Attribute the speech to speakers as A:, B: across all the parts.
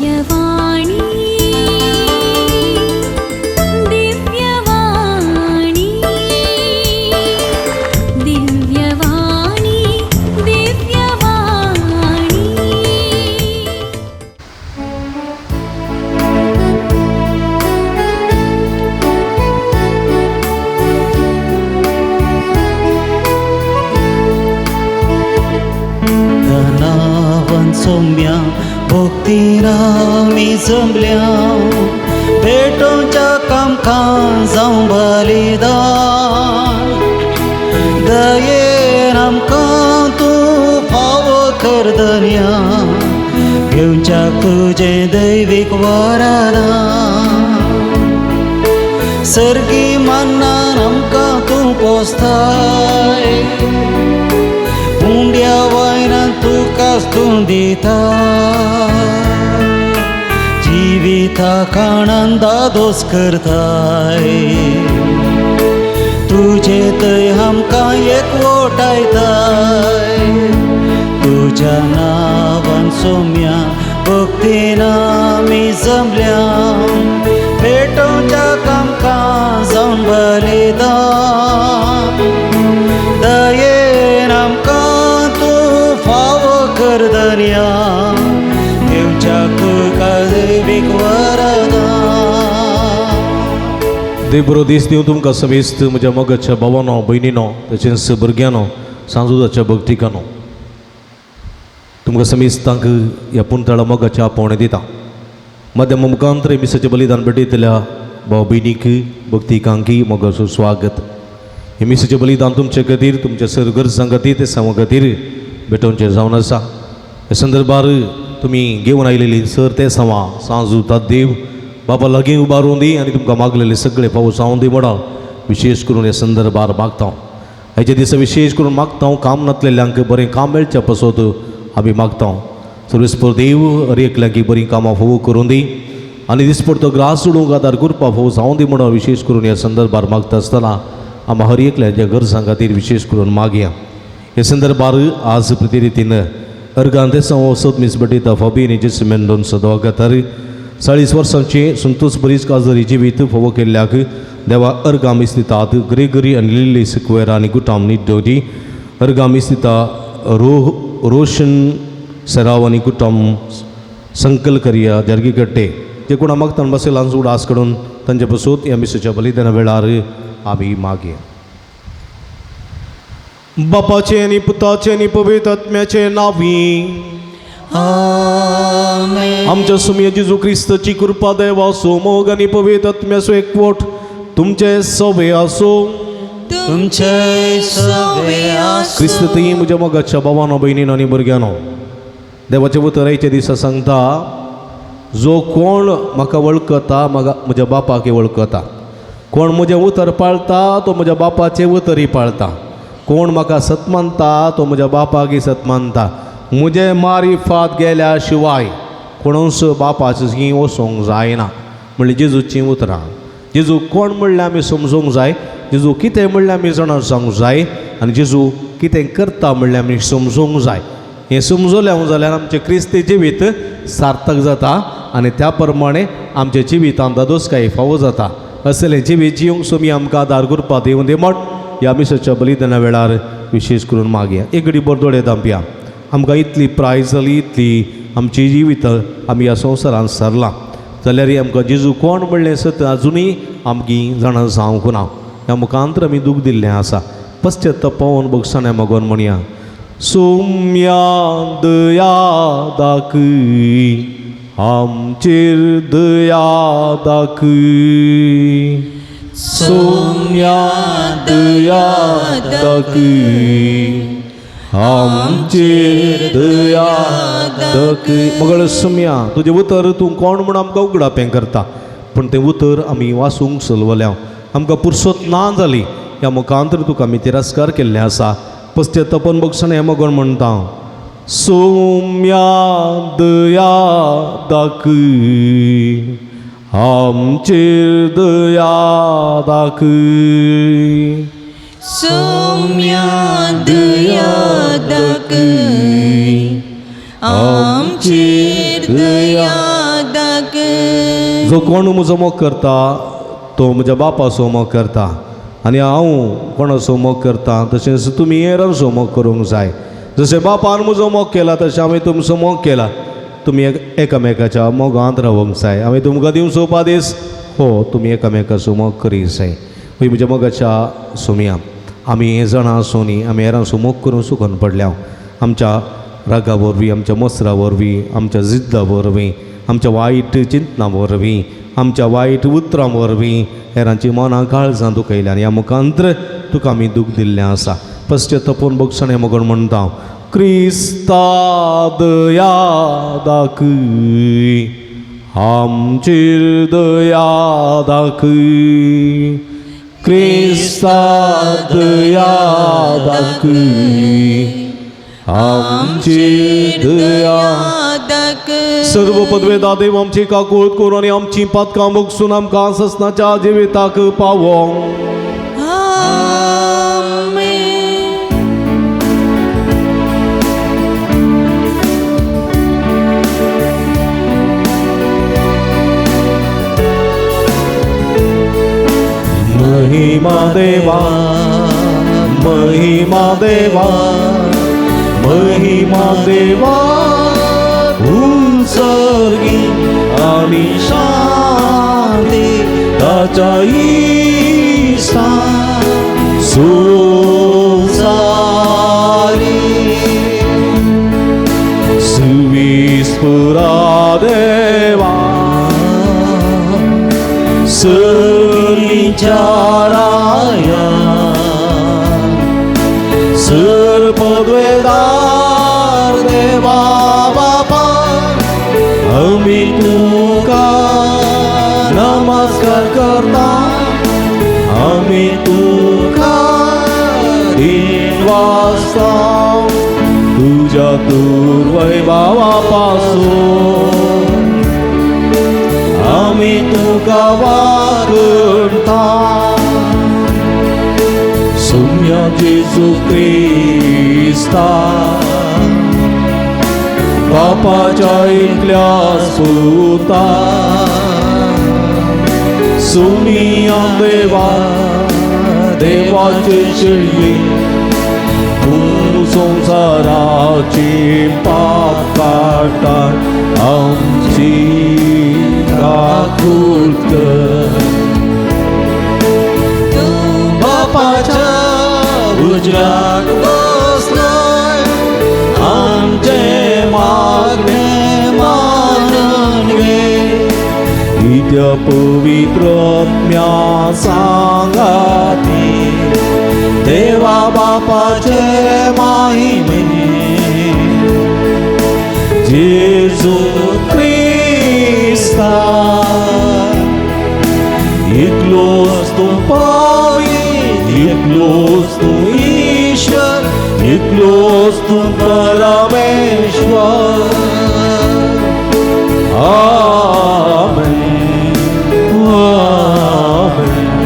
A: दिव्यवाणी दिव्यवाणी दिव्यवाणी दिव्यवाणी।
B: नावान सोम्या भक्तीन आमी जमल्या, भेटोवच्या कामकां जावं बलिदान। दयेन आमकां तूं फावो कर दर्या, घेवच्याक तुजें दैवीक वरदान। सर्गी मन्नान आमकां तूं पोसताय, उंड्या वयल्यान तुकाच तूं दिता। जिविताक आनंदादोस करताय, तुजे थंय आमकां एकवटायताय। तुज्या नांवान सोम्या भक्तीन आमी जमल्या, भेटोवच्या आमकां जावन बलिदान। दयेन आमकां तूं फावो कर दर्या, घेवच्याक तुका दैवीक वरदान।
C: देव बरो दीस दिवं तुमकां समेस्त म्हज्या मोगाच्या भावानो भयणीनो तशेंच भुरग्यांनो सांजुदाच्या भक्तिकानो। तुमकां समेस्तांक ह्या पुंतळा मोगाच्या आपोवणें दिता। मध्यम मुखांतर मिसाचें बलिदान भेटयतल्या भाव भयणीक भक्तिकांकी मोगाचो स्वागत। हे मिसाचें बलिदान तुमचे खातीर तुमच्या सर गरजां खातीर ते सांगो खातीर भेटोवचें जावन आसा। ह्या संदर्भार तुमी घेवन आयलेली सर ते सवा सांजू देव बाबा लागीं उबारून दी आनी तुमकां मागलेले सगळे पावस जावन दी म्हणून विशेश करून ह्या संदर्भार मागता। हाच्या दिसा विशेश करून मागता काम नासलेल्यांक बरें काम मेळचें पासत आमी मागता। सर्वेस्पर देव हर एकल्यांक बरीं कामां फोव करून दी आनी दिसपडतो ग्रास उडोवंक आदार करपा फोव जावन दी म्हणून विशेश करून ह्या संदर्भार मागता आसतना आमी हर एकल्याच्या गरजां खातीर विशेश करून मागया। ह्या संदर्भार आज प्रतिरितीन अर्गान देसांव वसत मीस भेटयता फाबी आनी जेसी मेंडोन्सा दोगातार 40 वर्सांचे संतोष बरीच काजरी जिवीत फोवो केल्ल्याक देवा अर्गां मीस दितात ग्रेगरी आनी लिल्ली सिक्वेरा आनी गुटाम निड्डोजी। अर्गां मीस दिता रोशन सराव आनी गुटाम संकल करया जर्गी कट्टे जे कोणा मागतान बसयलां उडास कडून तांचे पसून ह्या मिसाच्या बलिदाना वेळार आमी मागया। बापाचे आनी पुताचे आनी पवित्र आत्म्याचे नांवी
B: आमेन।
C: आमच्या सुमया जेजू क्रिस्ताची कृपा देवाचो मोग आनी पवित्र आत्म्याचो एकवट तुमचे सवे आसूं।
B: तुमचे सवे आसूं।
C: क्रिस्त थंय म्हज्या मोगाच्या भावानो भयणीनो आनी भुरग्यांनो देवाचे उतर आयच्या दिसा सांगता, जो कोण म्हाका वळखता म्हाका म्हज्या बापाक वळखता, कोण म्हजें उतर पाळता तो म्हज्या बापाचें उतरय पाळता, कोण म्हाका सत मानता तो म्हज्या बापाकय सत मानता। म्हजें मारिफात गेल्या शिवाय कोणूच बापाचें थंय वचोंक जायना म्हणल्यार जेजूचीं उतरां। जेजू कोण म्हणल्यार आमी समजूंक जाय, जेजू कितें म्हणल्यार आमी जाणा जावंक जाय आनी जेजू कितें करता म्हणल्यार आमी समजूंक जाय। हें समजलें जाल्यार आमचें क्रिस्ती जिवीत सार्थक जाता आनी त्या प्रमाणे आमच्या जिवितांत दादोसकाय फावो जाता। असलें जिवीत जिवंक सुमी आमकां आदार करपा दिवं दी म्हण ह्या मिसाच्या बलिदाना वेळार विशेश करून मागया। एक घडी बरो दोळे धांपया। आमकां इतली प्राय जाली, इतली आमची जिवीत आमी ह्या संवसारांत सरलां जाल्यार आमकां जेजू कोण म्हणलें सत आजुनूय आमची जाणा जावंक ना। ह्या मुखांतर आमी दूख दिल्लें आसा। पश्चाताप पावोवन भोगसाण्या मागोन म्हणया, सोम्या दया दाखय आमचेर दया दाखय, सोम्या दया दाखय आमचेर दया दाखय। मगळ सोम्या तुजें उतर तूं कोण म्हूण आमकां उगडापें करता, पूण तें उतर आमी वाचूंक चलवल्या आमकां पुरसत ना जाली। ह्या मुखांतर तुका आमी तिरस्कार केल्लें आसा। पश्चातापन भोगसण हें मगोन म्हणटा, सोम्या दया दाखय आमचेर दया दाखय,
D: सोम्या दया दाखय आमचेर दया दाखय.
C: जो कोण म्हजो मोग करता तो म्हज्या बापाचो मोग करता आनी हांव कोणाचो मोग करता तशेंच तुमी हेरांचो मोग करूंक जाय. जशें बापान म्हजो मोग केला तशें हांवें तुमचो मोग केला. तुमी एकामेकाच्या मोगांत रावंक जाय. हांवें तुमकां दिवचो उपादेश हो तुमी एकामेकाचो मोग करीत जाय. हय म्हज्या मोगाच्या सोमया, आमी हे जाणां आसून आमी हेरांचो मोग करूंक सुकून पडल्या. आमच्या रागा वरवीं, आमच्या मसरा वरवीं, आमच्या जिद्दा वरवीं, आमच्या वायट चिंतना वरवीं, आमच्या वायट उतरां वरवीं हेरांची मनां काळजां दुखयल्या आनी ह्या मुखांत्र तुका आमी दूख दिल्लें आसा. पश्चातापून भोगसणें मगण म्हणटा हांव, क्रिस्ता दया दाखय, आमचेर दया दाखय, क्रिस्ता दया दाखय, आमचेर दया
D: दाखय.
C: सर्व पदवेदा देव आमची काकूळ करून आनी आमची पातकां भोगसून आमकां ससनाच्या जिविताक पावोंक.
D: आमेन.
C: महिमा देवा, महिमा देवा, महिमा देवा उंचर्गी आनी शांती ताच्या इश्टा संवसारी. सुविस्पुरा देवा सगळींच्या राया, सर्पद्वेदार देवा बापा, आमी तुका नमस्कार करता, आमी तुका दिनवासता तुज्या दुर्वैभावा पासून आमी तुका वागणता. सुम्या जेजू क्रिस्ता बापाच्या एकल्या सुता, सुमिया देवा देवाचे शिळवी, तूं संवसाराची पाप काडटा आमची काकूळ कर.
D: तूं
B: बापाच्या उजव्याक बसलाय, आमचें मागणें मानून घे.
C: नित्य पवित्र आत्म्या सांगाती
B: देवा बापाचे माहिमे जेजू क्रिस्ता,
C: इतलोच तूं पावी, इतलोच तूं ईश्वर, इतलोच तूं परमेश्वर. आमेन, आमेन,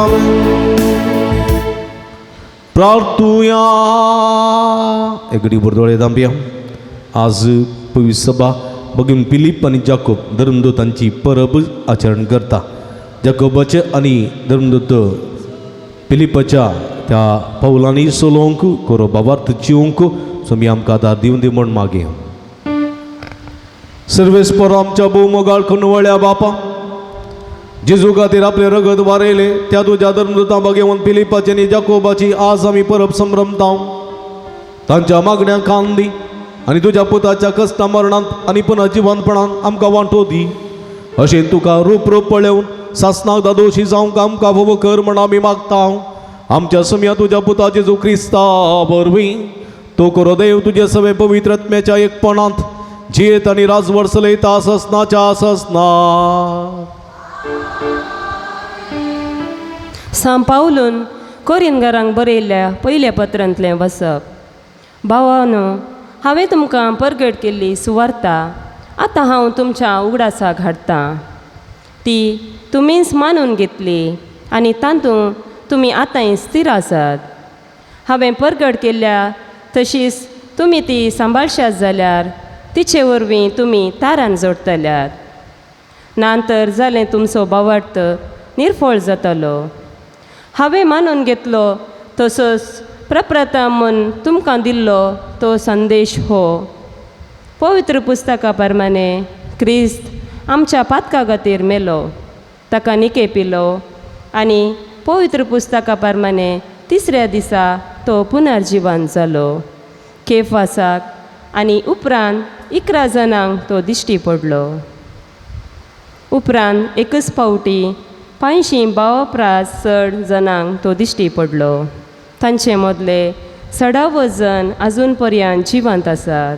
C: आमेन. प्रार्थुया. एकडे बोरदोळे दांबिया. आज पवित्र सभा भगीन पिलीप आनी जाकोब धर्मदूतांची परब आचरण करता. जाकोबाचे आनी धर्मदूत पिलिपाच्या त्या पावलांनी सोलोवंक कोरो बाबार्थ जिवंक स्वामी आमकां आदार दिवन दी म्हूण मागया. सर्वेस्पर आमच्या भोवमोगाळ खंडवळ्या बापा, जेजू खातीर आपलें रगत वारयलें त्या तुज्या धर्मदूतां भगेवन पिलिपाची आनी जाकोबाची आज आमी परब संभ्रमता. तांच्या मागण्यांक कान दी आनी तुज्या पुताच्या कश्टा मरणांत आनी पुनः जिवंतपणांत आमकां वांटो दी. अशें तुका रूप रूप पळोवन सासनाक दादोशी जावंक आमकां फावो कर म्हण आमी मागता. आमच्या समया तुज्या पुता जेजू क्रिस्ता वरवीं तो करो देव तुजे सवे पवित्र आत्म्याच्या एकपणांत जियेत आनी राजवट चलयता ससनाच्या ससना.
E: सांव पावलून कोरिनगरांक बरयल्ल्या पयल्या पत्रांतलें वसप. भावानो, हांवें तुमकां परगट केल्ली सुवार्ता आतां हांव तुमच्या उगडासाक हाडटां. ती तुमीच मानून घेतली आनी तातूंत तुमी आतांय स्थिर आसात. हांवें परगट केल्ल्या तशीच तुमी ती सांबाळशात जाल्यार तिचे वरवीं तुमी तारान जोडटल्यात. ना तर जालें तुमचो भावार्थ निर्फळ जातलो. हांवें मानून घेतलो तसोच प्रप्रथम म्हूण तुमकां दिल्लो तो संदेश हो. पवित्र पुस्तका प्रमाणे क्रिस्त आमच्या पातका खातीर मेलो, ताका निके पिलो आनी पवित्र पुस्तका प्रमाणे तिसऱ्या दिसा तो पुनर्जिवन जालो. केफासाक आनी उपरांत 11 जाणांक तो दिश्टी पडलो. उपरांत एकच फावटी 500 भावा प्रास चड जाणांक तो दिश्टी पडलो. तांचे मदले चडावत जण आजून पर्यंत जिवंत आसात,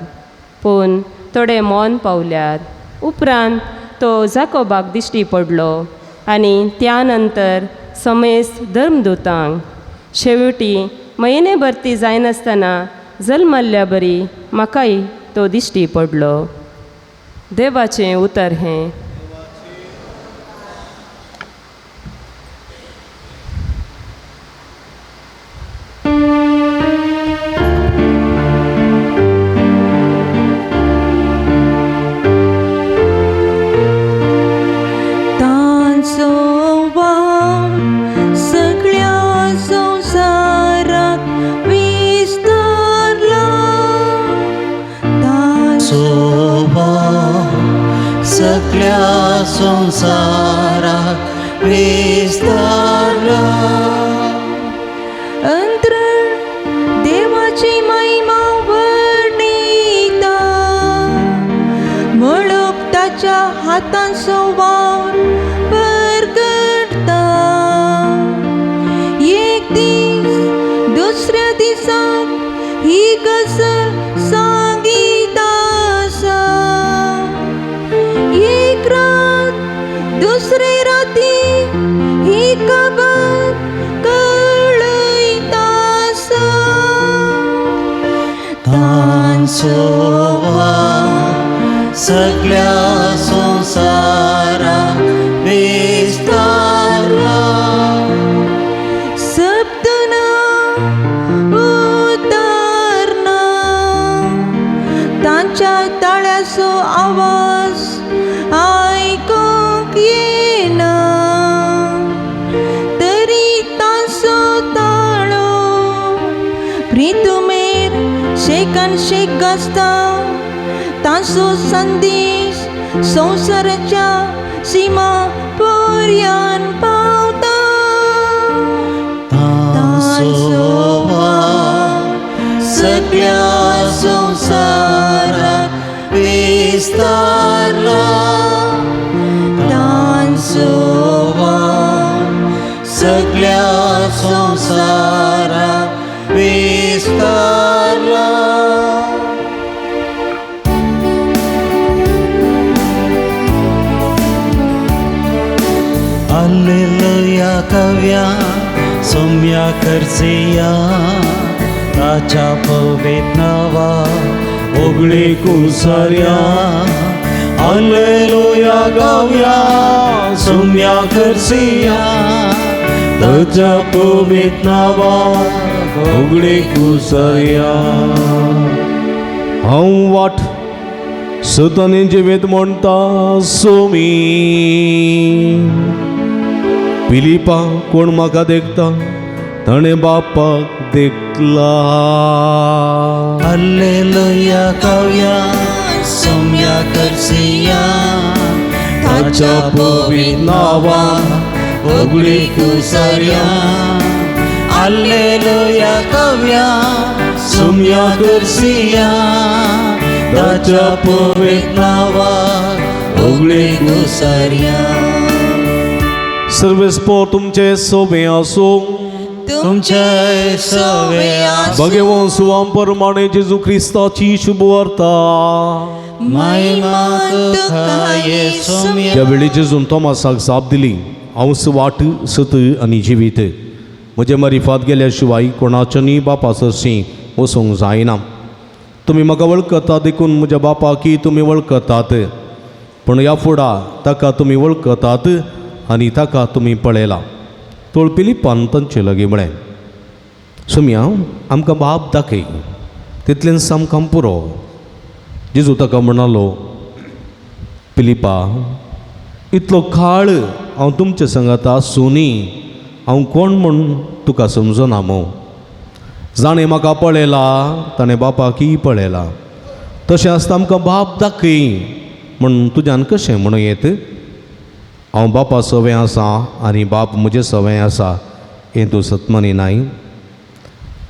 E: पूण थोडे मौन पावल्यात. उपरांत तो जाकोबाक दिश्टी पडलो आनी त्या नंतर समेस्त धर्मदूतांक. शेवटी म्हयने भरती जायनासतना जल्मल्ल्या बरी म्हाकाय तो दिश्टी पडलो. देवाचें उतर हें.
B: सगळ्या संसाराक विस्तारला.
D: अंतरण देवाची महिमा वर्णिता, मळब ताच्या हातांचो वावर परगटता. एक दीस दुसऱ्या दिसाक ही गजल सांगीत आसा. एक रात दुसरे राती ही खबर कळयता आसा.
B: तांचो वावर सगळ्या संसाराक विस्तारला.
D: सप्तना उतारना, तांच्या ताळ्याचो आवाज आयकूंक येना, तरी तांचो ताळो प्रितुमेर शेकान शेक गाजता. तांचो संदेश संवसाराच्या सीमा पर्यान पावता.
B: तांचो वावर सगळ्या संवसाराक विस्तारला. तांचो वावर सगळ्या संवसाराक विस्तारला. हालेलुया कव्या सौम्या करसिया, ताच्या पवित्र नावा
C: ओगळे कुसार्या. हालेलुया गाव्या सौम्या करसिया, ताच्या पवित्र नावा ओगळे कुसार्या. हांव वाट सताने जिवेत म्हणटा सोमी. पिलिपा कोण म्हाका देखता ताणें बापाक देखला.
B: हालेलुया कव्या सौम्या करसिया, ताच्या पवित्र नावा ओगळी कुसार्या. हालेलुया कव्या सौम्या करसिया, ताच्या पवित्र नावा ओगळी कुसार्या.
C: सर्वेस्पोर तुमचे सोबे आसूं.
B: तुमचे सवे आसूं.
C: भगवान सुवाम परमाणे जेजू क्रिस्ताची शुभवार्ता.
B: महिमा तुका येसुम्या.
C: त्या वेळी जेजून तोमासाक जाप दिली, हांव वाट सत आनी जिवीत. म्हजे मारिफात गेल्या शिवाय कोणाच्यानी बापा सरशी वचूंक जायना. तुमी म्हाका वळखतात देखून म्हज्या बापाकी तुमी वळखतात, पूण ह्या फुडा ताका तुमी वळखतात आनी ताका तुमी पळयला. तोळ पिलिपान तांचे लागीं म्हळें, सोम्या आमकां बाप दाखय, तितलेंच आमकां पुरो. जेजू ताका म्हणालो, फिलिपा, इतलो काळ हांव तुमचे संगात आसुनी हांव कोण म्हूण तुका समजना मू? जाणें म्हाका पळयला ताणें बापाकय पळयला. तशें आसता आमकां बाप दाखय म्हूण तुज्यान कशें म्हणूं येत? हांव बापा सवें आसा आनी बाप म्हजे सवें आसा हें तूं सतमानी नाय?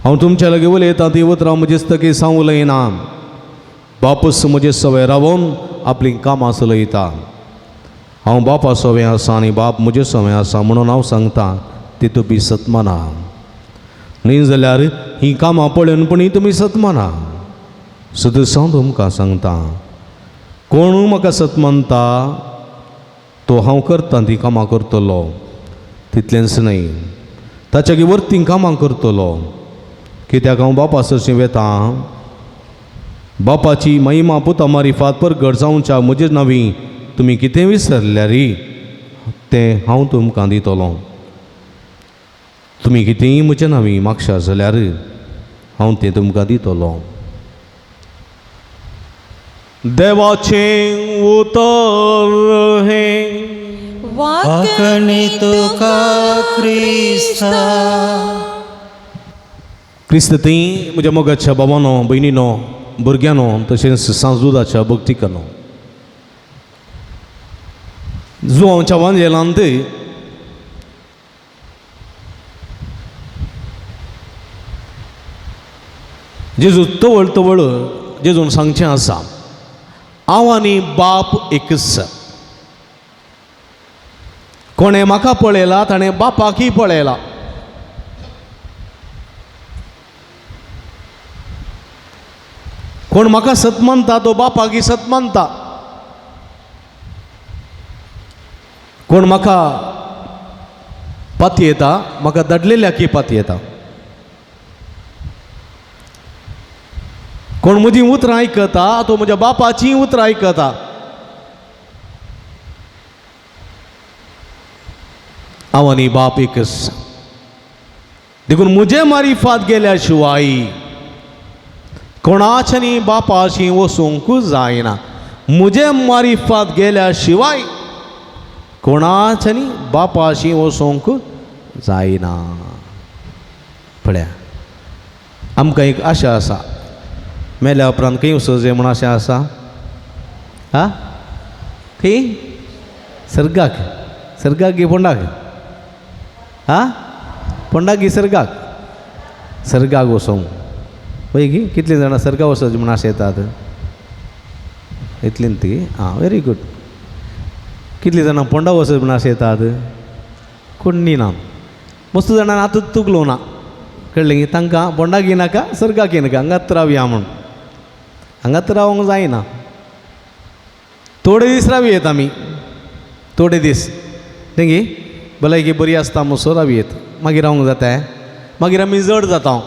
C: हांव तुमच्या लागीं उलयतां ती उतरां म्हजे तकी सावन उलयना, बापूस म्हजे सवें रावोन आपलीं कामां चलयता. हांव बापा सवें आसा आनी बाप म्हजे सवें आसा म्हणून हांव सांगता ती तुमी सतमाना. न्ही जाल्यार हीं कामां पळोवन पूण तुमी सतमाना. सदस हांव तुमकां सांगता, कोण म्हाका सत मानता तो हांव करता तीं कामां करतलो, तितलेंच न्हय ताच्या वरतीं कामां करतलो. कित्याक हांव बापा सरशीं वेता. बापाची महिमा पुता मारिफात परगट जावच्या म्हजे नांवी तुमी कितें विसरल्यार तें हांव तुमकां दितलो. तुमी कितेंय म्हजे नांवी मागशा जाल्यार हांव तें तुमकां दितलो. देवाचें उतर हें.
B: वाकणी तुका क्रिस्ता.
C: क्रिस्त थंय म्हज्या मोगाच्या बाबानो, भयणीनो, भुरग्यांनो, तशेंच सांजदुदाच्या भक्तिकानो, जुवांच्या वांजेलांत जेजू तवळ तवळ जेजून सांगचें आसा, हांव आनी बाप एकच. कोणें म्हाका पळयला ताणें बापाकय पळयला. कोण म्हाका सत मानता तो बापाकय सत मानता. कोण म्हाका पातयेता म्हाका धाडलेल्याकय पातयेता. कोण म्हजीं उतरां आयकता तो म्हज्या बापाचीं उतरां आयकता. हांव आनी बाप एकच. देखून म्हजे मारिफात गेल्या शिवाय कोणाच्यानी बापाशी वचूंक जायना. म्हजे मारिफात गेल्या शिवाय कोणाच्यानी बापाशी वचूंक जायना. पळया, आमकां एक आशा आसा, मेल्या उपरांत खंय वचूं म्हूण आशा आसा? हा, खंय? सर्गाक. सर्गाक गी फोंडाक? हा, फोंडाक गी सर्गाक? सर्गाक वचूंक वय गी? कितलीं जाणां सर्गाक वचोंक म्हूण आशा येतात? इतलीं ती. आं, व्हेरी गूड. कितलीं जाणां फोंडा वचत म्हूण आशा येतात? कोण ना. मस्त जाणां आतां तुगलो ना, कळ्ळें गी? तांकां फोंडाक येनाका, सर्गाक येनाका, हांगात रावया म्हूण. हांगात रावंक जायना. थोडे दीस रावयेत आमी, थोडे दीस न्ही गी? भलायकी बरी आसता म्हणसर रावयेत, मागीर रावंक जाता. मागीर आमी जड जाता.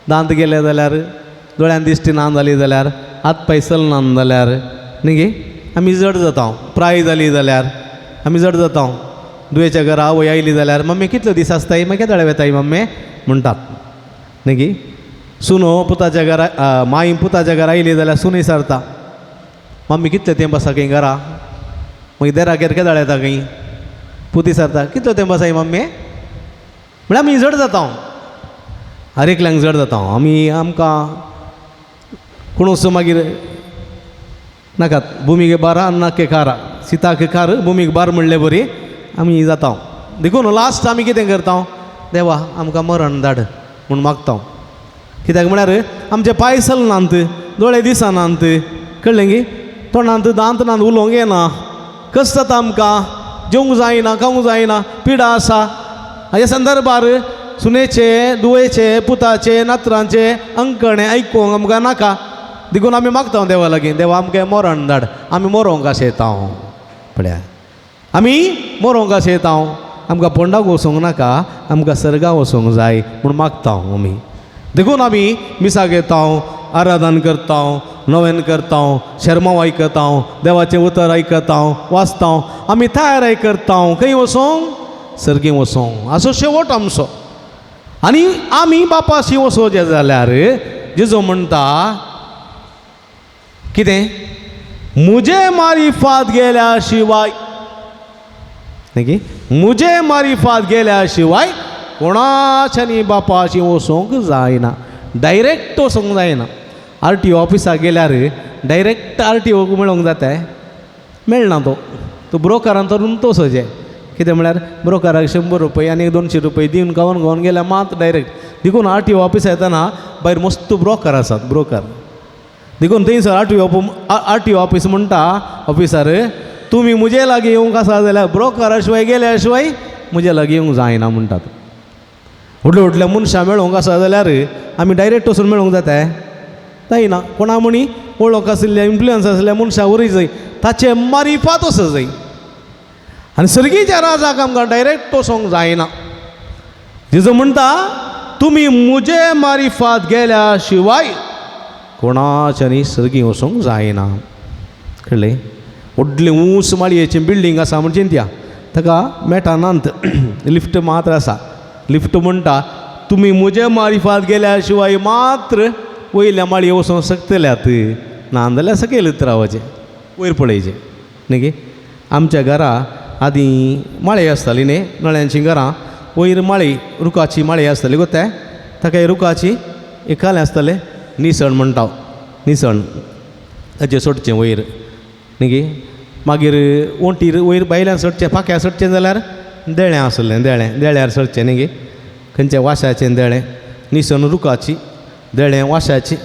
C: दांत गेले जाल्यार, दोळ्यान दिश्टी ना जाली जाल्यार, हात पांय चलना जाल्यार न्ही गी आमी जड जाता. प्राय जाली जाल्यार आमी जड जाता. दुयेच्या घरा आवय आयली जाल्यार मम्मी कितलो दीस आसताय, मागीर केदळे वेताय मम्मी म्हणटात न्ही गी? सुनो पुताच्या घरा, माई पुताच्या घरा आयली जाल्यार सुनय सारता, मम्मी कितले तेंप आसा खंय घरा? मागीर देरागेर केदळ येता खंय? पुती सारता, कितलो तेंप आसाय मम्मी? म्हळ्यार आमी जड जाता. हर एकल्यांक जड जाता आमी. आमकां कोणूच मागीर नाकात. भुमीक बारा नाके खारा, सिताक खार भुमीक बार म्हणले बरी आमी जाता. देखून लास्ट आमी कितें करता? देवा आमकां मरण धाड म्हूण मागता. कित्याक म्हळ्यार आमचे पांय चलनात, दोळे दिसनात, कळ्ळें गी? तोंडांत दांत नात, उलोवंक येना, कस जाता आमकां, जेवंक जायना, खावंक जायना, पिडा आसा. ह्या संदर्भार सुनेचे, दुवेचे, पुताचे, नातरांचे अंकणे आयकूंक आमकां नाका. देखून आमी मागता देवा लागीं, देवा आमकां मरण धाड, आमी मरोंक आशेता. पळया, आमी मरोंक आशेता, आमकां फोंडाक वचूंक नाका, आमकां सर्गा वचूंक जाय म्हूण मागता आमी. देखून आमी मिसाक येता, आराधन करता, नवेन करता, शेर्मांव आयकता, देवाचें उतर आयकता, वाचता, आमी तयाराय करता. खंय वचोंक? सर्गी वचोंक. असो शेवट आमचो. आनी आमी बापाशी वचोचें जाल्यार जेजू म्हणटा कितें? मुजे मारिफात गेल्या शिवाय, न्ही, मुजे मारिफात गेल्या शिवाय कोणाच्यानी बापाची वचोंक जायना. डायरेक्ट वचोंक जायना. आर टी ओ ऑफिसाक गेल्यार डायरेक्ट आर टी ओक मेळोंक जाता? मेळना. तो तो ब्रोकरान धरून तो वचचें. कितें म्हळ्यार ब्रोकराक 100 रुपया आनी 200 रुपया दिवन गावन गावन गेल्यार मात डायरेक्ट. देखून आर टी ओ ऑफिसाक येतना भायर मस्त ब्रोकर आसात, ब्रोकर. देखून थंयसर आर टी ओ ऑफिस म्हणटा, ऑफिसर तुमी मुजे लागीं येवंक आसा जाल्यार ब्रोकरा शिवाय गेल्या शिवाय मुजे लागीं येवंक जायना म्हणटात. व्हडल्या व्हडल्या मनशां मेळोंक आसा जाल्यार आमी डायरेक्ट वचून मेळोंक जाता? जायना. कोणा म्हणी वळख आशिल्ल्या, इन्फ्लुयन्स आशिल्ल्या मनशां वरी जाय, ताचे मारिफात वचो जाय. आनी सर्गीच्या राजाक आमकां डायरेक्ट वचोंक जायना. जेजू म्हणटा तुमी मुजे मारिफात गेल्या शिवाय कोणाच्यानी सर्गी वचोंक जायना. कळ्ळें? व्हडली ऊंच माळयेची बिल्डींग आसा म्हण चिंतया, ताका मेटानांत लिफ्ट मात्र आसा. लिफ्ट म्हणटा तुमी मुजे मारिफात गेल्या शिवाय मात्र वयल्या माळये वचोंक शकतल्यात, ना जाल्यार सकयल रावचें, वयर पळयचें. न्ही गे? आमच्या घरा आदीं माळी आसताली न्ही, नळ्यांचीं घरां, वयर माळी, रुखाची माळी आसताली गो. ते ताका रुखाची एक कालें आसतालें, निसण म्हणटा, निसण, ताचेर सोडचें वयर. न्ही गे? मागीर वण्टीर वयर भायल्यान चडचें, पाख्यार चडचें जाल्यार देळें आसलें, देळें, देळ्यार चडचें. न्ही गे? खंयच्या वाश्याचें देळें, निसण रुखाची, देळें वाश्याची.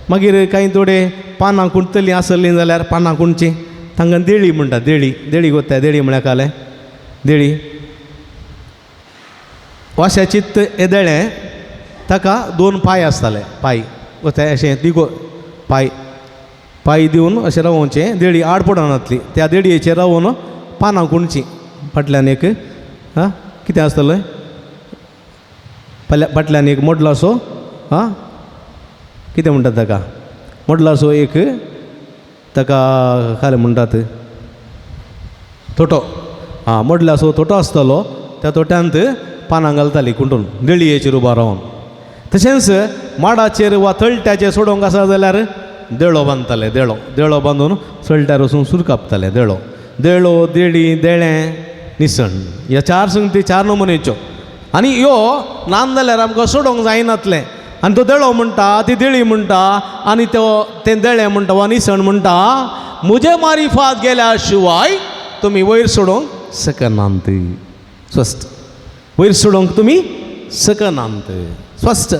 C: मागीर कांय थोडे पानां कुंटतलीं आसलीं जाल्यार पानां कुंटचीं, तांकां देळी म्हणटा. देळी, देळी गोत्ता? देळी म्हळ्यार कालें देळी वाश्याचीत हें देळें, ताका 2 पांय आसताले. पांय गोत्ता? अशें दिगो पांय, पांय दिवन अशें रावोवचें, देळी आड पडनातली. त्या देळयेचेर रावोन पानां कुंटचीं. फाटल्यान एक आं कितें आसतलें, फाटल्यान एक मोडलासो, आं कितें म्हणटात ताका, मोडलासो एक, ताका खालें म्हणटात थोटो, आं मोडलासो थोटो आसतलो. त्या तोट्यांत पानां घालताली कुंटून देळयेचेर उबो रावन. तशेंच माडाचेर वा तळट्याचेर सोडोवंक आसा जाल्यार देळो बांदताले. देळो, देळो बांदून चळट्यार वचून सूर कापताले. देळो, देळो, देळी, देळें, निसण, ह्या 4 संगती, 4 नमुनेच्यो. आनी ह्यो नान जाल्यार आमकां सोडोवंक जायनातलें. आनी तो देळो म्हणटा, ती देळी म्हणटा, आनी तो तें देळें म्हणटा वा निसण म्हणटा, मुजे मारिफात गेल्या शिवाय तुमी वयर सोडोवंक शकनात. स्वस्थ वयर सोडोवंक तुमी शकनात. स्वस्थ.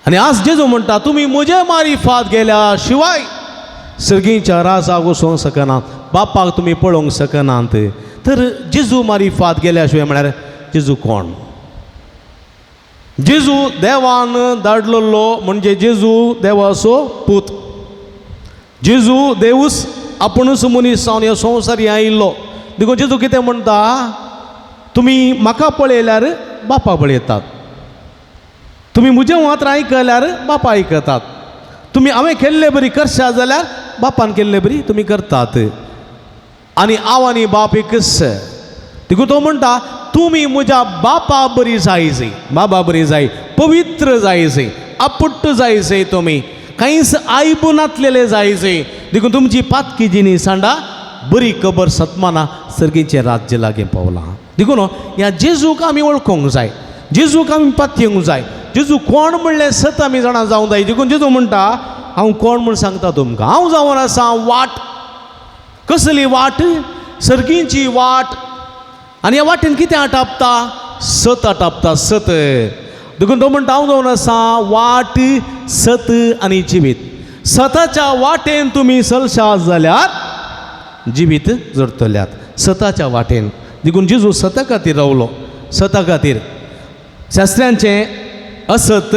C: आनी आज जेजू म्हणटा तुमी मुजे मारिफात गेल्या शिवाय सर्गीच्या राजाक वचोंक शकनात, बापाक तुमी पळोवंक शकनात. तर जेजू मारिफात गेल्या शिवाय म्हळ्यार जेजू कोण? जेजू देवान धाडलेलो, म्हणजे जेजू देवाचो पूत. जेजू देवूच आपुणूच मनीस जावन ह्या संवसारी आयिल्लो. देखून जेजू कितें म्हणटा, तुमी म्हाका पळयल्यार बापा पळयतात, तुमी म्हजें मात्र आयकल्यार बापा आयकतात, तुमी हांवें केल्ले बरी करशात जाल्यार बापान केल्ले बरी तुमी करतात, आनी हांव आनी बाप एकच. देखून तो म्हणटा तुमी म्हज्या बापा बरी जाय, बाबा बरी जाय, पवित्र जाय, आपुट्ट जाय, तुमी कांयच आयबू नातलेले जाय. देखून तुमची पातकी जिणी सांडा, बरी खबर सतमाना सर्गीचें राज्य लागीं पावलां. देखून ह्या जेजूक आमी वळखूंक जाय, जेजूक आमी पातयेवंक जाय, जेजू कोण म्हणलें सत आमी जाणा जावंक जाय. देखून जेजू म्हणटा हांव कोण म्हूण सांगता तुमकां, हांव जावन आसा वाट. कसली वाट? सर्गीची वाट. आनी ह्या वाटेन कितें आटापता? सत आटापता, सत. देखून तो म्हणटा हांव जावन आसा वाट, सत आनी जिवीत. सताच्या वाटेन तुमी चलशात जाल्यार जिवीत जडतल्यात, सताच्या वाटेन. देखून जेजू सता खातीर रावलो, सता खातीर. शास्त्र्यांचें असत,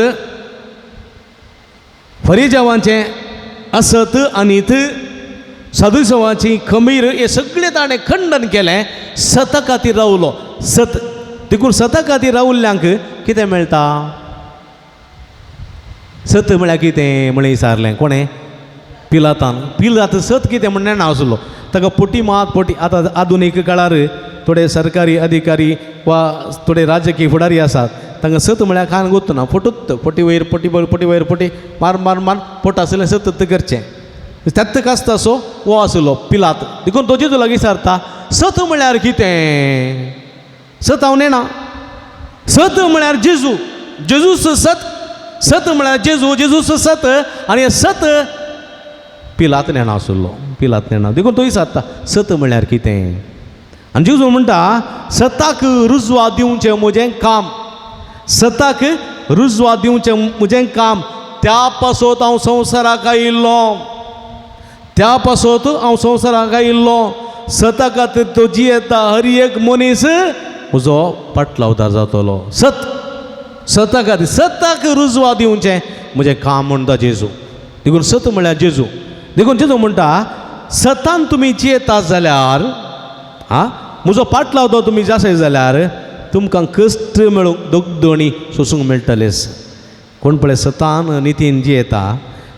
C: फरिजावांचें असत आनी साधुसवाची खमीर हे सगळें ताणें खंडन केलें. सता खातीर रावलो, सत. देखून सता खातीर रावल्ल्यांक कितें मेळटा? सत म्हळ्यार कितें म्हणून विचारलें कोणें? पिलातान. पिलात सत कितें म्हण जाणा आसलो, ताका पोटी मात पोटी. आतां आधुनीक काळार थोडे सरकारी अधिकारी वा थोडे राजकीय फुडारी आसात, तांकां सत म्हळ्यार कान गोत्तना फोटूत फोटी वयर फोटी वयर फोटी वयर फोटी मार मार मार फोट आसलें सत करचें त्यात कासता असो हो आसलो पिलात देखून तो जेजू लागीं विचारता सत म्हळ्यार कितें सत हांव नेणा सत म्हळ्यार जेजू जेजूस सत सत म्हळ्यार जेजू जेजूस सत आनी हें सत पिलात नेणा आसलो पिलात नेणा देखून तो विचारता सत म्हळ्यार कितें आनी जेजू म्हणटा सताक रुजवा दिवचें म्हजें काम सताक रुजवा दिवचें म्हजें काम त्या पासत हांव संवसाराक आयिल्लो त्या पासत हांव संवसाराक आयिल्लो सता खातीर तो जियेता हर एक मनीस म्हजो पाटलावदार जातलो सत सता खातीर सताक रुजवा दिवचें म्हजें काम म्हणटा जेजू देखून सत म्हळ्यार जेजू देखून जेजू म्हणटा सतान तुमी जियेता जाल्यार आं म्हजो पाटलावतो तुमी जासय जाल्यार तुमकां कश्ट मेळूंक दगदणी सोसूंक मेळटलेच कोण पळय सतान नितीन जियेता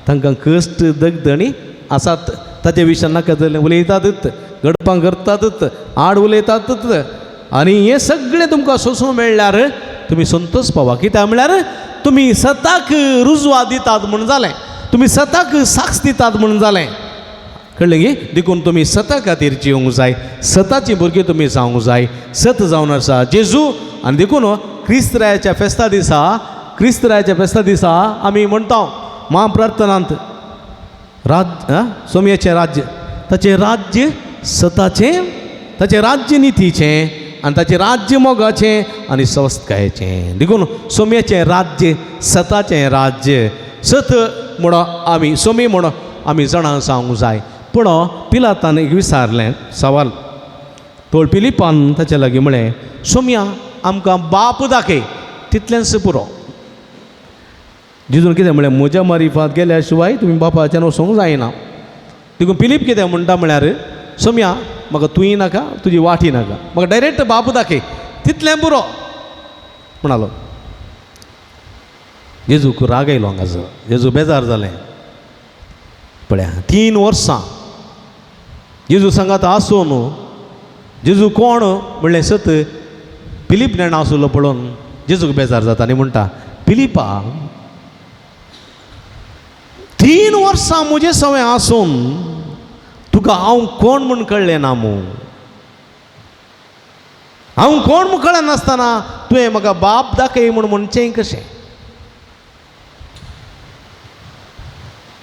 C: तांकां कश्ट दगदणी आसात ताचे विशयान नाका जाल्यार उलयतातच गडपां करतातच आड उलयतातच आनी हें सगळें तुमकां सोसूंक मेळ्ळ्यार तुमी संतोश पावा कित्याक म्हळ्यार तुमी सताक रुजवा दितात म्हूण जालें तुमी सताक साक्ष दितात म्हूण जालें कळ्ळें गी देखून तुमी सता खातीर जिवंक जाय सताची भुरगीं तुमी जावंक जाय सत जावन आसा जेजू आनी देखून क्रिस्तरायाच्या फेस्ता दिसा क्रिस्तरायाच्या फेस्ता दिसा आमी म्हणटा म्हाप्रार्थनांत राज सोमयाचें राज्य ताचें राज्य सताचें ताचें राज्य नितीचें आनी ताचें राज्य मोगाचें आनी सवस्तकायेचें देखून सोमयाचें राज्य सताचें राज्य सत म्हणून आमी सोमी म्हणून आमी जाणां जावंक जाय पूण पिलातान एक विचारलें सवाल तोळ पिलिपान ताचे लागीं म्हळें सोमया आमकां बाप दाखय तितलेंच पुरो जेजून कितें म्हळें म्हज्या मारिफात गेल्या शिवाय तुमी बापाच्यान वचोंक जायना देखून पिलीप कितें म्हणटा म्हळ्यार सोमया म्हाका तूंय नाका तुजी वाटी नाका म्हाका डायरेक्ट बाप दाखय तितलें पुरो म्हणालो जेजूक राग आयलो हांगासर जेजू बेजार जालें पळया 3 वर्सां जेजू सांगात आसून जेजू कोण म्हणलें सत पिलीप नेणा आसलो पळोवन जेजूक बेजार जाता आनी म्हणटा पिलिपा 3 वर्सां म्हजे सवंय आसून तुका हांव कोण म्हूण कळ्ळें ना मू हांव कोण म्हूण कळनासतना तुवें म्हाका बाप दाखय म्हूण म्हणचें कशें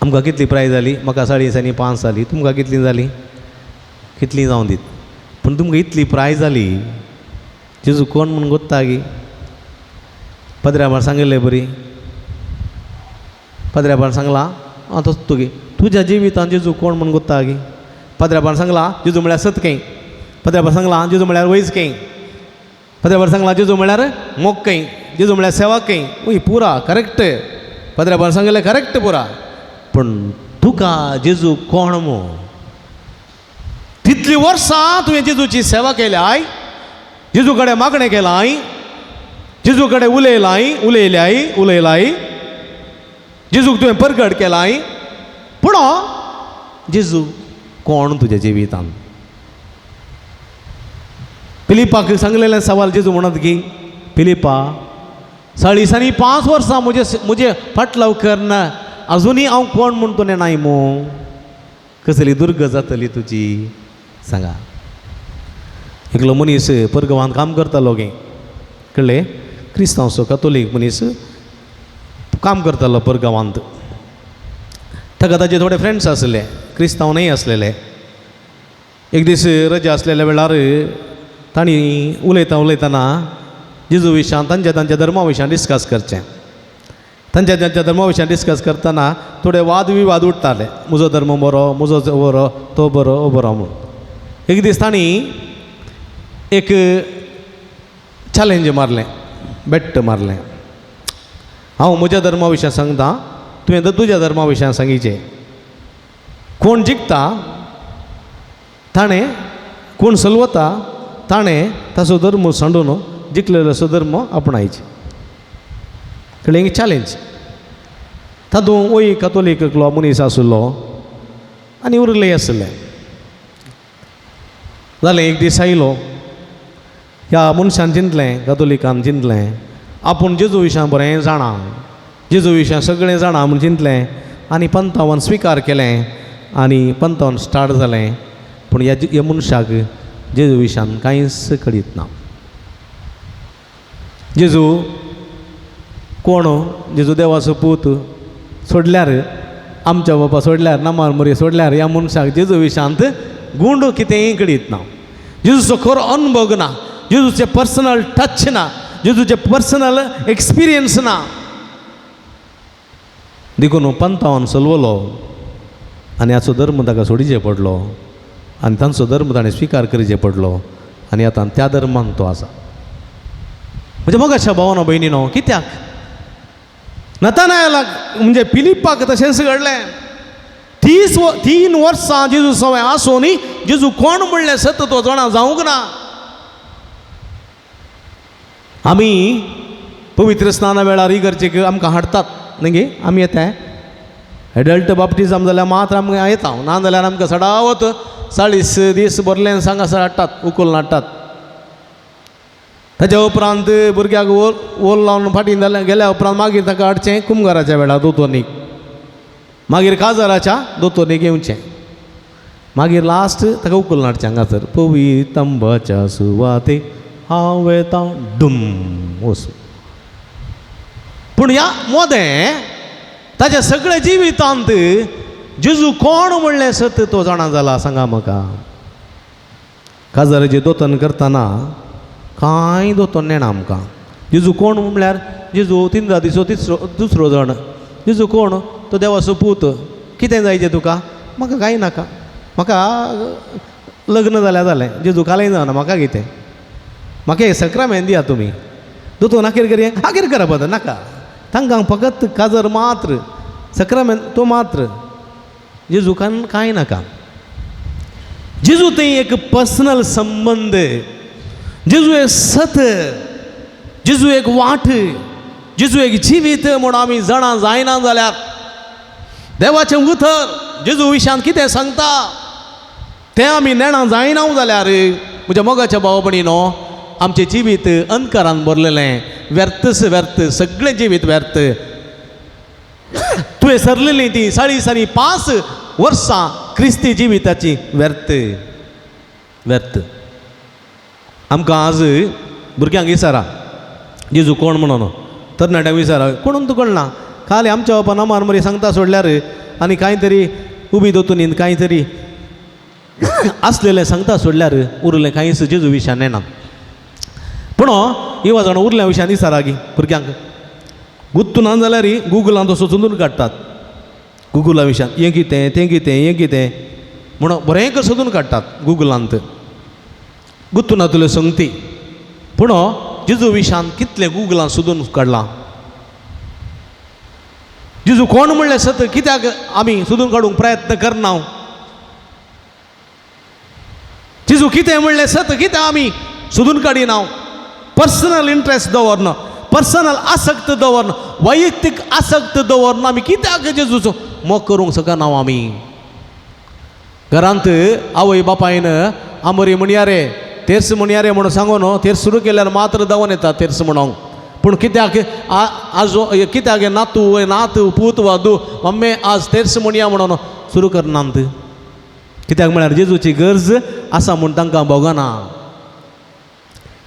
C: आमकां कितली प्राय जाली म्हाका 4.5 जाली तुमकां कितली जाली कितली जावं दीत पूण तुमकां इतली प्राय जाली जेजू कोण म्हूण गोत्ता गी पदऱ्याबार सांगिल्लें बरी पदऱ्याबार सांगलां आं तोच तुगे तुज्या जिवितान जेजू कोण म्हूण गोत्ता गी पदऱ्याबार सांगलां जेजू म्हळ्यार सत खंय पदऱ्याबार सांगलां जेजू म्हळ्यार वयज खंय पदऱ्याबार सांगलां जेजू म्हळ्यार मोग खंय जेजू म्हळ्यार सेवा खंय वय पुरा करेक्ट पदऱ्याबार सांगिल्लें करेक्ट पुरा पूण तुका जेजू कोण मू तितली वर्सां तुवें जेजूची सेवा केल्या I जेजू कडेन मागणें केलां जेजू कडेन उलयलां उलयल्याय उलयलाय जेजूक तुवें परगट केलां पूण जेजू कोण तुज्या जिवितान पिलिपाक सांगलेलें सवाल जेजू म्हणत की पिलिपा 4.5 वर्सां म्हजे म्हजे फाटलाव करना अजुनूय हांव कोण म्हूण तूं नेणाय मू कसली दुर्ग जातली तुजी सांगा एकलो मनीस परगांवांत काम करतालो गे कळ्ळें क्रिस्तांवचो कातोलीक मनीस काम करतालो परगांवांत ताका ताजे थोडे फ्रेंड्स आसले क्रिस्तांव न्हय आसलेले एक दीस रजा आसलेल्या वेळार तांणी उलयता उलयतना जेजू विशयान तांच्या तांच्या धर्मा विशयान डिस्कस करचें तांच्या तांच्या धर्मा विशयान डिस्कस करतना थोडे वाद विवाद उठताले म्हजो धर्म बरो म्हजो बरो तो बरो हो बरो म्हूण एक दीस तांणी एक चॅलेंज मारलें बेट्ट मारलें हांव म्हज्या धर्मा विशयान सांगता तुवें तुज्या धर्मा विशयान सांगिचें कोण जिखता ताणें कोण सलवता ताणें ताचो धर्म सांडून जिखलेलो असो धर्म आपणायचे कळ्ळें चॅलेंज तातूंत वय कातोलीक एकलो मनीस आशिल्लो आनी उरले आसले जालें एक दीस आयलो ह्या मनशान चिंतलें कातोलिकान चिंतलें आपूण जेजू विशयान बरें जाणा, जेजू विशयान सगळें जाणा म्हूण चिंतलें आनी पंतावन स्विकार केलें आनी पंतावन स्टार्ट जालें. पूण ह्या मनशाक जेजू विशयान कांयच कळीत ना. जेजू कोण? जेजू देवाचो पूत सोडल्यार, आमच्या बापा सोडल्यार, नामार मोरये सोडल्यार ह्या मनशाक जेजू विशयांत गुंड कितेंय कळीत ना. जेजूचो खरो अनुभव ना, जेजूचें पर्सनल टच ना, जेजूचें पर्सनल एक्सपिरियन्स ना. देखून पंतावन चलवलो आनी हाचो धर्म ताका सोडीचे पडलो आनी तांचो धर्म ताणें स्विकार करचे पडलो आनी आतां त्या धर्मान तो आसा. म्हणजे मोगाच्या भावानो भयणीनो, कित्याक नतानायलाक म्हणजे फिलिपाक तशेंच घडलें. 3 वर्सां जेजू सवय आसून जेजू कोण म्हणलें सत तो जाणा जावंक ना. आमी पवित्र स्नाना वेळार इगर्जेक आमकां हाडटात न्ही गे, आमी येता एडल्ट बाप्टिजम जाल्यार मात्र आमकां येता, ना जाल्यार आमकां सडावत 40 दीस भरलें सांगासर हाडटात, उखलून हाडटात. ताच्या उपरांत भुरग्याक ओल ओल लावन फाटीं जाल्या गेल्या उपरांत मागीर ताका हाडचें कुमगाराच्या वेळार दोतोरनीक, मागीर काजाराच्या दोतोरनीक येवचें, मागीर लास्ट ताका उखलून हाडचें हांगासर पवितंबाच्या सुवाते हांव वेता डुम वचूं. पूण ह्या मोदें ताच्या सगळ्या जिवितांत जेजू कोण म्हणलें सत तो जाणा जाला. सांगा म्हाका, काजाराचें दोतन करतना कांय दोतोन नेणा आमकां. जेजू कोण म्हणल्यार जेजू 3 दिसो दुसरो जाण. जेजू कोण? तो देवाचो पूत. कितें जाय जें तुका? म्हाका कांय नाका, म्हाका लग्न जाल्यार जालें, जेजू कालय जावना, म्हाका कितें, म्हाका हे सक्रामेंत दिया तुमी. दोतोन आखेर करया, आखेर करा पद नाका, तांकां फकत काजर मात्र, सक्रामेंत तो मात्र, जेजू कांय नाका. जेजू थंय एक पर्सनल संबंद, जेजू एक सत, जेजू एक वाट, जेजू एक जिवीत म्हूण आमी जाणा जायना जाल्यार देवाचें उतर जेजू विशयान कितें सांगता तें आमी नेणा जायना जाल्यार म्हज्या मोगाच्या भाव भयणीनो, आमचें जिवीत अंधकारान भरलेलें, व्यर्थच व्यर्थ, सगळें जिवीत व्यर्थ. तुवें सरलेलीं ती 40 आनी 5 वर्सां क्रिस्ती जिविताची व्यर्थ व्यर्थ. आमकां आज भुरग्यांक विचारा जेजू कोण म्हणून, तरणाट्यांक विचारा कोणून तूं कळना. खाली आमच्या बाबा नामान मरे सांगता सोडल्यार आनी कांय तरी उबी दोतून कांय तरी आसलेलें सांगता सोडल्यार उरलें कांयच जेजू विशयान येना. पूण इवा जाण उरल्या विशयान विचारा गी भुरग्यांक, गुत्तू ना जाल्यार गुगलान तसो सोदून काडटात. गुगला विशयान हें कितें तें कितें हें कितें म्हणून बरें कर सोदून काडटात गुगलांत, गुत्तू ना तुले संगती. पूण जेजू विशयान कितलें गुगलान सोदून काडलां. जेजू कोण म्हणलें सत कित्याक आमी सोदून काडूंक प्रयत्न करना? जेजू कितें म्हणलें सत कित्याक आमी सोदून काडिना? पर्सनल इंट्रस्ट दवरना, पर्सनल आसक्त दवरना, वैयक्तीक आसक्त दवरना. आमी कित्याक जेजूचो मोग करूंक शकना आमी? घरांत आवय बापायन आमरी म्हणया रे, तेर्स म्हणया रे म्हणून सांगून तेर्स सुरू केल्यार मात्र धांवन येता तेर्स म्हणूंक. पूण कित्याक आजो कित्याक नातू नात पूत वा दू मम्मी आज तेर्स म्हणया म्हणून सुरू करनात? कित्याक म्हळ्यार जेजूची गरज आसा म्हूण तांकां भोगना.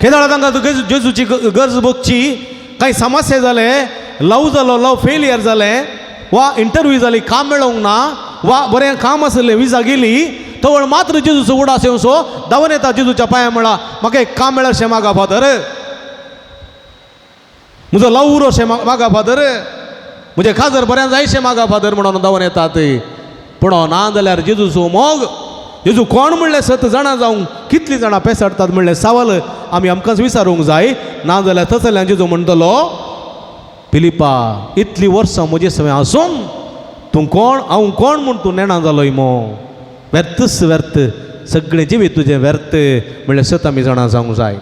C: केदळा तांकां जेजूची गरज भोगची. कांय समस्या जाले, लव जालो, लव फेलियर जालें, वा इंटरव्यू जाली, काम मेळोंक ना, वा बरें काम आसलें विजा गेली, तवळ मात्र जेजूचो उडास येवचो धांवन येता जेजूच्या पांया म्हळा म्हाका एक काम मेळशें मागा फादर, म्हजो लव उरो शें मागा फादर, म्हजें काजर बरें जायशें मागा फादर म्हणून धांवन येतात. पूण ना जाल्यार जेजूचो मोग, जेजू कोण म्हणलें सत जाणा जावंक कितलीं जाणां पेसडटात म्हणलें सवाल आमी आमकांच विचारूंक जाय. ना जाल्यार तसल्यान जेजू म्हणटलो, फिलिपा इतलीं वर्सां म्हजे सवें आसून तूं कोण हांव कोण म्हूण तूं नेणा जालोय मो? व्यर्थच व्यर्थ, सगळें जिवीत तुजें व्यर्थ म्हणलें सत आमी जाणा जावंक जाय.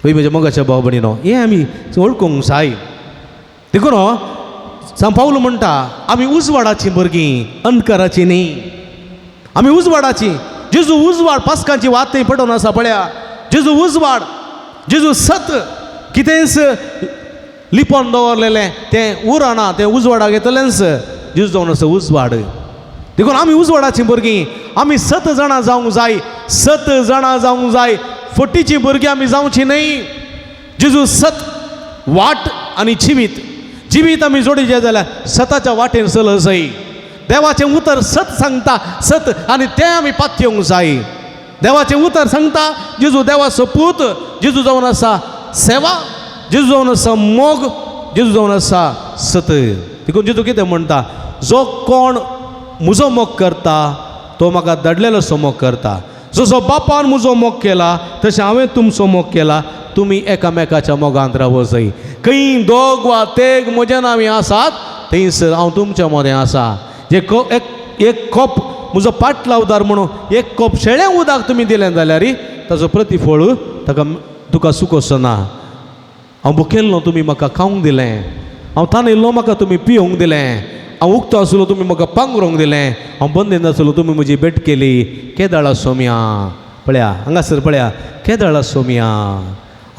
C: हय म्हज्या मोगाच्या भाव भयणीनो, हें आमी वळखूंक जाय. देखून सांग पावल म्हणटा आमी उजवाडाचीं भुरगीं, अंधकाराचीं न्ही. आमी उजवाडाची. जेजू उजवाड, पास्कांची वात थंय पडोवन आसा पळया. जेजू उजवाड, जेजू सत. कितेंच लिपोन दवरलेलें तें उरना, तें उजवाडाक येतलेंच. जेजू जावन आसा उजवाड. देखून आमी उजवाडाचीं भुरगीं, आमी सत जाणां जावंक जाय, सत जाणां जावंक जाय. फटीचीं भुरगीं आमी जावचीं न्हय. जेजू सत, वाट आनी जिवीत. जिवीत आमी जोडीचें जाल्यार सताच्या वाटेन चल जाय. देवाचें उतर सत सांगता, सत, आनी तें आमी पातयेवंक जाय. देवाचें उतर सांगता जेजू देवाचो पूत, जेजू जावन आसा सेवा, जेजू जावन आसा मोग, जेजू जावन आसा सत. देखून जेजू कितें म्हणटा, जो कोण म्हजो मोग करता तो म्हाका धाडलेलो मोग करता. जसो बापान म्हजो मोग केला तशें हांवें तुमचो मोग केला, तुमी एकामेकाच्या मोगांत रावो जाय. खंय दोग वा तेग म्हज्या नांवी आसात थंयसर हांव तुमच्या मदें आसा. जे एक कोप म्हजो पाटलावदार म्हणून एक कोप शेळें उदक तुमी दिलें जाल्यार ताजो प्रतिफळ ताका तुका सुकोसो ना. हांव भुकेल्लो तुमी म्हाका खावंक दिलें, हांव तानेल्लो म्हाका तुमी पिवंक दिलें, हांव उक्तो आसलो तुमी म्हाका पांगरूंक दिलें, हांव बंदेन आसलो तुमी म्हजी भेट केली. केदाळा सोम्या पळया हांगासर पळया, केदाळा सोम्या.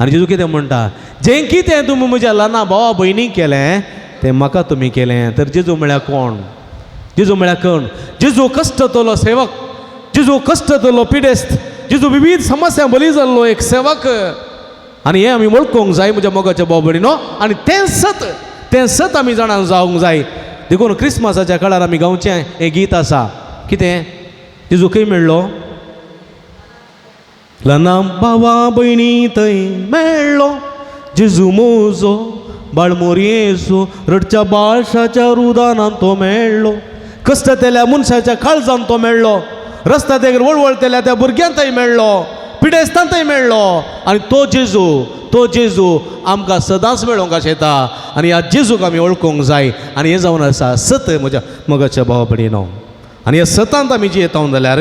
C: आनी जेजू कितें म्हणटा, जें कितें तुमी म्हज्या ल्हाना भावा भयणीक केलें तें म्हाका तुमी केलें. तर जेजू म्हळ्यार कोण? जेजू म्हळ्यार कोण? जेजू कश्टतलो सेवक, जेजू कश्टतलो पिडेस्त, जेजू विविध समस्या बली जाल्लो एक सेवक. आनी हें आमी वळखूंक जाय म्हज्या मोगाच्या भाव भयणीनो. आनी तें सत, तें सत आमी जाणां जावंक जाय. देखून क्रिसमसाच्या काळार आमी गावचें हें गीत आसा. कितें? जेजू खंय मेळ्ळो? ल्हाना भावा भयणी थंय मेळ्ळो जेजू मोजो बाळमोर येसू, रडच्या बाळशाच्या रुदानान तो मेळ्ळो, कश्टतेल्या मनशाच्या काळजान तो मेळ्ळो, रस्त्या देगेर वळवळतेल्या त्या भुरग्यांतय मेळ्ळो, पिडेस्तांतय मेळ्ळो. आनी तो जेजू, तो जेजू आमकां सदांच मेळोंक आशेता. आनी ह्या जेजूक आमी वळखूंक जाय. आनी हें जावन आसा सत म्हज्या मोगाच्या भावा भयणीनो. आनी ह्या सतांत आमी जियेता जाल्यार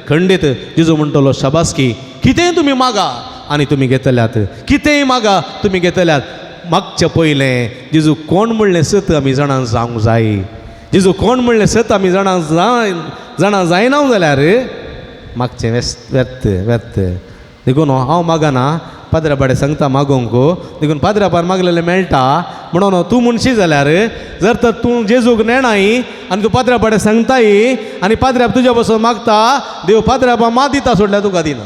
C: खंडीत जेजू म्हणटलो शाबासकी, कितेंय तुमी मागा आनी तुमी घेतल्यात, कितेंय मागा तुमी घेतल्यात. मागचें पयलें जेजू कोण म्हणलें सत आमी जाणां जावंक जाय. जेजू कोण म्हणलें सत आमी जाणां जाणां जायना जाल्यार मागचें व्यर्थ व्यर्थ. देखून हांव मागना, पाद्रा बाडे सांगता मागोंक, देखून पाद्रापार मागलेलें मेळटा. म्हणून तूं म्हणशी जाल्यार जर तर तूं जेजूक नेणाय आनी तूं पाद्रा बाडे सांगताय आनी पाद्राप तुज्या पासून मागता, देव पाद्रापा मा दिता सोडल्यार तुका दिना.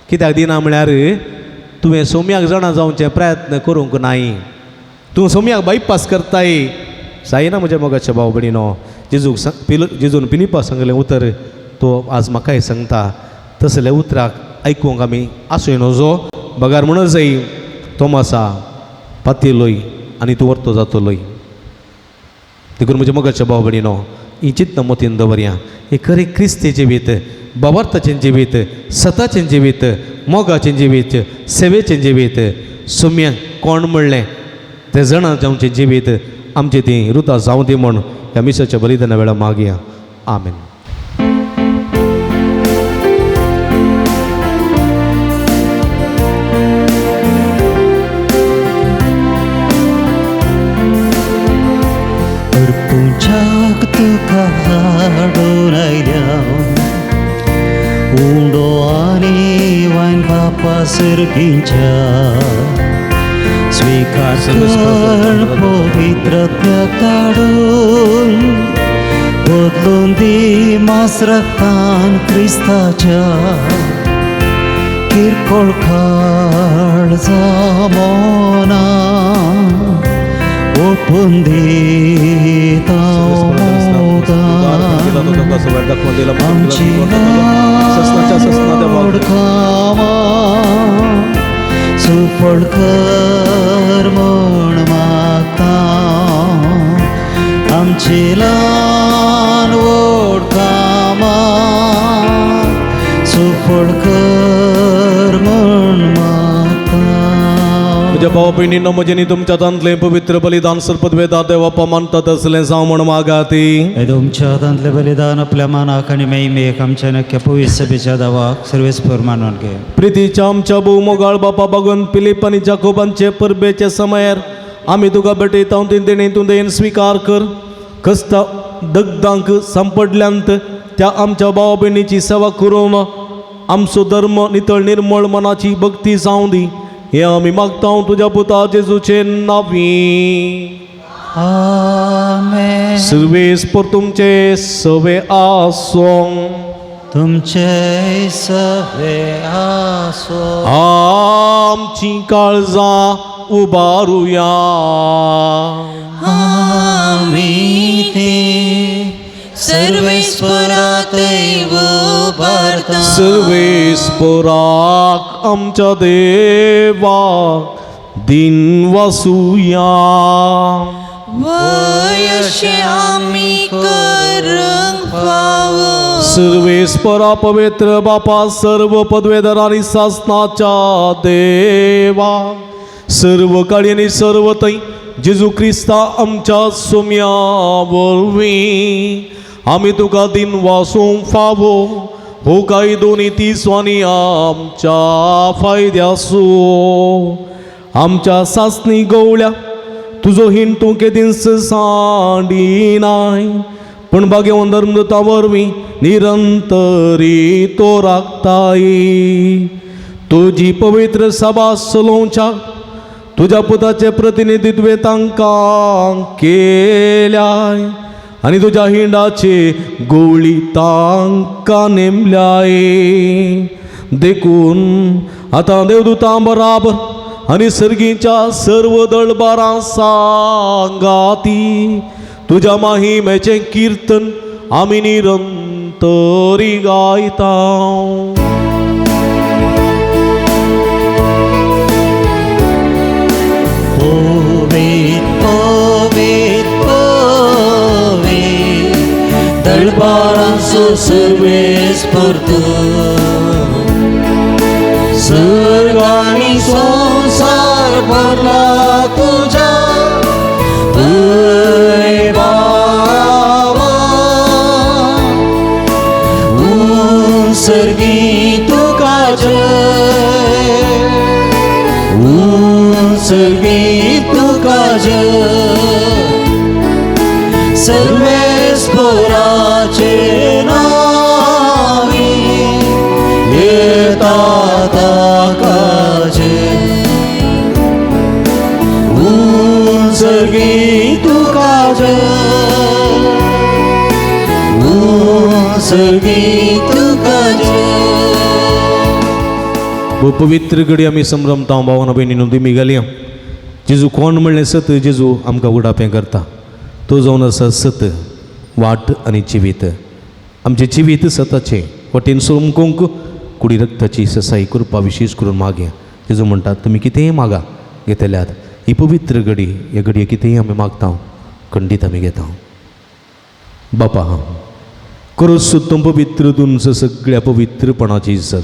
C: कित्याक दिना म्हळ्यार तुवें सोम्याक जाणा जावचे प्रयत्न करूंक नाय, तूं सोम्याक बायपास करताय. जायना म्हज्या मोगाच्या भाव भयणीनो. जेजूक जेजून पिलिपा सांगलें उतर तो आज म्हाकाय सांगता. तसल्या उतराक आयकूंक आमी आसूं नजो. बगार म्हणून जाय तोमासा पातयलोय आनी तूं वर्तो जातलोय. देखून म्हज्या मोगाच्या भाव भयणीनो, ही चिंतना मतीन दवरया. हे खरें क्रिस्ती जिवीत, बाबार्थाचें जिवीत, सताचें जिवीत, मोगाचें जिवीत, सेवेचें जिवीत, सुम्या कोण म्हणलें तें जाणा जावचें जिवीत आमचें ती रुता जावं दी म्हूण ह्या मिसाच्या बलिदाना वेळार मागया. आमेन.
B: अर्पूंच्याक तुका हाडून आयल्या उंडो आनी वायन बापा सर्गींच्या, स्वीकार कर पवित्र धाडून बदलून दी मास रक्तान क्रिस्ताच्या, किरकोळ काळजा मोना ओपून दिता मोगान. आमची व्हड कामां सुफळ कर म्हूण मागता, आमची ल्हान व्हड कामां सुफळ कर म्हूण मागता.
C: म्हज्या भाव भयणींनो, म्हजें तुमच्या तांतलें पवित्र बलिदान सरपत वेदा देवापा मानता तसलें जावं म्हूण मागाती.
B: तुमच्या हातांतलें बलिदान आपल्या मानाक आनी महिमेक आमच्या नक्क्या पवित्र सभेच्या दावाक सर्वेस्पर मानून घे.
C: प्रितीच्या आमच्या भोव मोगाळ बापा बागून पिलीप आनी जाकोबांचे परबेचे समयार आमी तुका भेटयता. ती देणी तूं देण स्विकार कर. कस्ता दगदांक सांपडल्यांत त्या आमच्या भावा भयणीची सेवा करून आमचो धर्म नितळ निर्मळ मनाची भक्ती जावं दी. हें आमी मागता तुज्या पुता जेजूचे नांवी.
B: आमेन.
C: सर्वेस्पर तुमचे सवे आसूं.
B: तुमचे सवे आसो.
C: आमची काळजां उबारुया.
D: आमी ते सर्वेस्परातय उबारता.
C: सर्वेस्पराक आमच्या देवा दिन वासुया.
D: वयशे आमी करूंक फावो.
C: सर्वेस्परा पवित्र बापा, सर्व पदवेधर आनी सासनाच्या देवा, सर्व काळी आनी सर्व थंय जेजू क्रिस्ता आमच्या सोम्या वरवीं आमी तुका दिन वासूंक फावो हो कायदो नी स्वानी आमच्या फायद्यासो. आमच्या सासणी गवळ्या तुजो हिण तूं केदींच सांडिनाय, पूण भाग्यवंत धर्मदूता वरवीं निरंतरी तो राखताय. तुजी पवित्र सभा चलोवच्या तुज्या पुताचें प्रतिनिधित्व तांकां केल्याय आनी तुज्या हिंडाचे गोवळी तांकां नेमल्याय. देखून आतां देवदूतां बराबर आनी सर्गीच्या सर्व दळबारां सांगाती तुज्या माहिमेचें किर्तन आमी निरंतरी गायता.
B: पवीत पवीत पवीत दळबारांचो सर्वेस्पर तूं, सर्ग आनी संवसार भरला तुज्या वैभवान. उत्सर्गी तुका जय, उत्सर्गी तुका जय, सर्वेस्पराचे नांवी येता ताका जय. उत्सर्गी तुका जय, उत्सर्गी तुका जय.
C: पवित्र घडी आमी संभ्रमता भावान भयणीनो दिमी घालया. जेजू कोण म्हणलें सत जेजू आमकां उडापें करता. तो जावन आसा सत, वाट आनी जिवीत. आमचें जिवीत सताचें वटेन सोमकूंक कुडी रक्ताची ससाई करपा विशेश करून मागया. जेजू म्हणटा तुमी कितेंय मागा घेतल्यात. ही पवित्र घडी, ह्या घडये कितेंय आमी मागता खंडीत आमी घेता. बापा करोस तूं पवित्र तुमचो सगळ्या पवित्रपणाची सर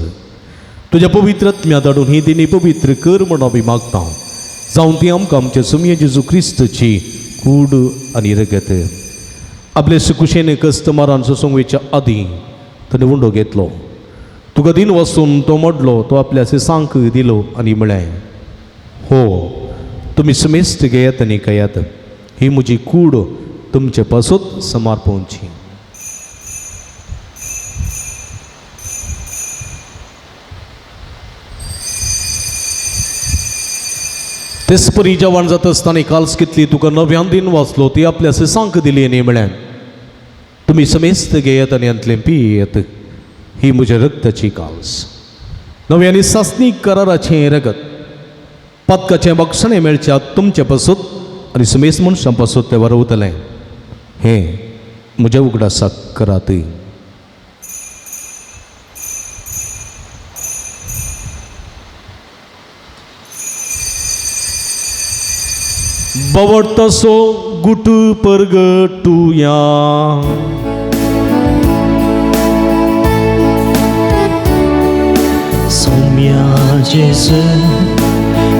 C: तुज्या पवित्र आत्म्या धाडून ही दिनी पवित्र कर म्हण आमी मागता. जावन ती आमकां आमच्या सुमये जेजू क्रिस्तची कूड आनी रगत. आपले सुकुशेन कस्टमरान सोसूंक वयच्या आदीं ताणें उंडो घेतलो, तुका दिन वसून तो मोडलो, तो आपल्या सांक दिलो आनी म्हळें, हो तुमी समेस्त घेयात आनी खायात, ही म्हजी कूड तुमचे पासत समर्पणची. तेसपरी जवान जाता आसतना काल्स कितली तुका नव्यान दिन वाचलो, ती आपल्या सांक दिली आनी म्हळें, तुमी समेस्त घेयात आनी हांतलें पियेत, ही म्हज्या रक्ताची काल्स, नव्या आनी सासणी कराराचें रगत, पातकाचें बक्षणें मेळच्या तुमचे पासत आनी समेस्त मनशां पासत तें वरवतलें. हें म्हज्या उगडासाक करात. बवडतसो गुट परगटुया.
B: सोम्या जेजू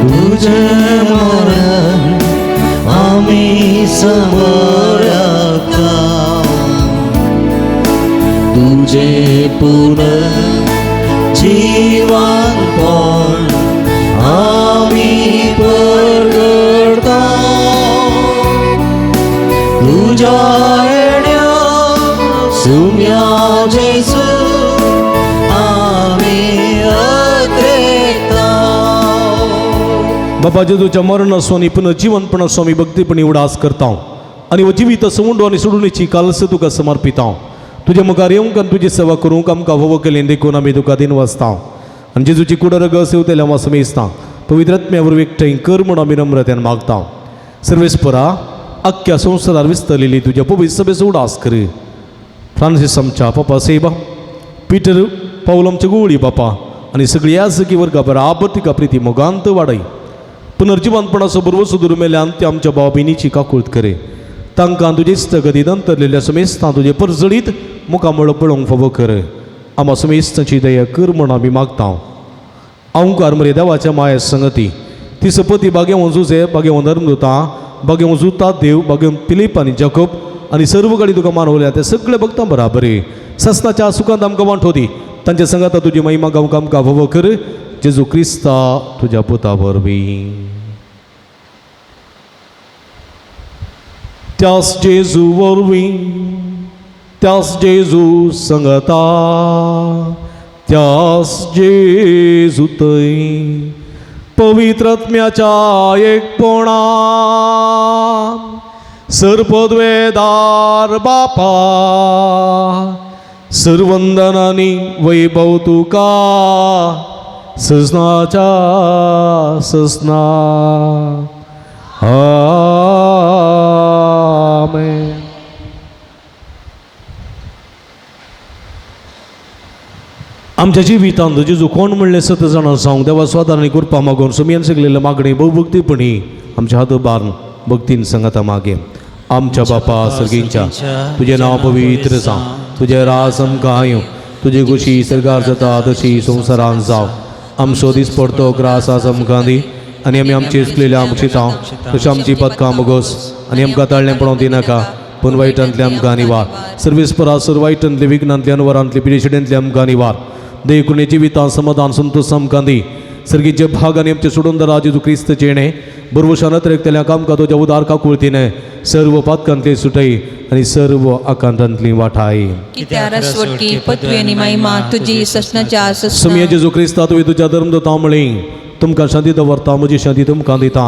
B: तुजें मरण आमी समरता, तुजें पुनर्जीवनपण आमी परगटता. तुज्या येण्या सुम्या जेजू आमी अत्रेकता.
C: बाबा जेजूच्या मरणाचो आनी पुनर्जिवनपणाचो आमी भक्तीपणी उडास करता आनी हो जिवीत सवंडो आनी सोडूनची कालस तुका समर्पिता. तुज्या मुखार येवंक आनी तुजी सेवा करूंक आमकां होवो केली देखून आमी तुका दिनवासता आनी जेजूची कुडर सेवतेल्या हांव समेजता पवित्र आत्म्या वरवीं एकठांय कर म्हूण आमी नम्रतेन मागता. सर्वेस्परा आख्ख्या संवसारार विस्तरलेली तुज्या पवित्र सभेचो उडास कर. फ्रांसीस आमच्या पापा सेबा, पिटर पावल आमच्या गोवळी बापा आनी सगळी याजकी वर्गा बराबर तिका प्रिती मोगांत वाडय. पुनर्जिवंतपणाचो बरवसो दुर्मेल्यान ते आमच्या भाव भयणीची काकूळत करे. तांकां तुजे इस्तगती नंतरलेल्या समेस्तां तुजे परजळीत मुखामळ पळोवंक फावो कर. आमा समेस्तांची दया कर म्हूण आमी मागता. अंकार मरे देवाच्या माया संगती ती सपती बागेवन जुजे, बागेवन धर्मदुता, बागेवन जुता देव, बागेवन पिलीप आनी जाकोब आनी सर्व गाडी तुका मानवल्या ते सगळे भक्तां बराबर ससनाच्या सुखांत आमकां वांटो दी. तांच्या संगाता तुजी महिमा गावंक आमकां फावो कर. जेजू क्रिस्ता तुज्या पुता वरवीं. त्यास जेजू वरवीं, त्यास जेजू संगता, त्यास जेजू थंय पवित्र आत्म्याच्या एकपणान सर्पद्वेदार बापा सर्वंदनानी वैभव तुका सजनाच्या सजना. आमेन. आमच्या जिवितांत जेजू कोण म्हणलें सत जाणां सांग देवा स्वादार आनी कृपा मागून सुमयन शिकलेले मागणी भोवभक्तीपणी आमच्या हात उबारून भक्तीन संगता मागे. आमच्या बापा सर्गींच्या तुजें नांव पवित्र जावं, तुजें राज आमकां येवं, तुजी खुशी सरकार जाता तशी संवसारांत जावं. आमचो दीस पडतो ग्रास आज आमकां दी आनी आमी आमची चुकलेल्या आमक्षितां तशें आमची पदकां मुगोस आनी आमकां ताळ्ळें पळोवंक दिनाका पूण वायटांतले आमकां निवार. सर्वेस्परा सर वायटांतले विघ्नांतले अनवरांतले पिडेशिडेंतले आमकां निवार. देखून जिवितां समाधान संतोष आमकां दी. सर्गीचे भाग आनी आमचे सोडून दरा जेजू क्रिस्त जेणे बरवशान अतिरेकतल्या कामकां तुज्या उदार काकुळतीने सर्व पातकांतली सुटय आनी सर्व आकांतांतली वाठाय.
D: कित्याक रसवटकी पदवी आनी महिमा तुजी ससनाच्या
C: समिया
D: ससना.
C: जेजू क्रिस्ता तुवें तुज्या धर्मदूतां म्हळी तुमकां शांती दवरता म्हजी शांती तुमकां दिता.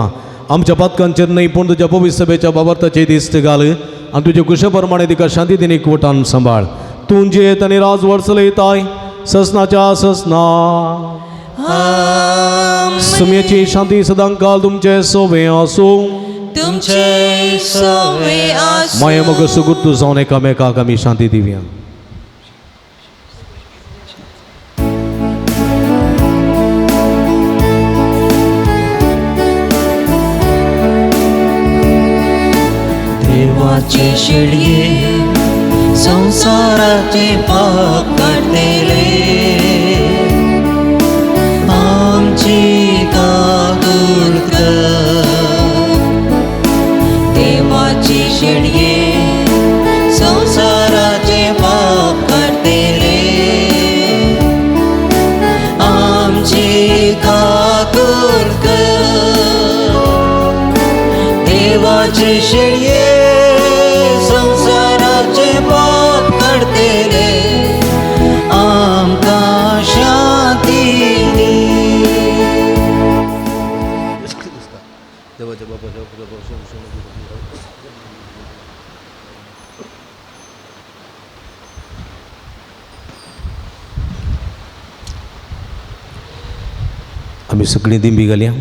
C: आमच्या पातकांचेर न्हय पूण तुज्या पवित्र सभेच्या बाबार्थाचे दिस्त घाल आनी तुजे कुशे प्रमाणे तिका शांती दिनी एकवटान सांबाळ. तूं जियेत आनी राजवट चलयताय ससनाच्या ससना. सुमयेची शांती सदांकाल तुमचे सोवे आसूं.
D: तुमचे सवे आसूं.
C: माये मग सुगुर्तू जावन एकामेकाक आमी शांती दिवया.
D: देवाचे शेळये संवसाराचे पाप काडटले आमची काकूळ कर. देवाची शेळये संवसाराचे पाप काडटले आमची काकूळ कर. देवाची शेळये संवसाराचे पाप काडटले आमकां शांती दी.
C: आमी सगळीं दिंबी घालया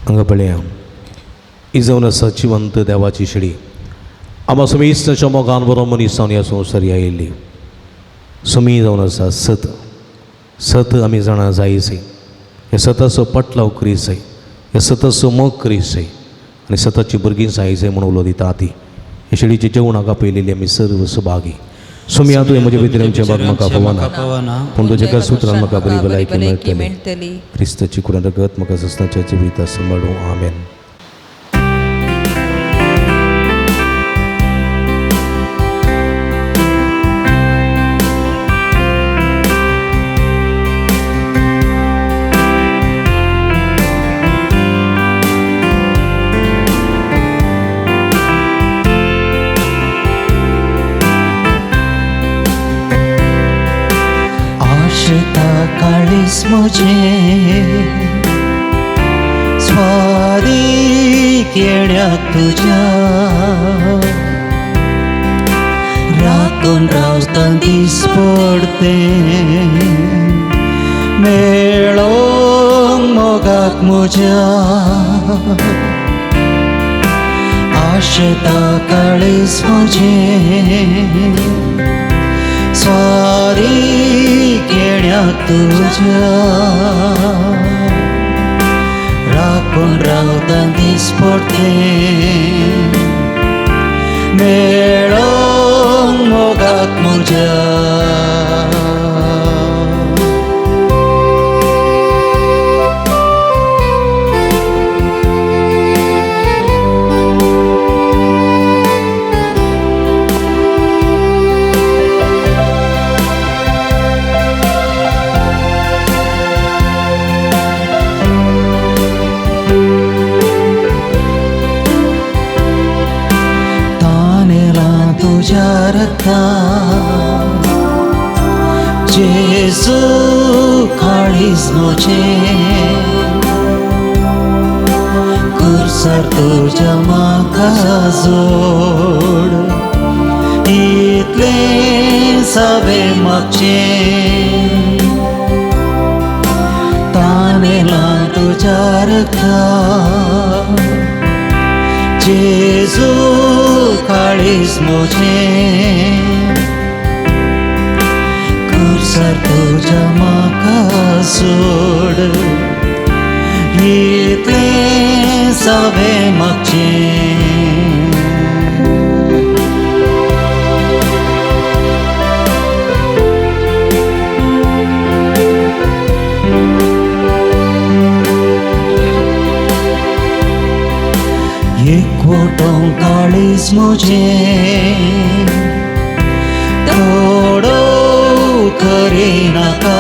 C: हांगा पळया ही जावन आसा जिवंत देवाची शेळी. आमा समेस्ताच्या मोगान बरो मनीस जावन ह्या संवसारी आयिल्ली समी जावन आसा सत. सत आमी जाणा जाय जाय ह्या सताचो पाटलाव करी जाय, ह्या सताचो मोग करी जाय आनी सताची भुरगीं जाय जाय म्हूण उलो दिता ती. ह्या शेळीच्या जेवणाक आपयलेली आमी सर्व सभागी. सोमया तुवें म्हज्या भितर आमच्या भाग म्हाका पवना पूण तुज्या एका सुत्रान म्हाका बरी भलायकी मेळटली. क्रिस्ताची कुडान रगत म्हाका ससनाच्या जिविता सांबाळूं. आमेन.
D: आशता काळीस म्हजें
B: केण्याक तुज्या राखून रावता दीस पडते मेळोंक मोगाक म्हज्या आशेता काळीज म्हजें स्वारी केण्याक तुज्या राखून रावता दीस पडते मेळोंक मोगाक म्हज्या. तुझ्या रक्ता जेजू काळीज म्हजें कुर्सार तुज्या म्हाका जोड इतलें हांवें मागचें तानेलां तुज्या रक्ता जेजू काळीज म्हजें कुर्सार तुज्या म्हाका सोड इतलें हांवें मागचें. एकवटों काळीज म्हजें थोडो करिनाका.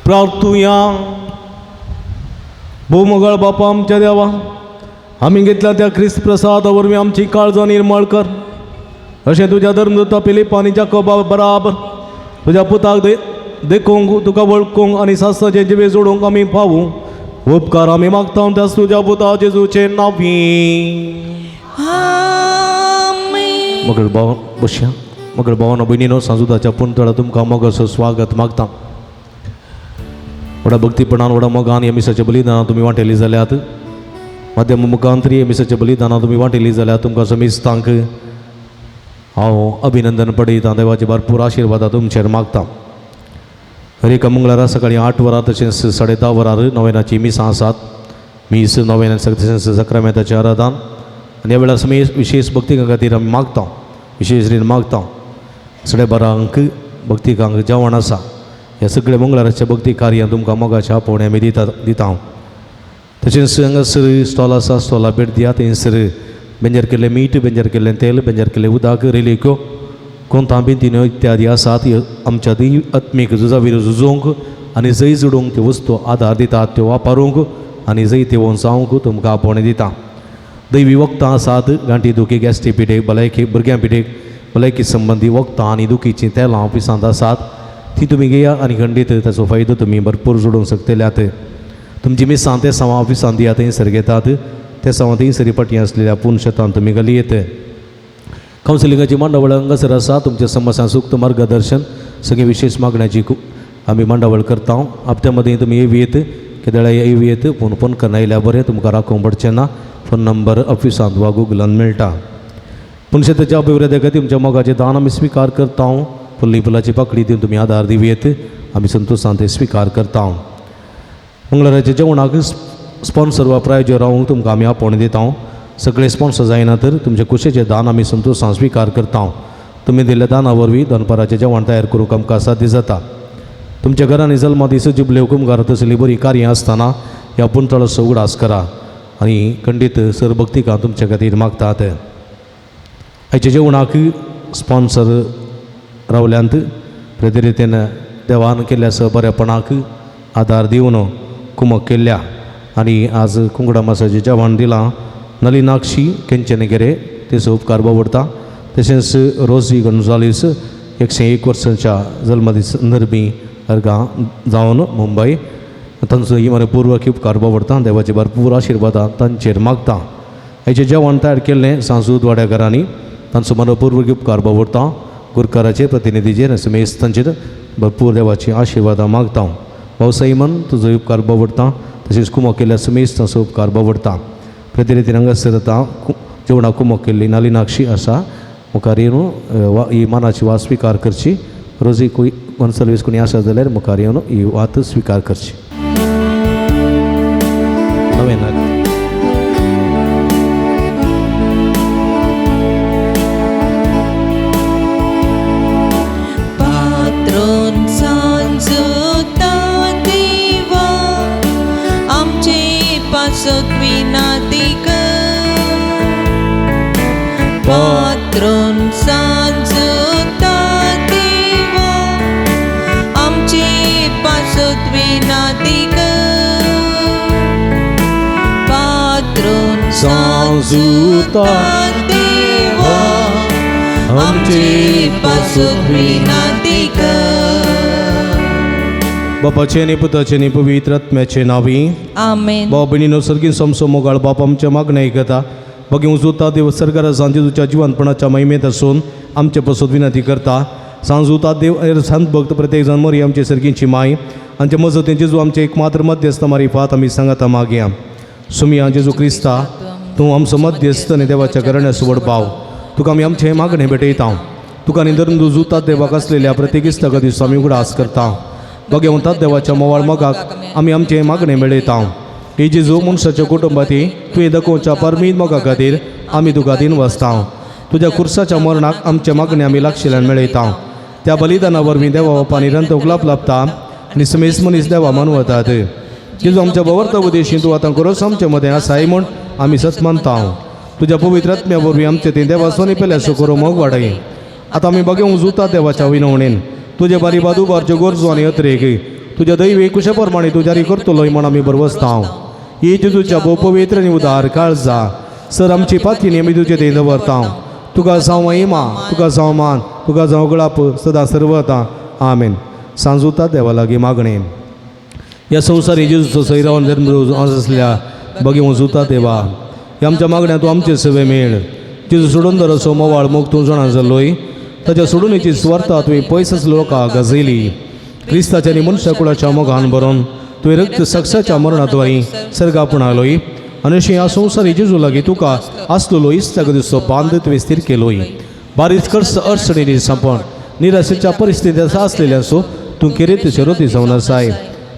C: प्रार्थुया. भोवमोगाळ बापा आमच्या देवा, आमी घेतल्या त्या क्रिस्त प्रसादा वरवीं आमची काळजां निर्मळ कर, अशें तुज्या धर्मदूता फिलिप आनी जाकोबा बराबर तुज्या पुताक देखूंक, तुका वळखूंक आनी सासणाचें जिवे जोडूंक आमी पावूं. उपकार आमी मागता त्याच तुज्या पुता जेजूचे नांवी. मगळ भाव बसया. मगळ भावानो भयणीनो, सांजुदाच्या पुणतळा तुमकां मोगाचो स्वागत मागता. व्हडा भक्तीपणान व्हडा मोगान ह्या मिसाच्या बलिदानां तुमी वांटेली जाल्यात, माध्यम मुखांतरी ह्या मिसाच्या बलिदानां तुमी वांटेली जाल्यार तुमकां समिस्तांक हांव अभिनंदन पडयतां. देवाचे भरपूर आशिर्वादा तुमचेर मागता. हर एका मंगळारा सकाळीं 8 वरां तशेंच 10:30 वरार नोवेनाची मिसां आसात. मीस नोवेना तशेंच सक्रामेंताचें आराधन आनी ह्या वेळार समेस विशेश भक्तिकां खातीर आमी मागता, विशेश रीन मागता. 12:30 भक्तिकांक जेवण आसा. ह्या सगळ्या मंगळाराच्या भक्ती कार्यां तुमकां मोगाच्या आपोवणे आमी दिता हांव. तशेंच हांगासर स्टॉल आसा, स्टॉला भेट दिया. थंयसर बेंजर केल्लें मीठ, बेंजर केल्लें तेल, बेंजर केल्लें उदक, रेलिक्यो, कोंतां बिंतिन्यो इत्यादी आसात. आमच्या दी आत्मीक झुजावीर झुजोवंक आनी जंय जोडूंक त्यो वस्तू आदार दितात, त्यो वापरूंक आनी जंय तेवोवन जावंक तुमकां आपोवणें दिता. दैवी वखदां आसात, गांठी दुखी, गॅस्ट्री पिडेक, भलायकी भुरग्यां पिडेक, भलायकी संबंदी वखदां आनी दुखीचीं तेलां ऑफिसांत आसात, ती तुमी घेया आनी खंडीत ताचो फायदो तुमी भरपूर जोडूंक शकतल्यात. तुमची मिसां ते सावां ऑफिसांत दिया, थंयसर घेतात. ते सावां थंयसर पटी आसलेल्या पूर्ण शेतान तुमी घाली येत. कावन्सिलिंगाची मांडावळ हांगासर आसा. तुमच्या समस्या सुक्त मार्गदर्शन सगळी विशेष मागण्याची आमी मांडावळ करता. हप्त्या मदीं तुमी येव येत, केदळा येव येत, पूण फोन करना येयल्यार बरें, तुमकां राखोवंक पडचें ना. फोन नंबर ऑफिसांत वा गुगलान मेळटा. पूण शेताच्या अभिवृद्धी खातीर तुमच्या मोगाचें दान आमी स्विकार करता. फुल्ली फुलाची पाकळी दिवन तुमी आदार दिवयेत, आमी संतोशान ते स्विकार करता. मंगळाराच्या जेवणाक स्पॉन्सर वा प्रायोजक रावूंक तुमकां आमी आपोवणें दिता. सगळे स्पॉन्सर जायना तर तुमचे कुशेचें दान आमी संतोशान स्विकार करता. तुमी दिल्ल्या दाना वरवीं दनपाराचें जेवण तयार करूंक आमकां साध्य जाता. तुमच्या घरांनी जल्मा दीस जुबले हुकुमगार तसली बरीं कार्यां आसतना ह्या पुंतळाचो उगडास करा आनी खंडीत सर भक्तिकां तुमच्या खातीर मागतात. आयच्या जेवणाक स्पॉन्सर रावल्यांत प्रेरितेन देवान केल्ल्या बरेपणाक आदार दिवन कुमक केल्ल्या आनी आज कुंगडा मासाचें जेवण दिलां नलिनाक्षी केंचनगेरे तेचो उपकार बावडटा. तशेंच रोजी गोन्जालीस 101 वर्सांच्या जल्मदीस नरबी अर्गां जावन मुंबय तांचो मनपूर्वक उपकार बावडटा देवाचे भरपूर आशिर्वादां तांचेर मागता. हेचें जेवण तयार केल्लें सांजूद वाड्याघरांनी तांचो मनपूर्वक उपकार बावडटा. गुरकाराचेर प्रतिनिधीचेर आनी समेस्तांचेर भरपूर देवाची आशिर्वादां मागता. भाव सैमन तुजो उपकार बावडटा तशेंच कुमो केल्ल्या समेस्तांचो उपकार बावडटा. प्रतिनिधी हांगासर आतां जेवणाक कुमो केल्ली नालिनाक्षी आसा मुखार येवन ही मानाची वात स्विकार करची. रोजी गोन्साल्वीस कोणी आसा जाल्यार मुखार येवन ही वात स्विकार करची. नवेनाक
D: पात्रोन सांजुता देवा आमचे पासत विनाती कर. पात्रोन सांजुता देवा आमचे पासत विनाती कर. पात्रोन सांजुता देवा आमचे पासत विनाती कर.
C: बापाचे आनी पुताचे आनी पवित्र आत्म्याचे नांवी
D: आमेन.
C: भाव भयणीनो सर्गीन समसो मोगाळ बाप आमच्या मागणें आयकता. बगी उजुता देव सरकारा सांजेच्या जिवनपणाच्या महिमेत आसून आमचे पसत विनंती करता. सांजुता देव संत भक्त प्रत्येक जाण मरी आमचे सर्गींची माय आमचे मजतीन जेजू आमचे एक मात्र मध्यस्थ मारिफात आमी सांगाता मागया. सुमिया जेजू क्रिस्ता तूं आमचो मध्यस्थ आनी देवाच्या घराण्याचो व्हड भाव तुका आमी आमचें मागणें भेटयता. तुका आनी धरून जुतात देवाक आसलेल्या प्रत्येक इश्टाक दिसो आमी उगडास करता. बगेवतात देवाच्या मोवाळ मोगाक आमी आमचें मागणें मेळयता. ही जेजू मनशाच्या कुटुंबाती तुवें दाखोवच्या परमीत मोगा खातीर आमी तुका दिन वसता. तुज्या खुर्साच्या मरणाक आमचें मागणें आमी लागशिल्ल्यान मेळयता. त्या बलिदाना वरवीं देवा बापा निरंतर उगलाप लाभता आनी समेस मनीस देवा मानवतात. जेजू आमच्या बवर्त उदेशी तूं आतां खरोच आमचे मदें आसाय म्हूण आमी सत मानता. तुज्या पवित्र आत्म्या वरवीं आमचे तें देवा सोनी पेल्याचो करो मोग वाडय. आतां आमी बगेवंक जुता देवाच्या विनवणेन तुजे बारी बादू बारच्यो गरजो आनी अत्रेक तुज्या दैवी कुशे प्रमाणे तूं जारी करतलोय म्हूण आमी बरवसता. ही जेजूच्या भोव पवित्र आनी उदार काळजा सर आमची पातीनी आमी तुजे थंय दवरता. तुका जावं महिमा तुका जावं मान तुका जावं गळाप सदां सर्वता. आमेन. सांजुता देवा लागीं मागणें. ह्या संवसारी जेजूचो सैरावन धर्म आसल्या बगेवंक जुता देवा ह्या आमच्या मागण्या तूं आमचे सवे मेळ. जेजू सोडून दर मोवाळ मोग तूं जाणा जालोय ताच्या सोडून सुवार्था तुवें पयस आसलो लोकांक गाजयली. क्रिस्ताच्या आनी मनशा कुळाच्या मोगान भरोन तुवें रक्त सक्साच्या मरणाद्वारी सर्गा आपणालोय आनी अशें ह्या संवसारी जेजू लागीं तुका आसलेलो इश्टाक दिसचो बांद तुवें स्थीर केलोय. बारीच खर्च अडचणींनी सांपण निराशेच्या परिस्थितींत आसलेल्यांचो तूं केरेत शरोती जावन आसाय.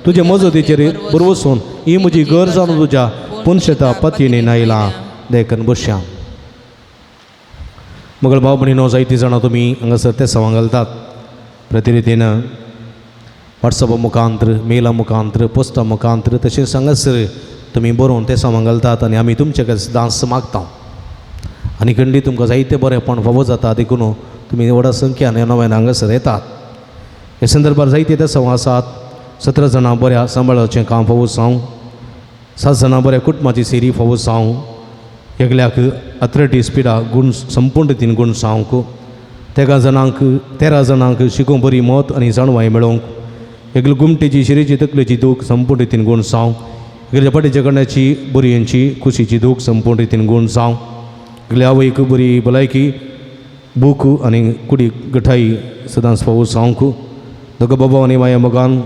C: तुजे मजतीचेर बरवसून ही म्हजी गरज जावन तुज्या पुनशेता पतीने नायला देखून बसया. मगळ भाव भयणीनो जायतीं जाणां तुमी हांगासर ते सवांग घालतात. प्रतिरितीन वॉट्सॅपा मुखांत्र मेला मुखांत्र पोस्टा मुखांत्र तशेंच हांगासर तुमी बरोवन ते सवांग घालतात आनी आमी तुमचे कडेन सदांच मागता. आनी खंडीत तुमकां जायते बरेंपण फावो जाता देखून तुमी व्हडा संख्यान ह्या नव्यान हांगासर येतात. हे संदर्भार जायते ते सवां आसात. 17 जाणां बऱ्या सांबाळाचें काम फावो जावं, 7 जाणां बऱ्या कुटुंबाची सेरी फावो जावं, एकल्याक अथरेटीस पिडा गूण संपूर्ण रितीन गूण जावंक, 13 जाणांक 13 जाणांक शिकोवंक बरी मत आनी जाणवाय मेळोवंक, एकले गुमटेची शिरेची तकलेची दूख संपूर्ण रितीन गूण जावंक, एकल्या फाटीच्या कडण्याची बरयेंची कुशीची दूख संपूर्ण रितीन गूण जावंक, एकल्या आवयक बरी भलायकी भूक आनी कुडी गठाई सदांच फावो जावंक, दोगा बाबा आनी माया मोगान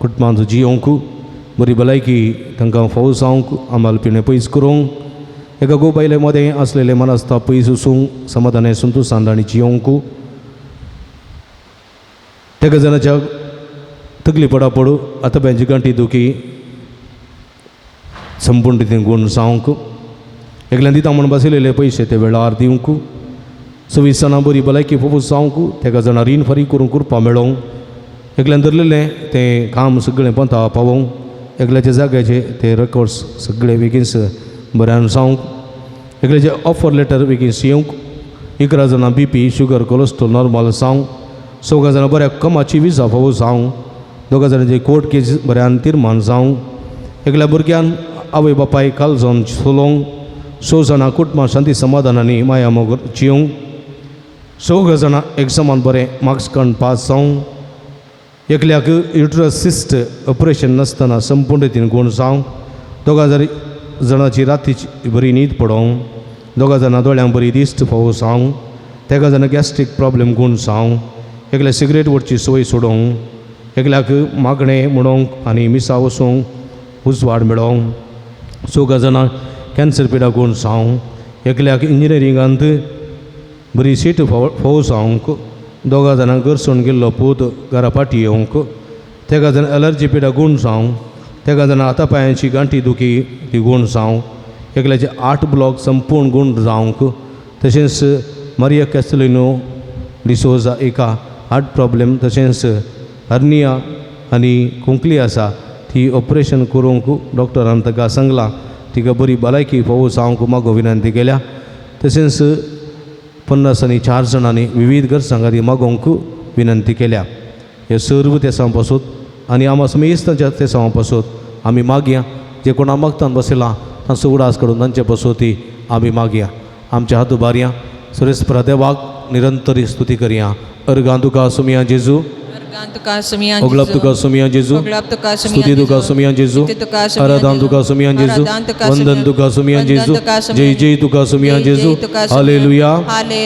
C: कुटुंबांत जियोवंक बरी भलायकी तांकां फावो जावंक, आमाल पिणें पयस करूंक, एका गो बायले मदें आसलेलें मनस्ताप पयस वचूंक समाधान संतोशान आनी जियोवंक, तेका जाणाच्या तकली पडा पडू आतां बेंची गांठी दुखी संपूर्ण रितीन गूण जावंक, एकल्यान दिता म्हूण बसयलेले पयशे ते वेळार दिवंक, 26 जाणां बरी भलायकी फावो जावंक, तेका जाणां रीण फारीक करूंक कृपा मेळोवंक, एकल्यान धरलेलें तें काम सगळें पंथा पावोवंक, एकल्याच्या जाग्याचे ते रेकॉर्ड्स सगळे बेगीन बऱ्यान जावंक, एकल्याचे ऑफर लेटर बेगीन येवंक, 11 जाणां B P sugar cholesterol normal जावंक, 4 जाणां बऱ्या कमाची विजा फावो जावंक, 2 जाणांचे कोर्ट केस बऱ्यान तिर्मान जावंक, एकल्या भुरग्यान आवय बापाय कालजोन चलोवंक, 6 जाणां कुटुंबां शांती समाधान आनी माया मोग जियोवंक, 4 जाणां एग्जामान बरें मार्क्स काडून पास जावंक, एकल्याक युट्रस सिस्ट ऑपरेशन नासतना संपूर्ण रितीन गूण जावं, दोगां जाणाची रातीची बरी न्हीद पडोवं, दोगां जाणां दोळ्यांक बरी दिश्ट फावो जावं, तेगा जाणां गॅस्ट्रीक प्रॉब्लेम गूण जावं, एकल्या सिगरेट ओडची संवय सोडोवंक, एकल्याक मागणें म्हणोंक आनी मिसा वचूंक उजवाड मेळोवंक, चौगां जाणां कॅन्सर पिडा गूण जावं, एकल्याक इंजिनियरिंगांत बरी सीट फावो फावो जावंक, दोगां जाणां घर सोडून गेल्लो पूत घरा फाटी येवंक, तेगा जाणां एलर्जी पिडा गूण जावं, तेगा जाणां हाता पांयांची गांठी दुखी ती गूण जावं, एकल्याचे 8 ब्लॉक संपूर्ण गूण जावंक, तशेंच मारिया कॅस्टलिनो डिसोजा एका हार्ट प्रॉब्लेम तशेंच हर्निया आनी खोंकली आसा ती ऑपरेशन करूंक डॉक्टरान ताका सांगलां, तिका बरी भलायकी फावो जावंक मागो विनंती केल्या. तशेंच 54 जाणांनी विविध गरजां खातीर मागोवंक विनंती केल्या. हे सर्व तेसांव पासून आनी आमा समेस्तांच्या तेसांव पासून आमी मागया, जे कोणा मागतान बसयलां तांचो उडास काडून तांचे पासून ती आमी मागया. आमच्या हात उबारया, सुरेश देवाक निरंतर स्तुती करया. अर्गां तुका सुमया जेजू,
D: अर्गां तुका सुमया
C: ओगलाप तुका सुमया जेजू,
D: ओगलाप तुका सुमया
C: स्तुती तुका सुमया जेजू,
D: स्तुती तुका सुमया
C: आराधन
D: जेजू,
C: तुका सुमया जेजू,
D: आराधन तुका
C: वंदन
D: सुमया,
C: तुका सुमया
D: वंदन
C: जेजू,
D: तुका सुमया
C: जय जय तुका सुमया
D: जय जय
C: जेजू.
D: तुका Somaiya.
C: Hallelujah,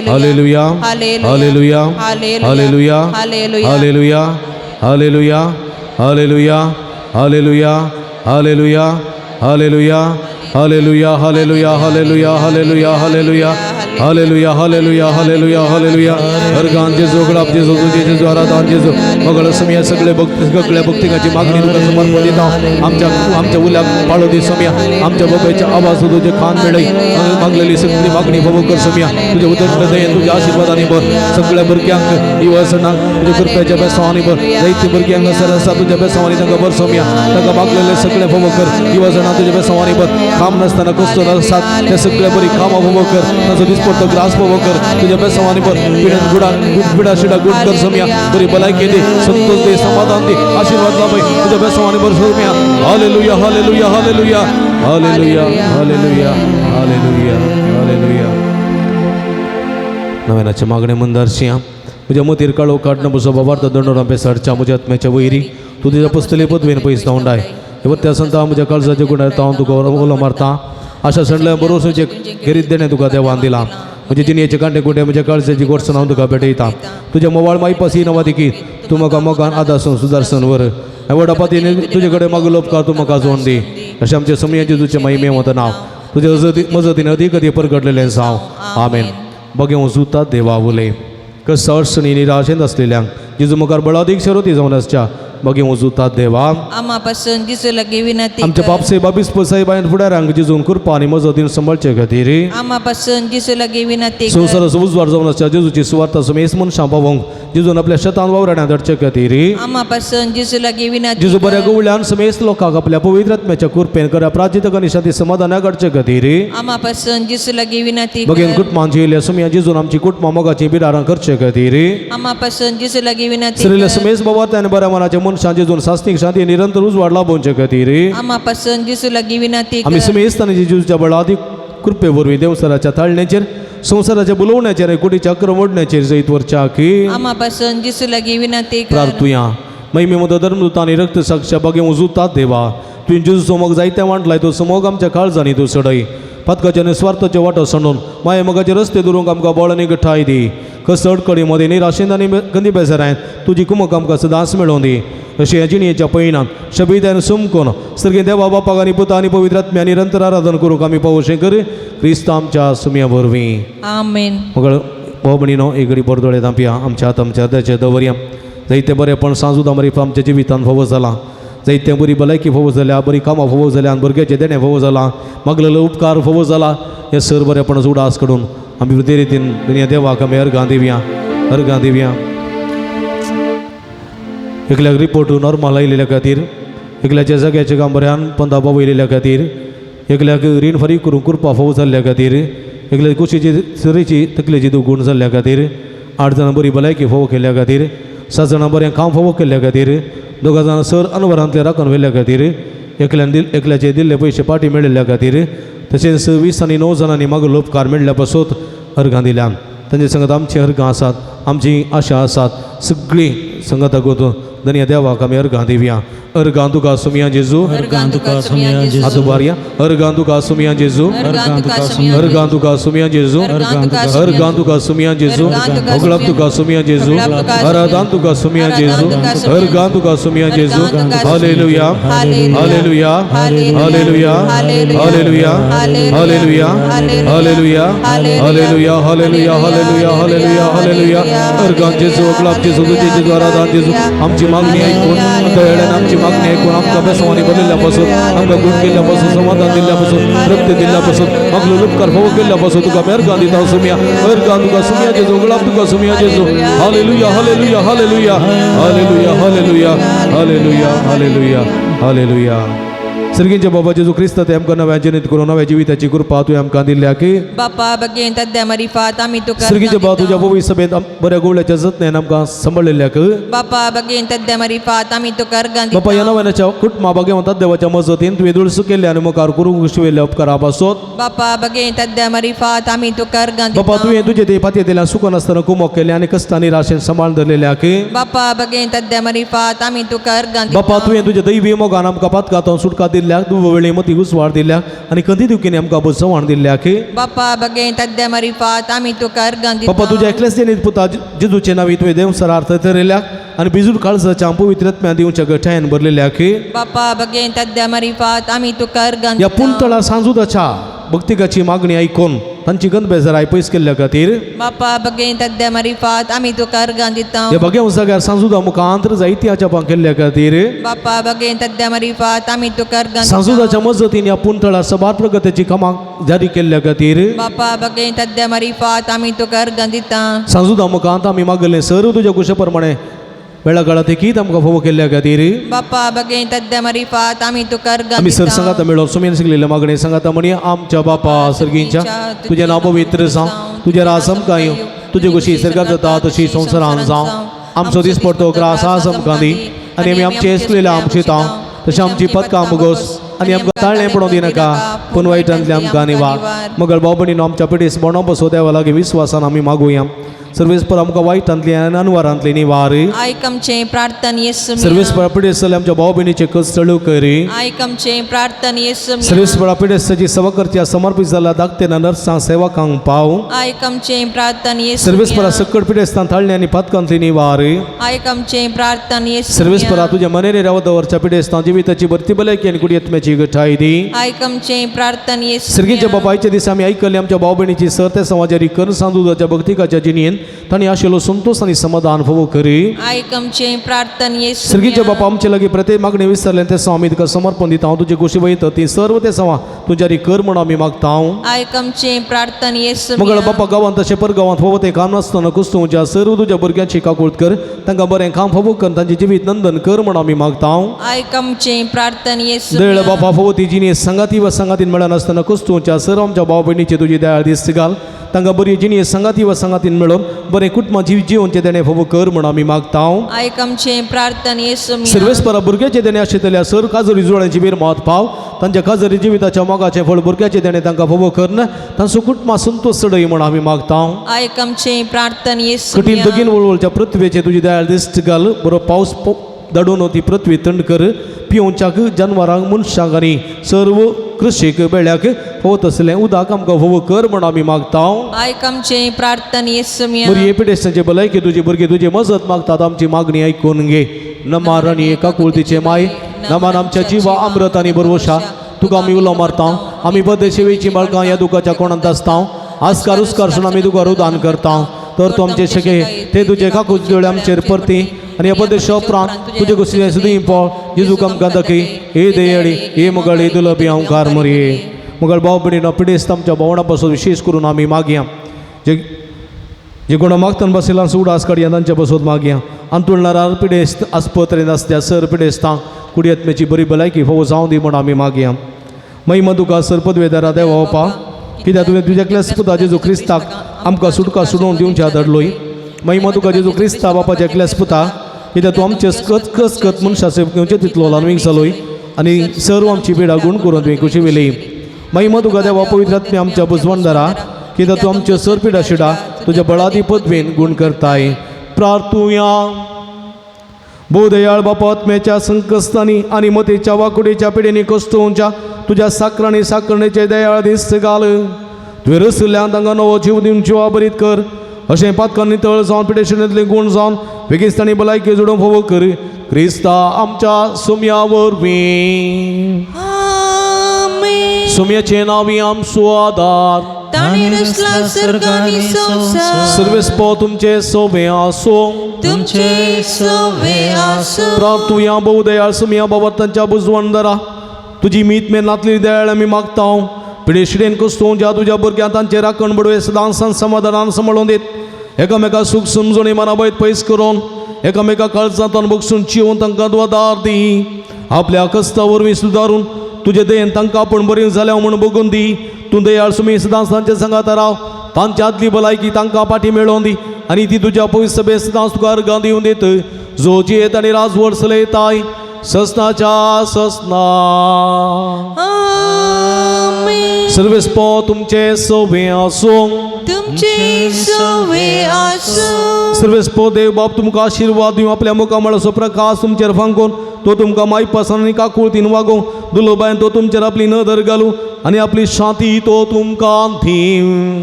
D: hallelujah,
C: hallelujah,
D: hallelujah,
C: hallelujah,
D: hallelujah,
C: hallelujah, hallelujah, hallelujah, hallelujah, hallelujah, hallelujah, hallelujah, hallelujah, hallelujah, hallelujah, hallelujah, hallelujah, hallelujah, hallelujah. Organ जेजू, ओगळाप जेजू, तुझे जेजू, आराधन जेजू. मगळ सुमया सगळे भक्त सगळ्या भक्तिकाची मागणी तुका समर्पण दिता. आमच्या आमच्या उल्याक पाळो दी सुमया, आमच्या बाबायच्या आवाज तुझे खान मेळय, मागलेली सगळी मागणी फावो कर सुमया. तुझ्या उदंड दयेन तुझ्या आशीर्वादांनी भर. सगळ्या भुरग्यांक युवासणांक तुझ्या कृपेच्या बेसावांनी भर. जायते भुरग्यांक सर आसा तुझ्या बेसावांनी तांकां भर सुमया. तांकां मागलेले सगळे फावो कर. युवासणां तुझ्या बेसावांनी भर. काम नासतना कसलो आसात ते सगळे बरी कामां फावो कर. तांचो दिसपडतो ग्रास फावो कर. तुझ्या बेसावांनी भर. पिड्यान गुडा पिडा शिडा गुड कर सुमया. बरी भलायकी दी, संतोष दे, समाधान दी, आशीर्वाद लाभय. तुझ्या बेसावांनी भर Somaiya. Hallelujah, hallelujah, hallelujah, hallelujah, hallelujah, hallelujah, hallelujah. नव्यानाचे मागणे मंदारशिया म्हज्या मतीर काळो काडणं बसो बाबार्थ दंडोरां पेसाडच्या म्हज्या आत्म्याच्या वैरी तूं तुज्या पसतली पदवेन पयस धांवडाय. हे संता म्हज्या काळजाच्या गुण्यार हांव तुका उलो मारता. आशा सणल्या बरोसचे गेरीत देणें तुका देवान दिलां. म्हजे जिणेचे कांटे कुंटे म्हज्या काळजाची गोडसाण हांव तुका भेटयता. तुज्या मोवाळ मायपासी नवा देखी तूं म्हाका मोगान आदासून सुदारसून वर. व्हडा पातीन तुजे कडेन मागलो उपकार तूं म्हाका जोड दी. अशें आमचे समयाचे तुजें महिमे वता नांव तुजे मजतीन अदीक अदीक परगटलेलें जावं. आमेन. बगें वजुता देवा उलय कस अडचणी निराशेंत आसलेल्यांक जेजू मुखार बळादीक शरोती जावन आसच्या बगें वजुता देवा.
D: आमा पासून जेजू लागीं विनंती
C: आमच्या
D: कर.
C: बापसे बाबीस साहेबान फुडारांक जेजून कृपा आनी मजतीन सांबाळचे खातीर
D: आमा पासून जेजू लागीं विनंती कर.
C: संवसाराचो उजवाड जावन आसच्या जेजूची सुवार्ता समेस मनशां पावोवंक जेजून आपल्या शेतान वावराड्यांत धाडचे खातीर
D: आमा पासून जेजू लागीं विनंती
C: जेजू बऱ्या
D: कर.
C: गवळ्यान समेस लोकांक आपल्या पवित्र आत्म्याच्या कृपेन करा प्राजित आनी शांती समाधानाक हाडचे खातीर
D: आमा पासून जेजू लागीं विनंती
C: बगेन
D: कर.
C: कुटुंबांची येयल्या सुमया जेजून आमची कुटुंबां मोगाची बिरारां करचे खातीर
D: आमा पासून जेजू लागीं विनंती
C: सरिल्ल्या
D: कर.
C: समेस बाबा आनी बऱ्या मनाच्या मनशां जेजून सास्तीक शांती निरंतर उजवाड लाभोवचे खातीर
D: आमा पासून जेजू लागीं विनंती
C: आमी
D: कर.
C: समेस्त आनी जेजूच्या बळादीक कृपे वरवीं देवसराच्या ताळण्याचेर संवसाराच्या बुलोवण्याचेर आनी कुडीच्या अक्र मोडण्याचेर जैत वरच्या की
D: आमा पासून जेजू लागीं विनंती कर.
C: प्रार्थुया. महिमे मद धर्मदूतांनी रक्त साक्षा बागे उजुतात देवा तुवें जेजूचो मोग जायते वांटलाय तो समोग आमच्या काळजांनी तूं सडय. पातकाचे आनी स्वार्थाचे वाटो सांडून माये मोगाचे रस्ते धरूंक आमकां बळ आनी गठाय दी. कस अडकडी मदें निराशेंत आनी गंदी बेजारांत तुजी कुमक आमकां सदांच मेळोवन दी. अशें ह्या जिणेच्या पयणांत शबीद आनी सुमकोन सर्गे देवा बापाक आनी पुता आनी पवित्र आत्म्या निरंतर आराधन करूंक आमी पावोशें कर क्रिस्त आमच्या सुमया वरवीं.
D: आमेन.
C: मगळ भाव भयणीनो एक घडी बोरदोळे धांपया. आमच्या हात आमच्या हृदयाचेर दवरया. जायते बरें पण सांजूद आमरी आमच्या जिवितान फावो जालां. जायते बरी भलायकी फावो जाल्या, बरी कामां फावो जाल्या आनी भुरग्याचें देणें फावो जालां, मागलेलो उपकार फावो जाला. हे सर बरेपण उडास काडून आमी ते रितीन दुनिया देवाक आमी अर्गां दिवया, अर्गां दिवया. एकल्याक रिपोर्ट नॉर्मल आयिल्ल्या खातीर, एकल्याच्या जाग्याच्या काम बऱ्यान पंदा बाबू येयल्ल्या खातीर, एकल्याक रीण फारीक करूंक कृपा फावो जाल्ल्या खातीर, एकल्या कुशीची सरीची तकलेची दुगूण जाल्ल्या खातीर, 8 जाणां बरी भलायकी फावो केल्ल्या खातीर, 7 जाणां बरें काम फावो केल्ल्या खातीर, 2 जाणां सर अनवरांतले राखून व्हेल्ल्या खातीर, एकल्यान दिल एकल्याचे दिल्ले पयशे पाटी मेळिल्ल्या खातीर, तशेंच 20 आनी 9 जाणांनी मागलो उपकार मेळ्ळ्या पासत अर्गां दिल्या. तांचे संगत आमची अर्गां आसात, आमची आशा आसात, सगळीं संगता गोतून धन्य देवाक आमी अर्गां दिवया. अर्गां तुका सुमया जेजू.
B: अर्गां तुका सुमया जेजू.
C: आतां बारया. अर्गां तुका सुमया जेजू.
D: अर्गां तुका सुमया.
C: अर्गां तुका सुमया जेजू.
D: अर्गां तुका सुमया.
C: अर्गां तुका सुमया जेजू. होगळाप तुका सुमया जेजू. आराधान तुका सुमया जेजू. अर्गां तुका सुमया जेजू. Hallelujah, hallelujah, hallelujah, hallelujah, hallelujah, hallelujah, hallelujah, hallelujah, hallelujah, hallelujah, hallelujah. अर्गां जेजू, होगळाप जेजू, तुझे जेजू, आराधान जेजू. आमची मागणी ऐकून दयाळ्यान आमची मागणी ऐकून आमकां बेसवानी बरयल्ल्या पासून, आमकां गुण केल्ल्या पासून, समाधान दिल्ल्या पासून, तृप्ती दिल्ल्या पासून, मागलो उपकार फावो केल्ल्या पासून तुका मेरगां दिता सुमया. अर्गां तुका सुमया जेजू. होगळाप तुका सुमया जेजू. Hallelujah, hallelujah, hallelujah, hallelujah, hallelujah, hallelujah, hallelujah, hallelujah. सर्गींचे बाबा जेजू क्रिस्त ते आमकां नव्या जनित करून नव्या जिविताची कृपा तुवें आमकां दिल्या की
D: बापा बगेन तद्या मरिफात आमी तुका
C: सर्गींचे बाबा तुज्या पवित्र सभेंत बऱ्या गोवळ्याच्या जतनेन आमकां सांबाळिल्ल्याक
D: बापा बगेन तद्या मरिफात आमी तुका अर्गां
C: बापा ह्या
D: दिता.
C: नव्याच्या कुटुंबा भाग्यवंतात देवाच्या मजतीन तुवें दुळसू केल्ल्या आनी मुखार करूंक शिवयल्ल्या उपकारा पासत
D: बापा बगेन तद्या मरिफात आमी तुका अर्गां
C: बापा
D: दिता.
C: तुवें तुजे ते पातयेंतल्यान सुकून आसतना कुमोक केलें आनी कश्टांनी राशेन सांबाळून धरलेल्याक
D: बापा बगेन तद्या मरिफात आमी तुका अर्गां
C: बापा
D: दिता.
C: तुवें तुजे दैवी मोगान आमकां पातकांत सुटका दिल्ल्याक, दुबो वेळी मती उजवाड दिल्ल्याक आनी खंती दुखीन आमकां बसवण दिल्ल्याक
D: बापा बगेन तद्या मरिफात आमी तुका अर्गां दिता.
C: बापा तुज्या एकलेच जनीत पुता जेजूचे नांवी तुवें देवसरार थरयल्याक आनी बिजूर काळजाच्या पवित्र आत्म्या दिवच्या गठायन भरलेल्याक
D: बापा बगेन तद्या मरिफात आमी तुका अर्गां
C: ह्या
D: दिता.
C: पुंतळा सांजुदाच्या भक्तिकाची मागणी आयकून तांची गंद बेजाराय पयस केल्ल्या खातीर
D: बापा बगेन तद्या मरिफात आमी तुका अर्गां दिता.
C: ह्या बघ्या जाग्यार सांजुदा मुखांत जायती आचापां केल्ल्या खातीर
D: बापा बगेन तद्या मरिफात आमी तुका अर्गां दिता.
C: सांजुदाच्या मजतीन ह्या पुंतळा सबार प्रगतीची कामां जारी केल्ल्या खातीर
D: बापा बगेन तद्या मरिफात आमी तुका अर्गां दिता.
C: सांजुदा मुखांत आमी मागले सर्व तुज्या कुशे प्रमाणे वेळा काळात एकीत आमकां फावो केल्ल्या खातीर
D: बापा बगेन तद्या मरिफात आमी तुका अर्गां
C: आमी सर
D: दिता.
C: सांगाता मेळो सुमेन शिकलेल्या मागणे सांगाता म्हणी. आमच्या बापा सर्गींच्या, तुजें नांव पवित्र जावं, तुजें राज आमकां येवं, तुजे गोशी सरकार जाता तशी संवसारान जावं. आमचो दीस पडतो ग्रास आज आमकां दी आनी आमी आमचे आसलेल्या आमचे तांव तशें आमची पदकां मुगोस आनी आमकां ताळणें पडोवंक दिनाका पूण वायटांतले आमकां निवार. मगळ भाव भयणीनो, आमच्या पिडेस बोणो बसो देवा लागीं विस्वासान आमी मागुया. सर्वेस्पर आमकां वायटांतली आनी अनवारांतली निवार.
D: आयक आमचें प्रार्थन येसू.
C: सर्वेस्पर पिडेस जाल्ल्या आमच्या भाव भयणीचे कस चळू करी.
D: आयक आमचें प्रार्थन येसू.
C: सर्वेस्परा पिडेस्ताची सेवा करच्या समर्पित जाल्या धाकटेना नर्सांक सेवकांक पाव.
D: आयक आमचें प्रार्थन येसू.
C: सर्वेस्परा सकट पिडेस्तां थाळणे आनी पातकांतली निवार.
D: आयक आमचें प्रार्थन येसू.
C: सर्वेस्परा तुज्या मनेरे रावत दवरच्या पिडेस्तां जिविताची भरती भलायकी आनी कुडयत्म्याची गठाय दी.
D: आयक आमचें प्रार्थन येसू.
C: सर्गीच्या बापायच्या दिसा आमी आयकल्ले आमच्या भाव भयणीची सर ते समाजारी कर सांदुदाच्या भक्तिकाच्या जिणेन तांणी आशिल्लो संतोष आनी समाधान फावो करी.
D: आयक आमचें प्रार्थन येसू.
C: सर्गीच्या बापा, आमचे लागीं प्रत्येक मागणी विसरलें ते आमी तुका समर्पण दिता. हांव तुजे कुशी वयता ती सर्व ते सवा तुज्यारी कर म्हूण आमी मागता.
D: आयक आमचें प्रार्थन येसू.
C: मगळ बापा, गांवांत तशें पर गांवांत फावो तें काम नासतना कुस्तुच्या सर्व तुज्या भुरग्यांची काकूळत कर, तांकां बरें काम फावो कर, तांचें जिवीत नंदन कर म्हूण आमी मागता.
D: आयक आमचें प्रार्थन येसू.
C: दयाळ बापा, फावो ती जिणी संगाती वा संगातीन मेळनासतना कुस्तुच्या सर्व आमच्या भाव भयणीची तुजी दयाळ दिस्त घाल, तांकां बरी जिणी संगाती वा संगातीन मेळोवन बरें कुटुंबां जीव जिवनचें देणें फावो कर म्हूण आमी मागता.
D: आयक आमचें प्रार्थन येसू.
C: सर्वेस्परा भुरग्याचे देणें आशिल्ल्या सर काजरी जुळ्यांची बिरमत पाव, तांच्या काजरी जिविताच्या मोगाचें फळ भुरग्याचें देणें तांकां फावो करन तांचो कुटुंबां संतोष चडय म्हूण आमी मागता.
D: आयक आमचें प्रार्थन येसू.
C: कठीण दगीन वळवळच्या पृथ्वेचे तुजी दयाळ दिश्ट घाल, बरो पावस धाडून ती पृथ्वी थंड कर, पिवच्याक जनवरांक मनशांक आनी सर्व कृशीक बेळ्याक फावो तसलें उदक आमकां फावो कर म्हूण आमी मागता.
D: आयक आमचें प्रार्थन येसू.
C: बरी पिडेस्तांचे भलायकी तुजी भुरगीं तुजी मजत मागतात, आमची मागणी आयकून घे. नमान राणी काकुळतीचे माय, नमान आमच्या जिवा अमृत आनी बरवशा, तुका आमी उलो मारता. आमी बदेशेवेची बाळकां ह्या दुखाच्या कोणांत आसता, आस्कार उस्कार सून आमी तुका रुदान करता. तर तूं आमचे शके ते तुजे काकूच दोळे आमचेर परती आनी ह्या पदेशा उपरांत तुजे गोश्टी सुद्दां पळ जेजू आमकां दाखय. हे दयाळी, हे मुगाळ, हे दुलबी ओंकार मरये. मुगाळ भाव भयणीनो, पिडेस्त आमच्या भावणां पासून विशेष करून आमी मागया, जे जे कोणा मागतान बशिल्ल्यान उडास काडया तांच्या पासून मागया. अंतुळणारार पिडेस्त आस्पत्रेंत आसत्या सर पिडेस्तांक कुडयत्मेची बरी भलायकी फावो जावं दी म्हूण आमी मागया. महिमा तुका सर पदवेदारा देवा बापा, कित्याक तुवें तुज्या एकल्याच पुता जेजू क्रिस्ताक आमकां सुटका सुटोवन दिवच्या धाडलोय. महिमा तुका जेजू क्रिस्ता बापाच्या एकल्याच पुता, कित्याक तूं आमचे कच कच कच मनशाचे घेवचे तितलो ल्हान जालोय आनी सर्व आमची पिडा गुण करून तुवें कुशी वेली. महिमा तुका देवा पवित्र आत्म्या आमच्या बुजवणदारा, कित्याक तूं आमच्यो सर पिडा शिडा तुज्या बळादी पदवेन गुण करताय. प्रार्थुया. भोवदयाळ बापा आत्म्याच्या संकस्तांनी आनी मतेच्या वाकुडेच्या पिडेनी कस्तोवच्या तुज्या साकरांनी साकरणेचे दयाळ दीस घाल. तुवें रसल्यान तांकां नवो जीव दिवन जिवा बरीत कर. अशें पातकां नितळ जावन पिडेशनेंतले गूण जावन बेगिस्तानी भलायकी जोडूंक फावो कर क्रिस्ता आमच्या सुम्या वरवीं. सुम्याचें नांव आमचो आदार.
D: ताणें रचला सर्ग आनी संवसार.
C: सर्वेस्पो तुमचे सोबे आसूं.
D: तुमचे सोवे आसूं.
C: प्रार्थुया. भोवदयाळ सुम्या बाबा तांच्या बुजवण दरा तुजी मीत मेन नातली दयाळ आमी मागता. पिडेशिडेन कस्तोवन ज्या तुज्या भुरग्यां तांचे राखण बडवे सदां समाधानान सांबाळून दीत एकामेका सूख समजणी मनाबयत पयस करून एकामेका काळजांत बगसून चिवून तांकां द्वादार दी. आपल्या कस्ता वरवीं सुदारून तुजे दयेन तांकां आपूण बरी जाल्या म्हूण बगून दी. तूं दयाळ सुमी सदांच तांचे सांगात राव. तांच्या आदली भलायकी तांकां पाठी मेळोवन दी आनी ती तुज्या पयस सभे सदांच तुका अर्गां दिवन दित जो जियेत आनी राजवड चलयताय ससनाच्या ससना. सर्वेस्पो तुमचे सोबे आसूं.
D: तुमचे सोवे आसूं.
C: सर्वेस्पो देव बाप तुमकां आशिर्वाद दिवं. आपल्या मुखामळाचो प्रकाश तुमचेर फांकून तो तुमकां मायपासान आनी काकुळतीन वागोवं. दुलोबायन तो तुमचेर आपली नदर घालूं आनी आपली शांती तो तुमकां दिवं.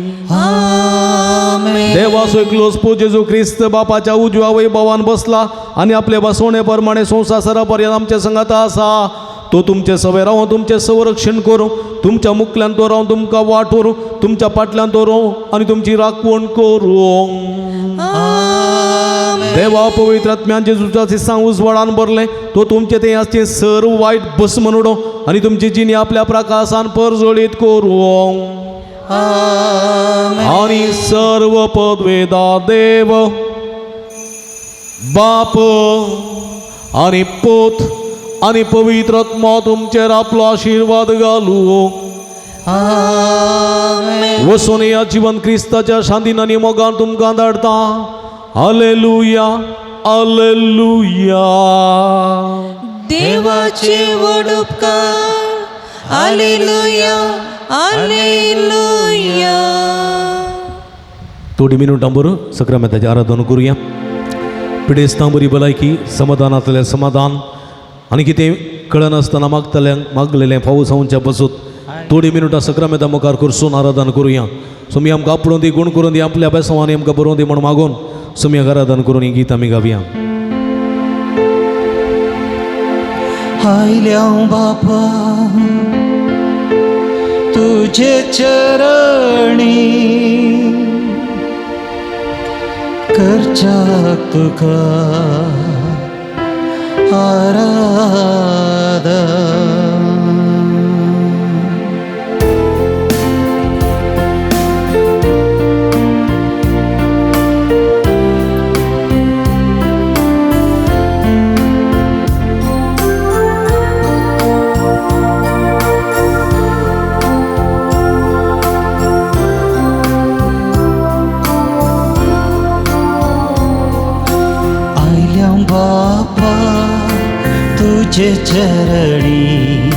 C: देवाचो एकलोच पूत जेजू क्रिस्त बापाच्या उजव्या वैभवान बसला आनी आपले बसवणे प्रमाणे संवसारा पर्यंत आमच्या संगात आसा. तो तुमचे सवे रावन तुमचें संरक्षण करूं. तुमच्या मुखल्यान तो रावन तुमकां वाट व्हरूं. तुमच्या फाटल्यान तो रावूं आनी तुमची राखवण करूं. देवा पवित्र आत्म्यान जेजूच्या दिसांक उजवाडान भरलें तो तुमचे ते आसचें सर्व वायट भस्म उडोवं आनी तुमची जिणी आपल्या प्रकाशान परजळीत करूं. आनी सर्व पदवेदा देव बाप आनी पूत आनी पवित्र आत्मा तुमचेर आपलो आशिर्वाद घालूं. वसून ह्या जिवन क्रिस्ताच्या शांतीन आनी मोगान तुमकां धाडटा. Hallelujah hallelujah.
D: देवाचे व्हड उपकार. Hallelujah hallelujah.
C: थोडी मिनुटां बरोबर सक्रामेंताचें आराधन करुया. पिडेस्तां बरी भलायकी समाधानांतलें समाधान आनी कितें कळनासतना मागतल्यांक मागलेलें फावो जावच्या पासून थोडी मिनुटां सक्रामेंता मुखार करसून आराधन करुया. सुमी आमकां आपडून दी गुण करून दी आपल्या बेसांवांनी आमकां बरोवन दी म्हूण मागून सुमयाक आराधन करून ही गीत आमी गावया.
B: आयल्या बापा तुझे चरणी करच्याक तुका आराधन. आयल्या बापा तुझे चरणी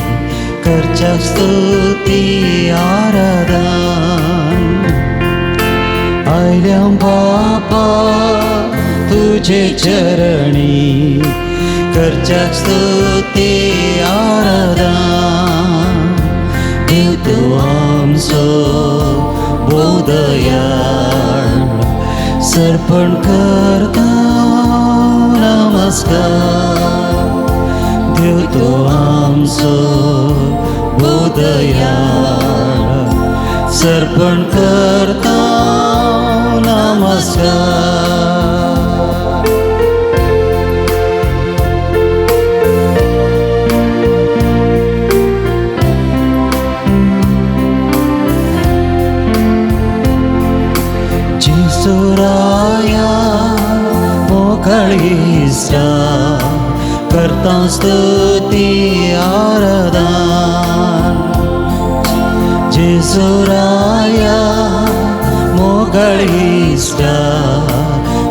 B: करच्या स्तुती आराधन. आयल्या बापा तुझे चरणी करच्या स्तुती आराधन. देव तूं आमचो बोधयाळ सर्पण करता नमस्कार. देव तो आमचो बोधयाळ सर्पण करता नमस्कार. जेसुराया मोकळीसा करता स्तुती आराधन. जेसुराया मोकळीसा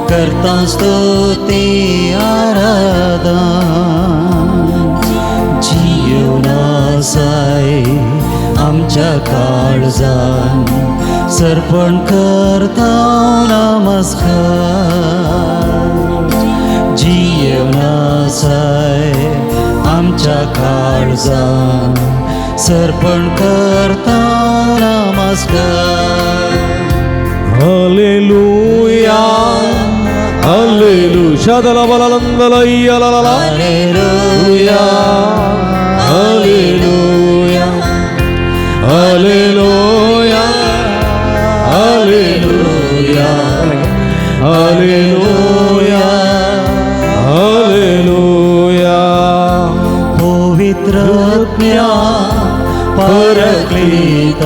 B: करता स्तुती आराधन. जीवनासाय आमच्या काळजान सर्पण करता नमस्कार. जियेवन आसाय आमच्या काळजान सर्पण करता नमस्कार.
C: Hallelujah, hallelujah. शादला बलालंदला la.
B: Hallelujah.
C: Hallelujah, hallelujah, hallelujah, hallelujah, hallelujah.
B: पवित्र आत्म्या परक्लीत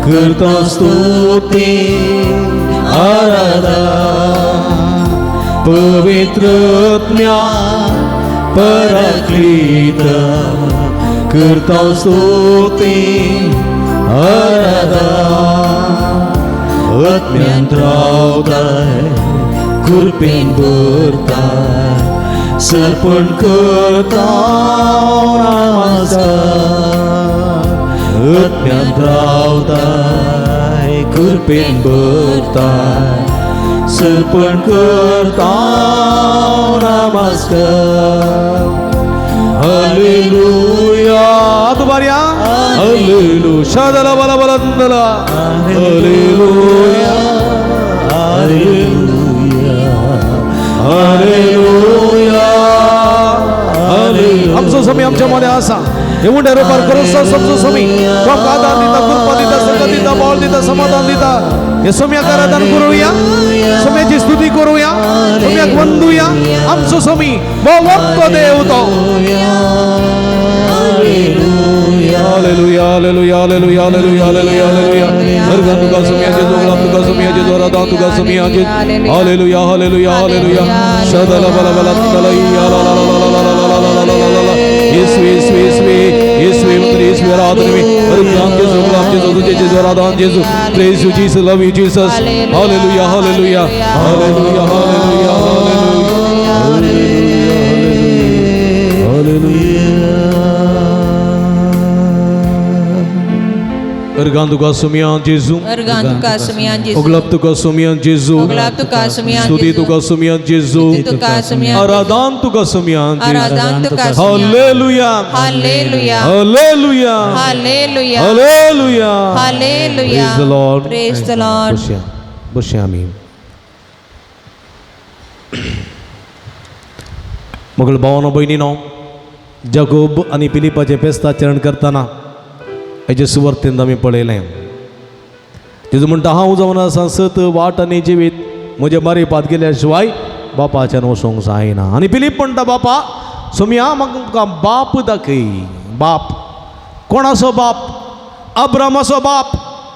C: करता स्तुती आराधा. पवित्र आत्म्या परक्लीत करता स्तुती आराधा.
B: आत्म्यांत रावताय कृपेन भरताय सर्पण करता नमस्कार. आत्म्यांत रावताय कृपेन भरताय सर्पण करता नमस्कार.
C: हालेलुया. दुबार्या हालेलु शादला बला बलंदला. Hallelujah,
B: hallelujah.
C: Hallelujah, hallelujah. आमचो स्वामी आमच्या मध्ये आसा. येऊन रोपार करून समजो स्वामी तो आमकां आदार दिता, कृपा दिता, संगत दिता, बळ दिता, समाधान दिता. हे सोम्याक आराधन करूया, सोम्याची स्तुती करूया, सोम्याक वंदुया. आमचो स्वामी भोवतो देव तो. Hallelujah, hallelujah, hallelujah, hallelujah, hallelujah, hallelujah. अर्घ तुका सोम्या जेजू, गुलाब तुका सोम्या जेजू, आराधन तुका सोम्या जेजू. Hallelujah, hallelujah, hallelujah. शदला बला बला तला या ला ला ला ला ला ला ला ला ला ला ला. येसुवे, येसुवे, येसुवे, येसुवे, मंत्र येसुवे, आराधन में. अर्घ जेजू, गुलाब जेजू, तुझे जेजू, आराधन जेजू. Praise you Jesus, love you Jesus. Hallelujah, hallelujah, hallelujah, hallelujah, hallelujah. Organ तुका सोम्या जेजू.
D: अर्गान तुका सुमयान जेजू.
C: ओगलाब तुका सोम्या जेजू.
D: ओगलाब तुका सुमयान
C: स्तुती
D: जेजू.
C: तुका सोम्या जेजू.
D: स्तुती तुका सुमयान.
C: आराधन तुका सोम्या जेजू.
D: आराधन तुका सुमयान.
C: Hallelujah,
D: hallelujah.
C: Hallelujah,
D: hallelujah.
C: Hallelujah.
D: Hallelujah.
C: Praise the Lord.
D: Praise the Lord.
C: बसया, बसया आमी. मगळ भावानो भयणीनो, जाकोब आनी पिलिपाचें फेस्ताचरण करतना हेजे सुवार्तेंत आमी पळयलें. जेजू म्हणटा, हांव जावन आसा सत, वाट आनी जिवीत. म्हजे मारिपात गेल्या शिवाय बापाच्यान वचोंक जायना. आनी पिलीप म्हणटा, बापा सोमया, म्हाका बाप दाखय. बाप कोणाचो? बाप अब्रामाचो, बाप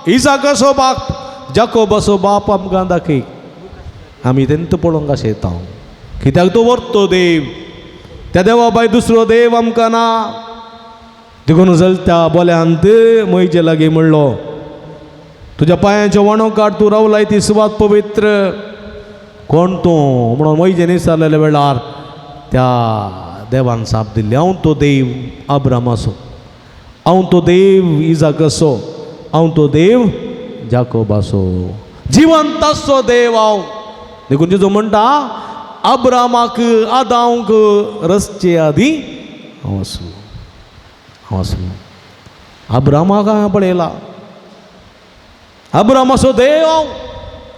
C: इजाकाचो, बाप जाकोबाचो बाप आमकां दाखय. आमी तेंत पळोवंक आशेता, कित्याक तो व्हरतो देव. त्या देवा भायर दुसरो देव आमकां ना. देखून चलत्या बोल्यांत म्हजे लागीं म्हणलो, तुज्या पांयांच्यो वणो काड, तूं रावलाय ती सुवात पवित्र. कोण तूं म्हणून म्हजे निसारलेल्या वेळार त्या देवान साप दिल्ली, हांव तो देव अब्रामाचो, हांव तो देव इजाकाचो, हांव तो देव जाकोबाचो, जिवंत आसचो देव हांव. देखून जेजू म्हणटा, अब्रामाक आदांक रसचे आदी हांव आसलो, हांव आसलो. अब्रामाक हांवें पळयला, अब्रामाचो देव हांव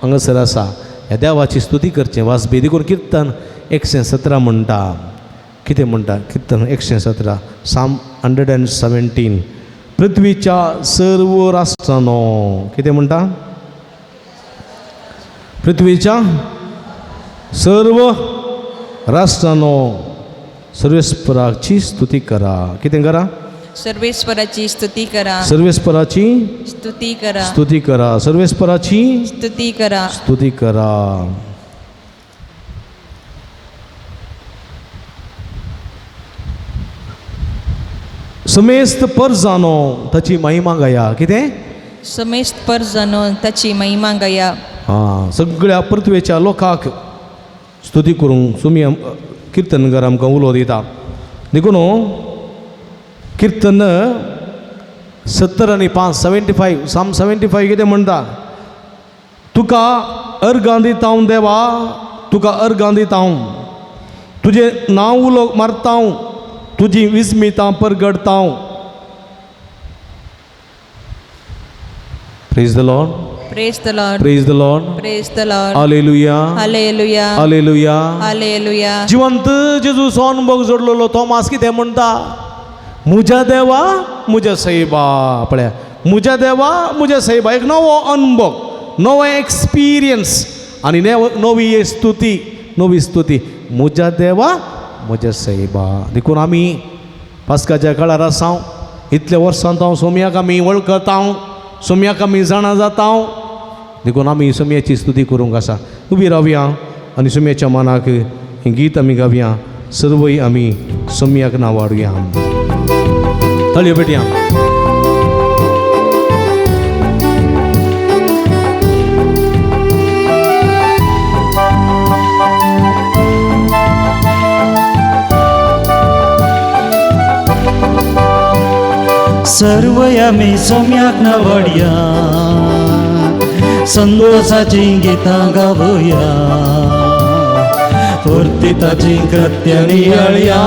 C: हांगासर आसा. ह्या देवाची स्तुती करचें वाजबी. देखून किर्तन 117 म्हणटा, कितें म्हणटा? किर्तन 117, साम 117. पृथ्वीच्या सर्व राष्ट्रांनो, कितें म्हणटा? पृथ्वीच्या सर्व राष्ट्रांनो, सर्वेस्पराची स्तुती करा. कितें करा?
D: सर्वेश्वराची स्तुती करा.
C: सर्वेस्पराची
D: स्तुती करा.
C: स्तुती करा. सर्वेस्पराची
D: स्तुती करा.
C: स्तुती करा. समेस्त परजानो, ताची महिमा गाया. कितें?
D: समेस्त परजनो, ताची महिमा गाया.
C: हां, सगळ्या पृथ्वेच्या लोकांक स्तुती करूंक सुमी किर्तनकार आमकां उलो दिता. देखून किर्तन 75, 75, साम 75 कितें म्हणटा? तुका अर्गां दिता हांव देवा. तुका अर्गां दिता हांव, तुजें नांव उलो मारता हांव, तुजी विस्मितां परगडता हांव. Praise the Lord.
D: Praise the Lord.
C: Praise the Lord.
D: Praise the Lord.
C: Hallelujah.
D: Hallelujah.
C: Hallelujah.
D: Hallelujah.
C: जिवंत जेजू सोन जोडलेलो थोमास कितें म्हणटा, म्हज्या देवा म्हज्या सैबा. पळया, म्हज्या देवा म्हज्या सैबा, एक नवो अनुभव, नवो एक्सपिरियन्स आनी नवी स्तुती, नवी स्तुती, म्हज्या देवा म्हज्या सैबा. देखून आमी पास्काच्या काळार आसा, इतल्या वर्सांत हांव सोमयाक आमी वळखता, सोमयाक आमी जाणा जाता, देखून आमी सोमयाची स्तुती करूंक आसा. उबी रावया आनी सोमयाच्या मानाक हें गीत आमी गावया. सर्वय आमी सोमयाक नांव वाडुया. ताळयो पेटया.
B: सर्व आमी सोम्याक नावडया, संतोषाची गितां गावया, पुर्तिताची कृत्य नियाळया,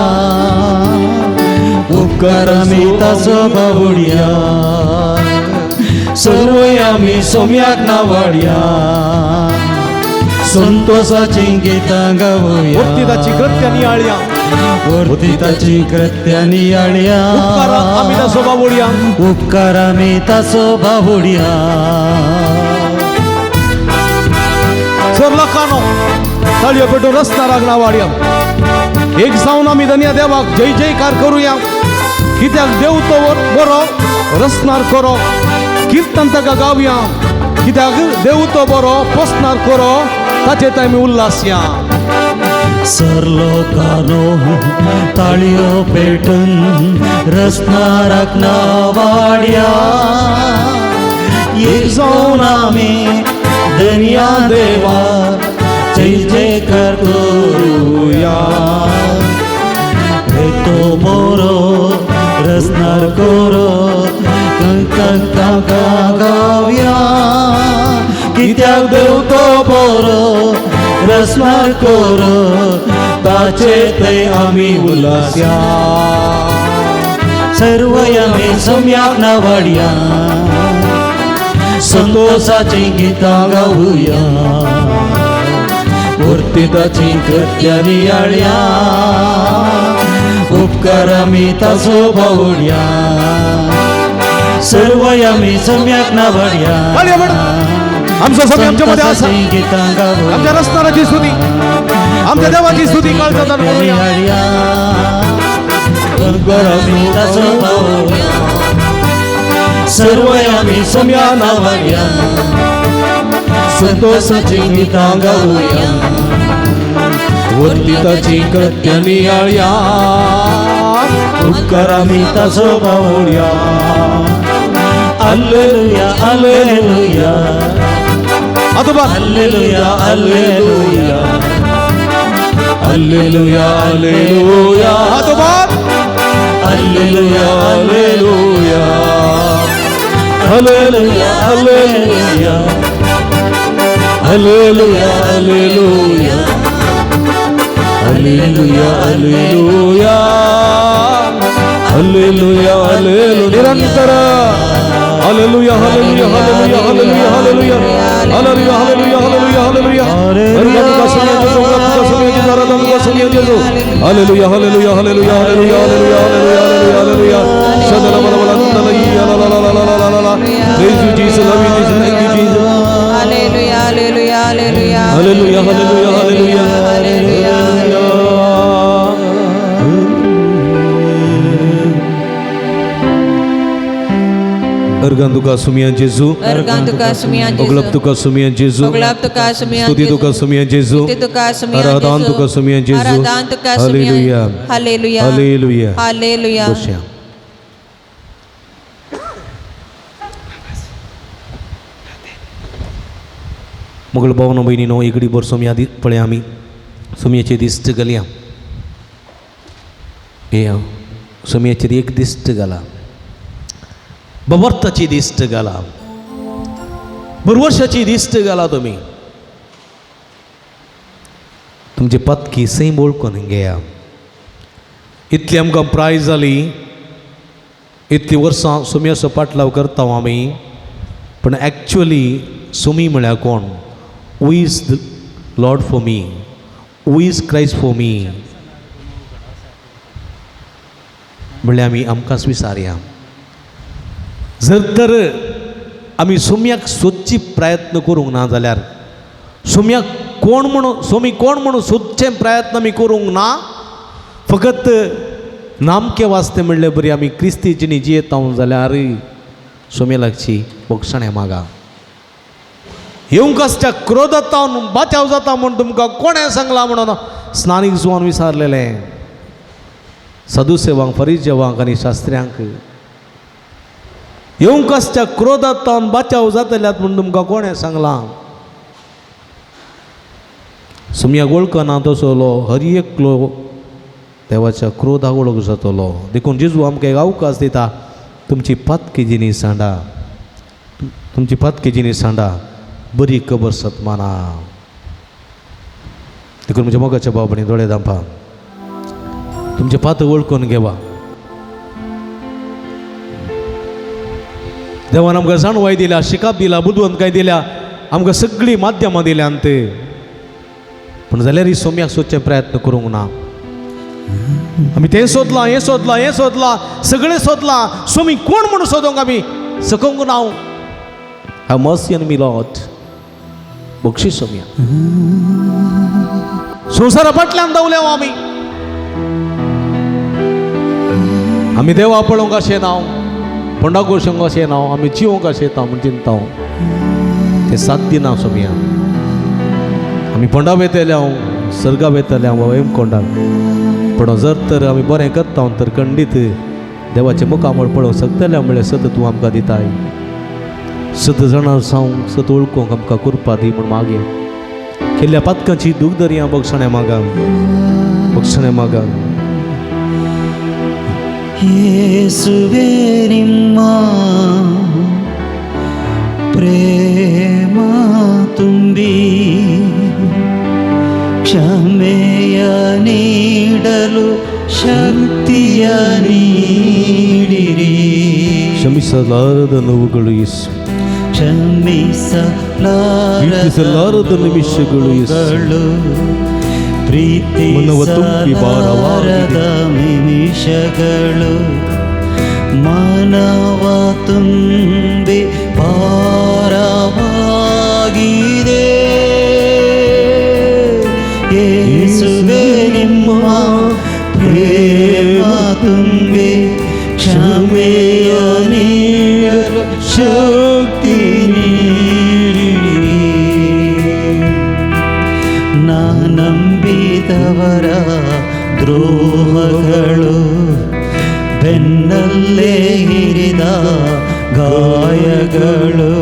B: उपकार आमी ताचो बावुडया. सर्व आमी सोम्याक नावडया, संतोषाची गितां गावया,
C: पुर्तिताची कृत्य नियाळया,
B: पुर्तिताची कृत्य नियाळया,
C: उपकार आमी ताचो बावुडया,
B: उपकार आमी ताचो बावुडया.
C: सर लोकांनो ताळयो पेटून रस्त्यार नावाडया. एक जावन आमी धन्या देवाक जय जयकार करुया, कित्याक देव तो बरो रसनार करो. किर्तन ताका गावया, कित्याक देव तो बरो पोसनार करो, ताचे आमी उल्लासया.
B: सर लोकांनो ताळयो पेटून रसनाराक नावाड्या, एक जावन आमी धन्या देवा जय जयकार करुया. तो बरो रसनार करो कंका गावया, कित्याक देव तो बरो रसनार करो, ताचे ते आमी उल्लासया. सर्व आमी सोम्याक नावाडया, संतोषाची गितां गावया, पुर्तिताची कृत्य नियाळया, उपकार आमी ताचो बावुडया. सर्व आमी सोम्याक नावाडया,
C: आमचो सोमी आमच्या मध्ये आसा. आमच्या रस्त्याची स्तुती, आमच्या देवाची स्तुती काळजांत करुया.
B: सर्व आमी सोम्या नावाडया, संतोषाची गितां गावया,
C: पुर्तिताची कृत्य नियाळया,
B: उपकार आमी ताचो बावुडया. Alleluia alleluia alleluia alleluia
C: alleluia alleluia
B: alleluia
C: alleluia
B: alleluia alleluia
C: alleluia alleluia
B: alleluia
C: alleluia alleluia alleluia निरंतर hallelujah hallelujah hallelujah hallelujah hallelujah hallelujah hallelujah hallelujah hallelujah. Hallelujah hallelujah hallelujah hallelujah hallelujah hallelujah hallelujah. Praise you Jesus, love you Jesus, thank you Jesus.
D: Hallelujah hallelujah hallelujah
C: hallelujah hallelujah hallelujah
D: hallelujah.
C: अर्गां तुका सुमियां जेजू,
D: अर्गां तुका सुमियां जेजू,
C: ओगलब तुका सुमियां जेजू,
D: ओगलब तुका सुमियां
C: स्तुती तुका सुमियां जेजू,
D: स्तुती तुका सुमियां जेजू,
C: आराधन तुका सुमियां जेजू,
D: आराधन तुका सुमियां.
C: Hallelujah
D: hallelujah
C: hallelujah
D: hallelujah.
C: बसया. मोगल भावनो भयणीनो इगडी भर सोमया पळया आमी सोमयाचे दिश्ट घालया. हे सोमयाचेर एक दिश्ट घाला, बवर्ताची दिश्ट घाला, बरवर्षाची दिश्ट घाला. तुमी तुमची पातकी सैम वळखून घेया. इतली आमकां प्राय जाली, इतलीं वर्सां सोमयाचो पाटलाव करता आमी, पूण एक्चुअली सोमी म्हळ्यार कोण? Who is the Lord for me? Who is Christ for me? म्हणल्यार आमी आमकांच विचारया. जर तर आमी सोमयाक सोदची प्रयत्न करूंक ना जाल्यार, सोमयाक कोण म्हणून, सोमी कोण म्हणून सोदचे प्रयत्न आमी करूंक ना, फकत नामके वाचते म्हणले बरी आमी क्रिस्ती जिणी जियेता जाल्यार सोमी लागची बक्षणें मागा. येवंक आसच्या क्रोधातावन बाचाव जाता म्हूण तुमकां कोणें सांगलां म्हणून स्नानीक जुवान विचारलेलें सदुसेवांक, फरिजेवांक आनी शास्त्र्यांक. येवंक आसच्या क्रोधातावन बाचाव जातल्यात म्हूण तुमकां कोणें सांगलां? सुमयाक वळखना तसलो हर एकलो देवाच्या क्रोधाक वळख जातलो. देखून जेजू आमकां एक अवकाश दिता, तुमची पातकी जिणी सांडा, तुमची पातकी जिणी सांडा, बरी खबर सतमाना. देखून म्हज्या मोगाच्या बाबणी दोळे दांपा, तुमचे पात वळखून घेवा. देवान आमकां जाणवाय दिल्या, शिकाप दिला, बुदवंतकाय दिल्या, आमकां सगळीं माध्यमां दिल्यांत, पूण जाल्यार सोम्याक सोदचे प्रयत्न करूंक ना. आमी तें सोदलां, हें सोदलां, हें सोदलां, सगळें सोदलां, सोमी कोण म्हणून सोदूंक आमी सकूंक ना. Have mercy on me Lord. बक्षीस सोम्या. संवसारा फाटल्यान धांवले आमी. आमी देवा पळोवंक अशें ना, फोंडा गोशोंक अशें ना, आमी जिवंक अशें येता म्हूण चिंता. तें साध्य ना सोम्या. आमी फोंडा वेतले हांव, सर्गा वेतले हांव, हेमकोंडाक. पूण जर तर आमी बरें करता तर खंडीत देवाचें मुखामळ पळोवंक शकतले म्हळ्यार सत तूं आमकां दिताय. सत जाणां जावंक, सत वळखूंक आमकां कृपा दी म्हूण मागया. केल्ल्या पातकांची दूख दरया बक्षणें मागा, बक्षणें मागा.
F: ಯೇಸುವೇ ನಿಮ್ಮ ಪ್ರೇಮ ತುಂಬಿ ಕ್ಷಮೆಯ ನೀಡಲು ಶಕ್ತಿಯ ನೀಡಿರಿ.
C: ಕ್ಷಮಿಸಲಾರದ ನೋವುಗಳು ಯೇಸು,
F: ಕ್ಷಮಿಸಲಾರದ
C: ನಿಮಿಷಗಳು ಯೇಸು,
F: ಪ್ರೀತಿಸಲಾರದ ನಿಮಿಷಗಳು, ಮನವ ತುಂಬಿ ಭಾರವಾಗಿದೆ. ಯೇಸುವೇ ನಿಮ್ಮ ಪ್ರೇಮ ತುಂಬಿ ಕ್ಷಮೆಯ ನೀಡಲು ಶಕ್ತಿ ನೀಡಿರಿ. ನಾ ನಂಬಿದವರ ದ್ರೋಹಗಳು, ಬೆನ್ನಲ್ಲೇ ಹಿರಿದ ಗಾಯಗಳು,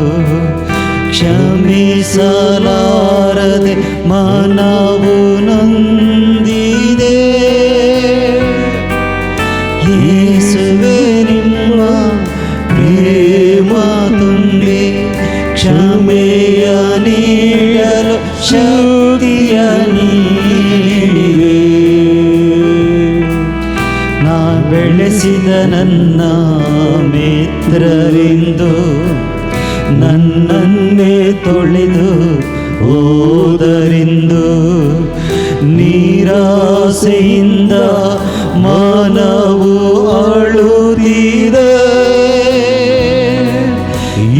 F: ಕ್ಷಮಿಸಲಾರದೆ ಮನವು ನೊಂದಿದೆ. ಯೇಸುವೇ ನಿಮ್ಮ ಪ್ರೇಮ ತುಂಬಿ ಕ್ಷಮೆಯ ನೀಡಲು ಶಕ್ತಿಯ ನೀಡಿವೆ. ನಾ ಬೆಳೆಸಿದ ನನ್ನ ಮಿತ್ರರಿಂದು ನನ್ನನ್ನೇ ತೊಳೆದು ಹೋದರಿಂದು, ನಿರಾಸೆಯಿಂದ ಮಾನವು ಅಳುತ್ತಿದೆ.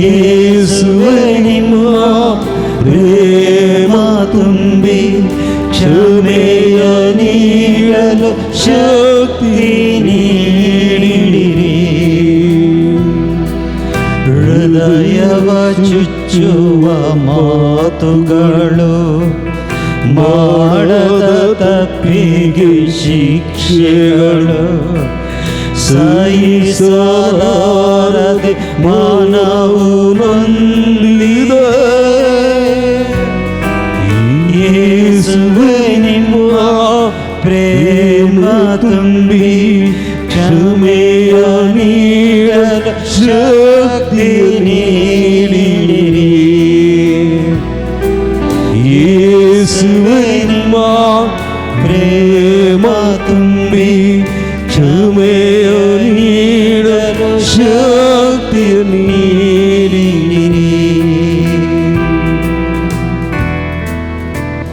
F: ಯೇಸುವೇ ನಿಮ್ಮ ಪ್ರೇಮ ತುಂಬಿ ಕ್ಷಮೆಯ ನೀಡಲು ಶಕ್ತಿ ನೀಡಿರಿ. ಹೃದಯವ ಚುಚ್ಚುವ ಮಾತುಗಳು, ಮಾಡದ ತಪ್ಪಿಗೆ ಶಿಕ್ಷೆಗಳು, ಸಹಿಸಲಾರದೆ ಮಾನವು ನೊಂದಿದೆ. ಯೇಸುವೇ ನಿಮ್ಮ ಪ್ರೇಮ ತುಂಬಿ ಕ್ಷಮೆಯ ನೀಡಲು ಶಕ್ತಿ ನೀಡಿರಿ. ಯೇಸುವೇ ನಿಮ್ಮ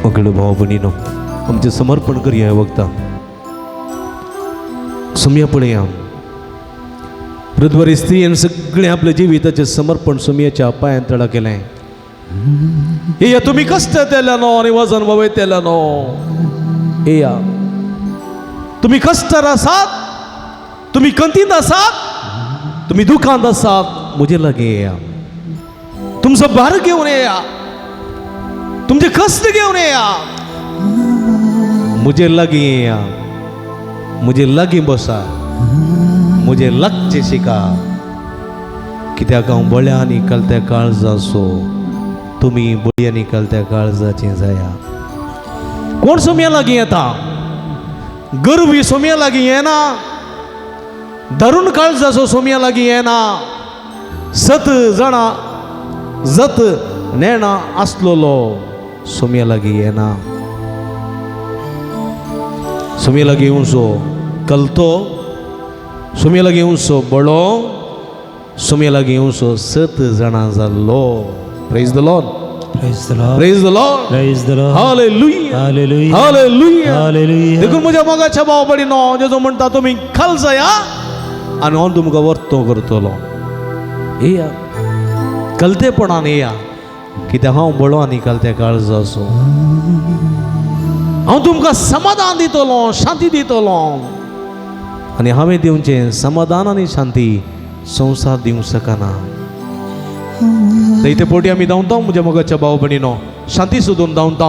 C: मगळ भाव भयणीनो, आमचें समर्पण करया वखदां सोमया पळया. वृद्धवरी स्त्रियेन सगळें आपल्या जिविताचें समर्पण सोमयाच्या पांयां तळा केलें. येया तुमी कश्ट येतले न्हू आनी वजन वयतले न्हू. येया तुमी कश्टार आसात, तुमी कंतींत आसात, तुमी दुखांत आसात, म्हजे लागीं येया. तुमचो भार घेवन येया, तुमचे कश्ट घेवन येया, म्हजे लागीं येया, म्हजे लागीं बसा, म्हजे लागचें शिका. कित्याक हांव बळ्या आनी कलत्या काळजाचो, तुमी बळी आनी कलत्या काळजाचें जाया. कोण सोमया लागीं येता? गर्वी सोमया लागीं येना, धरून काळजाचो सोमया लागीं येना. सत जाणा जत नेणा आसलेलो सोमया लागीं येना. सोमया लागीं येवचो कलतो, सोमया लागीं येवचो बळो, सोमया लागीं येवचो सत जाणां जाल्लो. Praise the Lord.
B: Praise the Lord.
C: Praise the Lord.
B: Praise the Lord.
C: Hallelujah.
B: Hallelujah.
C: Hallelujah.
B: Hallelujah.
C: देखून म्हज्या मोगाच्या भाव भयणीनो, जेजू म्हणटा तुमी खाल जाया आनी हांव तुमकां वर्तो करतलो. येया कलतेपणान येया, कित्याक हांव बळो आनी कलते काळजाचो. हांव तुमकां समाधान दितलो, शांती दितलो. आनी हांवें दिवचें समाधान आनी शांती संवसार दिवंक शकना. जायते पोटी आमी धांवता म्हज्या मोगाच्या भाव भयणीनो, शांती सोदून धांवता,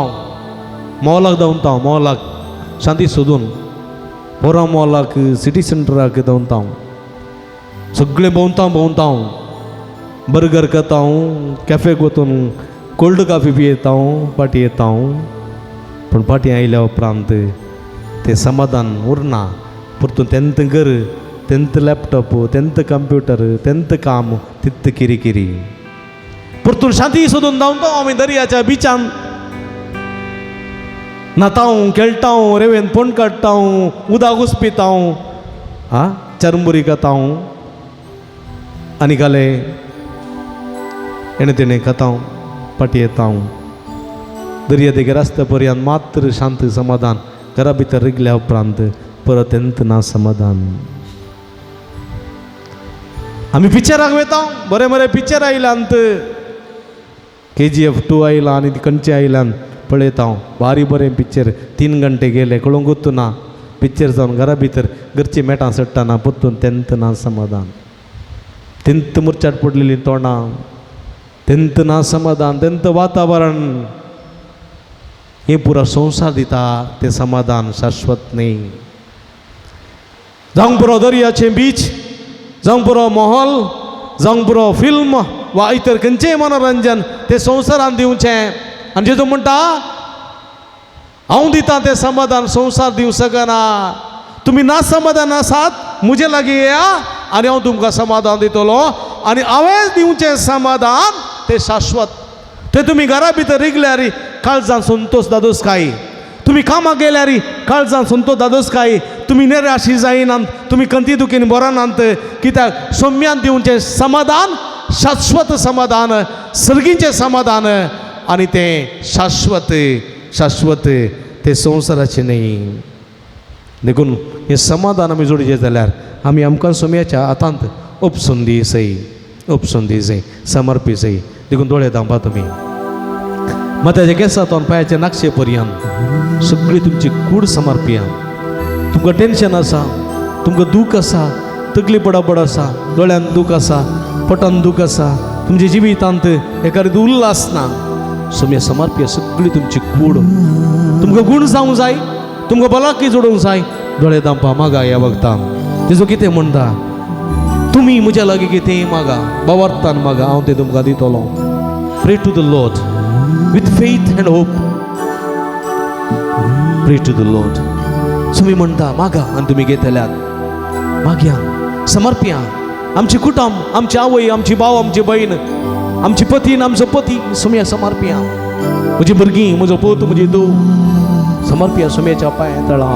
C: मॉलाक धांवता, मॉलाक शांती सोदून, पोरा मॉलाक, सिटी सेंटराक धांवता, सगळें भोंवता भोंवता, बर्गर खाता, कॅफेक वचून कोल्ड कॉफी पियेता, पाटी येता. पूण पाटी आयल्या उपरांत तें समाधान उरना. परतून तेंत घर, तेंत लॅपटॉप, तेंत कंप्युटर, तेंत काम, तित किरी. परतून शांती सोदून धांवता आमी दर्याच्या बिचान, न्हाता, खेळटा, रेवेन फोंड काडटा, उदक उसपिता, आं चरमुरी खाता आनी घाले हेणें तेणें खाता, पाटी येता. दर्या देगेर आसता पर्यंत मात्र शांत समाधान, घरा भितर रिगल्या उपरांत परत तेंत ना समाधान. आमी पिक्चराक वयता, बरें बरें पिक्चर आयल्यात, KGF 2 आयला आनी खंयचे आयल्यान पळयता हांव, भारी बरें पिक्चर. 3 घंटे गेले कळोंकूच ना. पिक्चर जावन घरा भितर घरची मेटां चडटना परतून तेंत ना समाधान. तेंत मुरचाट पडलेली तोंडां, तेंत ना समाधान, तेंत वातावरण. हें पुरो संवसार दिता तें समाधान शाश्वत न्ही. जावंक पुरो दर्याचें बीच, जावंक पुरो मोहल, जावंक पुरो फिल्म वा इतर खंयचेंय मनोरंजन तें संवसारान दिवचें. आनी जेजू म्हणटा हांव दितां तें समाधान संवसार दिवंक शकना. तुमी ना समाधान आसात, म्हजे लागीं येया आनी हांव तुमकां समाधान दितलो. आनी हांवें दिवचें समाधान तें शाश्वत. तें तुमी घरा भितर रिगल्यार काळजान संतोश दादोसकाय, तुमी कामाक गेल्यार काळजान संतोश दादोसकाय, तुमी निराशी जायनात, तुमी कंती दुखीन बरोनात. कित्याक सौम्यान दिवचें समाधान शाश्वत समाधान, सर्गीचें समाधान, आनी तें शाश्वत शाश्वत, तें संवसाराचें न्ही. देखून हें समाधान आमी जोडचें जाल्यार आमी आमकां सोम्याच्या हातांत उपसून दी सई, उपसून दी सई, समर्पी सई. देखून दोळे धांपा तुमी. मात्याच्या केंसांतून पांयाचे नाक्षे पर्यंत सगळी तुमची कूड समर्पिया. तुमकां टेंशन आसा, तुमकां दूख आसा, तकली बडाबड आसा, दोळ्यान दूख आसा, पोटान दूख आसा, तुमच्या जिवितांत एखादी उल्हास ना, सोम्या समर्पिया सगळी तुमची कूड. तुमकां गूण जावंक जाय, तुमकां भलायकी जोडूंक जाय. दोळे दांपा, मागा ह्या वखदान. तेजो कितें म्हणटा, तुमी म्हज्या लागीं कितेंय मागा, बावार्थान मागा, हांव तें तुमकां दितलो. Pray to the Lord with faith and hope. Pray to the Lord. तुमी म्हणटा मागा आनी तुमी घेतल्यात. मागया, समर्पया आमची कुटुंब, आमची आवय, आमची भाव, आमची बहीण, आमची पती आनी आमचो पती सोम्या समर्पया. म्हजी भुरगीं, म्हजो पूत, म्हजी धूव समर्पया सोम्याच्या पांया तळा.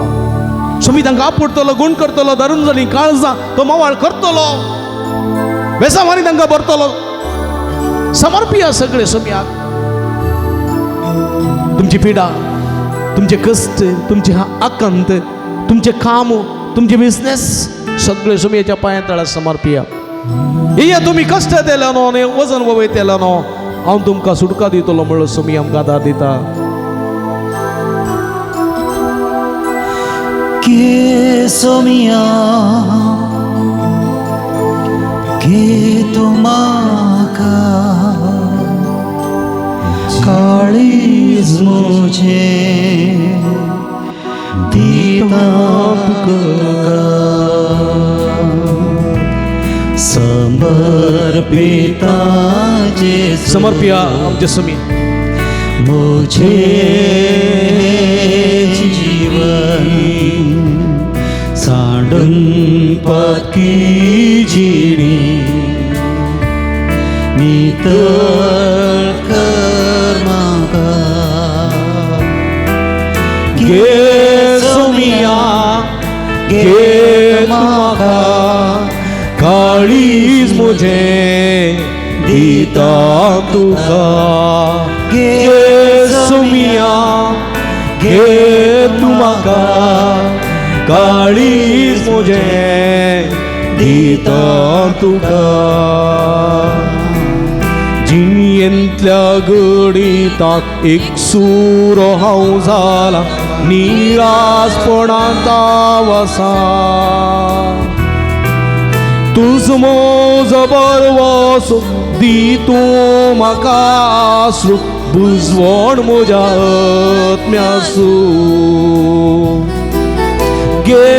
C: सोमी तांकां आपुडतलो, गुण करतलो, धरून जाली काळजां तो मवाळ करतलो, बेसावानी तांकां भरतलो. समर्पया सगळे सोम्याक. तुमची पिडा, तुमचे कश्ट, तुमचे आकांत, तुमचें काम, तुमचें बिजनेस सगळें सोमयेच्या पांया तळा समर्पिया. येया तुमी कश्ट येतले न्हू आनी वजन वयतले न्हू, हांव तुमकां सुटका दितलो म्हणलो सोमी आमकां आदार दिता.
F: के सोमिया के तुमाका काळीज मुझे दिता तुका समर्पिता जेजू
C: समर्पिया आमच्या सोमी.
F: मुझे जीवन सांडून पाकी जिणी नितळ कर म्हाका.
C: घे सोमिया घे म्हाका काळीज मुझे दिता तुका. घे सोमिया घे तूं म्हाका काळीज मुझे दिता तुका. जियेंतल्या गणिताक एक सूर हांव जाला निरासपणांत वसा. तुज म्हजो बरवसो दी तूं म्हाका आसरू बुजवण म्हज्या आत्म्यासू. घे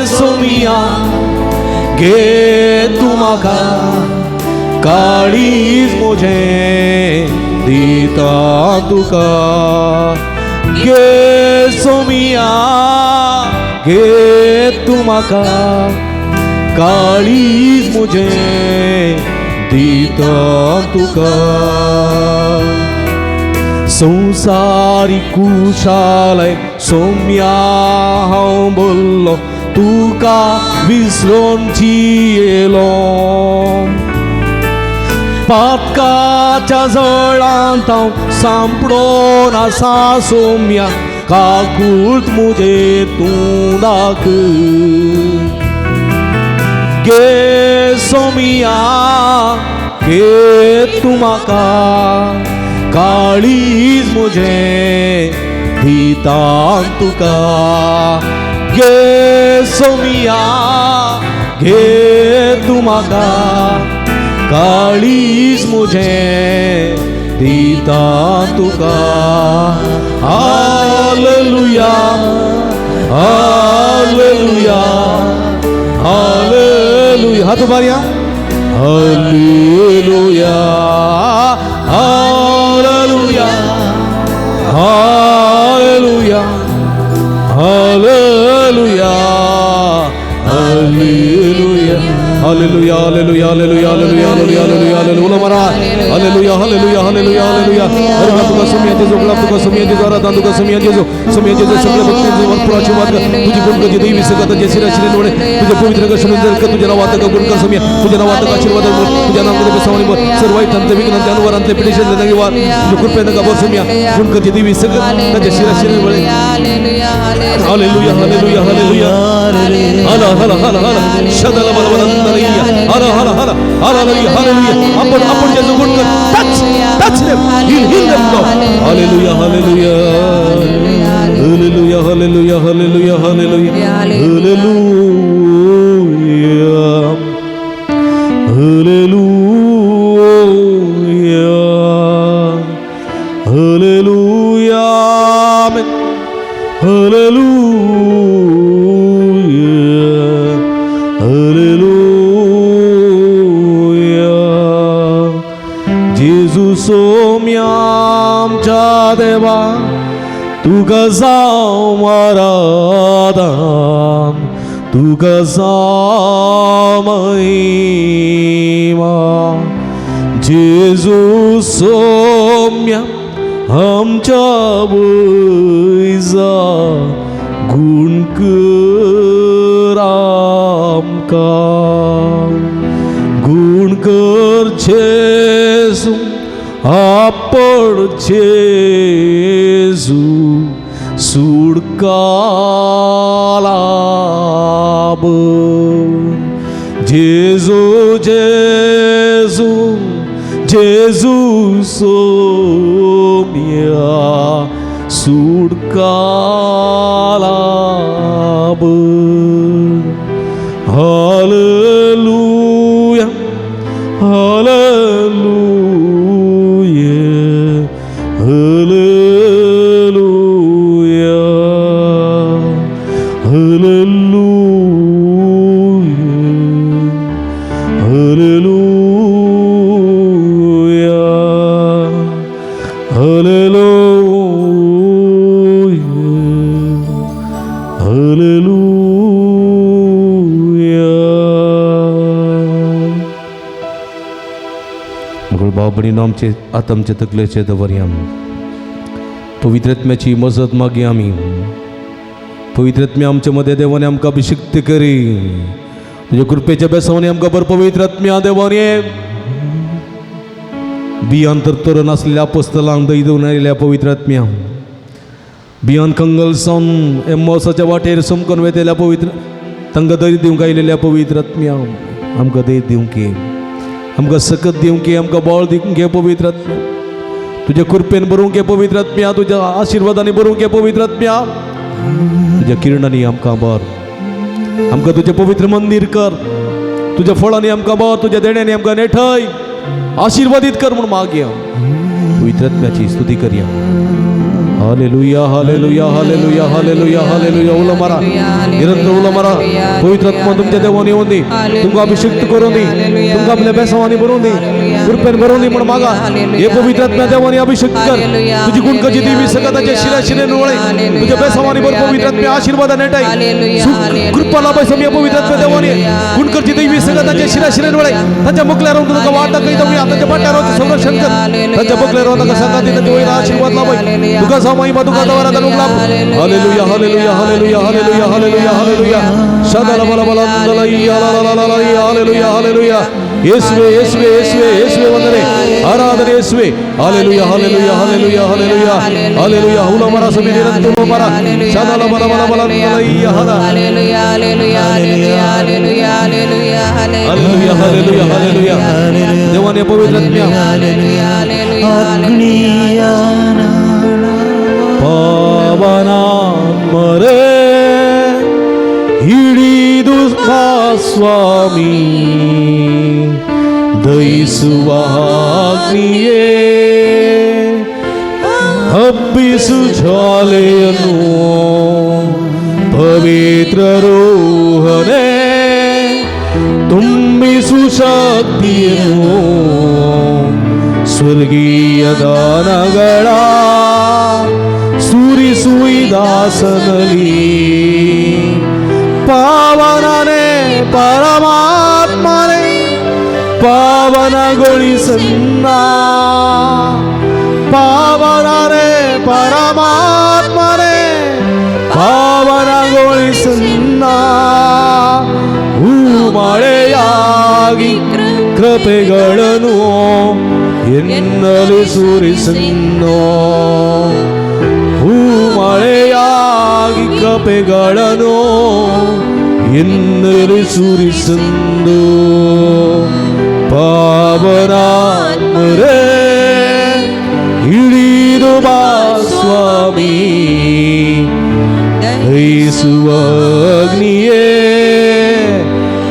C: सोमिया घे तूं म्हाका काळीज मुझे दिता तुका. घे सोमिया घे तूं म्हाका काळीज मुझे दिता तुका. संवसारी कुशालय सोम्या हांव बोल्लो तुका विसरून जियेलो. पातकाच्या जळांत हांव सांपडोन आसा सोम्या काकूळत मुजेर तूं दाख. घे सोमिया घे तूं म्हाका काळीज मुझे दिता तुका. घे सोमिया घे तूं म्हाका काळीज मुझे दिता तुका. Hallelujah hallelujah hallelujah. हात उबारया. Hallelujah hallelujah hallelujah hallelujah hallelujah hallelujah hallelujah hallelujah hallelujah hallelujah hallelujah hallelujah. मारा हालेलुया हालेलुया हालेलुया हालेलुया. हर तुका सोमिया जेजू गुलाब तुका सोमिया जेजू आराधना तुका सोमिया जेजू सोमिया जेजू सगळ्या भक्तींचे भरपूर आशीर्वाद कर. तुझी गुण कर देवी सगळं तुझ्या शिराशिरे निवडे तुझ्या पवित्र शरण कर. तुझ्या नावात गुण कर सोमिया तुझ्या नावात आशीर्वाद कर. तुझ्या नावात बसवणी बोल सर्व वाईट अंत विघ्न जानवरांतले पिटिशन निवार तुझ्या कृपेनं गाभर सोमिया गुण कर देवी सगळं तुझ्या शिराशिरे निवडे. Hallelujah hallelujah hallelujah. हला हला हला हला शदल बल बल हला हला हला हालेलुया हालेलुया. आपण आपण जेजू गुण कर. Touch touch them heal heal them Lord. Hallelujah hallelujah hallelujah hallelujah hallelujah hallelujah hallelujah hallelujah hallelujah amen hallelujah hallelujah. जेजू सोम्या आमच्या देवा तुका जावं आराधन तुका जावं महिमा. जेजू सोम्या आमच्या वयजा गुण कर आमकां. गुण कर जेजू आपण जेजू सुटका लाभ. जेजू जेजू जेजू सोम्या सुटका लाभ. Hallelujah, hallelujah, hallelujah, hallelujah, hallelujah, hallelujah, hallelujah. मग भाव भयणीनो, आमचे आतां आमचे तकलेचे दवरया. पवित्र आत्म्याची मजत मागया आमी. पवित्र आत्म्या आमच्या मदें देवाने आमकां अभिषिक्त करी. तुज्या कृपेच्या बेसांनी आमकां बरं पवित्र आत्म्या देवाने. बियान तर तर नासलेल्या अपोस्तलांक दय दिवन आयिल्ल्या पवित्र आत्म्या, बियान कंगल सावन एम्मोसाच्या वाटेर समकून वेतेल्या पवित्र तांकां धैर्य दिवंक आयिल्ल्या पवित्र आत्म्या, आमकां धैर्य दिवंक ये, आमकां सकत दिवंक ये, आमकां बळ दिवंक ये पवित्र आत्म्या. तुज्या कृपेन बरोवंक ये पवित्र आत्म्या, तुज्या आशिर्वादांनी बरोवंक ये पवित्र आत्म्या. तुज्या किरणांनी आमकां बर, आमकां तुजें पवित्र मंदीर कर. तुज्या फळांनी आमकां बर, तुज्या देण्यांनी आमकां नेठय आशिर्वादीत कर म्हूण मागया. पवित्र आत्म्याची स्तुती करया. Hallelujah, hallelujah, hallelujah, hallelujah, hallelujah. उलो मारा, निरंतर उलो मारा. पवित्र आत्मा तुमच्या देवान येवन दी, तुमकां अभिषिक्त करून दी, तुमकां आपल्या बेसावांनी भरून दी, कृपेन भरून दी म्हूण मागा. हे पवित्र आत्म्या देवानी अभिषिक्त कर. तुजी गुणकाची देवी सगळ्याच्या शिरा शिरेन वळे तुझ्या बेसावांनी भर. पवित्र आत्म्या आशीर्वादाने नेटाय सुख कृपा लाभाय समी. पवित्र आत्म्या देवानी गुणकरची देवी सगळ्याच्या शिरा शिरेन वळे तांच्या मुखल्यार रावन तुका वाट दाखयता. तांच्या पाट्यार रावन संरक्षण कर. तांच्या मुखल्यार रावन ताका सांगा, तांच्या वयर आशीर्वाद लाभाय. तुका जावं महिमा, तुका जावं आराधना लाभ. Hallelujah, hallelujah, hallelujah, hallelujah, hallelujah, hallelujah. सदाला बला बला ला ला ला ला ला. Hallelujah, hallelujah. येसुवे, येसुवे, येसुवे, येसुवे ವಂದನೆ, ಆರಾಧನೆ ಯೇಸುವೆ. Hallelujah, hallelujah, hallelujah, hallelujah, hallelujah. ಹುಲ ಮರ ಸಭೆ ನಿರಂತರ ಮರ ಸದಲ ಬಲ ಬಲ ಬಲ ಹಲ.
D: Hallelujah, hallelujah, hallelujah, hallelujah, hallelujah.
C: Hallelujah, hallelujah, hallelujah. ದೇವನೇ ಪವಿತ್ರ ಆತ್ಮ.
D: Hallelujah, hallelujah.
F: ಅಗ್ನಿಯ
C: ಪಾವನಾತ್ಮರೇ ಹಿಡಿದು ಬಾ ಸ್ವಾಮಿ, ದಹಿಸುವ ಅಗ್ನಿಯೇ ಹಬ್ಬಿಸು ಜ್ವಾಲೆಯನ್ನು, ಪವಿತ್ರ ರೋಹನೇ ತುಂಬಿಸು ಶಕ್ತಿಯನ್ನು, ಸ್ವರ್ಗೀಯ ದಾನಗಳ ಸುರಿಸು ಈ ದಾಸನಲ್ಲಿ. ಪಾವನನೇ ಪರಮಾತ್ಮನೇ ಪಾವನಗೊಳಿಸನ್ನ, ಪಾವನನೇ ಪರಮಾತ್ಮನೇ ಪಾವನಗೊಳಿಸನ್ನ. ಹೂ ಮಳೆಯಾಗಿ ಕೃಪೆಗಳನ್ನು ಎನ್ನಲಿ ಸುರಿಸನ್ನೋ, ಹೂ ಮಳೆಯಾಗಿ ಕೃಪೆಗಳನ್ನು ಎನ್ನಲಿ ಸುರಿಸಂದು. ಪಾವನಾತ್ಮರೇ ಇಳಿದು ಬಾ ಸ್ವಾಮಿ, ದಹಿಸುವ ಅಗ್ನಿಯೇ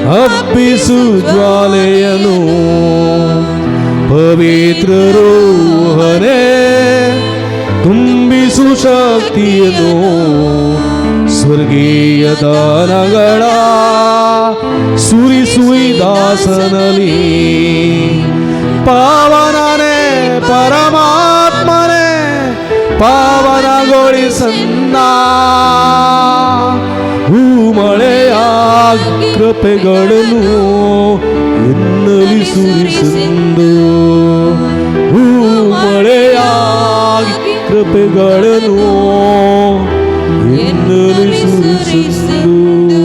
C: ಹಬ್ಬಿಸು ಜ್ವಾಲೆಯನು, ಪವಿತ್ರ ರೋಹನೇ ತುಂಬಿಸು ಶಕ್ತಿಯನ್ನು, ಸ್ವರ್ಗೀಯ ದಾನಗಳ ಸುರಿಸು ಈ ದಾಸನಲ್ಲಿ. ಪಾವನನೇ ಪರಮಾತ್ಮನೇ ಪಾವನಗೊಳಿಸನ್ನ, ಹೂ ಮಳೆಯಾಗಿ ಕೃಪೆಗಳನ್ನು ಎನ್ನಲಿ ಸುರಿಸಂದು, ಹೂ ಮಳೆಯಾಗಿ ಕೃಪೆಗಳನ್ನು ಎನ್ನಲಿ ಸುರಿಸಂದು.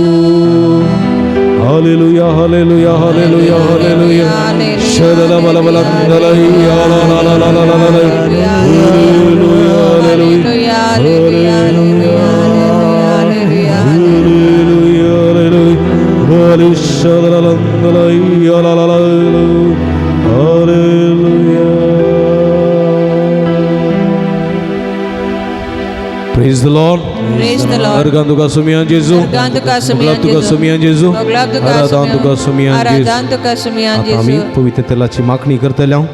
C: Hallelujah, hallelujah, hallelujah, hallelujah. ಶದಲ ಬಲ ಬಲ ಲ ಲ ಲ ಲ ಲ ಲ ಲ. Hallelujah, hallelujah, hallelujah. Praise the Lord.
D: Praise the Lord.
C: Organ तुका सुमियान जेजू.
D: अर्गान तुका सुमियान
C: मोगलाब तुका
D: जेजू.
C: सुमियान जेजू.
D: मोगलाब तुका
C: आराधान तुका सुमियान जेजू.
D: आराधान तुका सुमियान
C: आतां आमी
D: जेजू.
C: पवित्र तेलाची मागणी करतले हांव.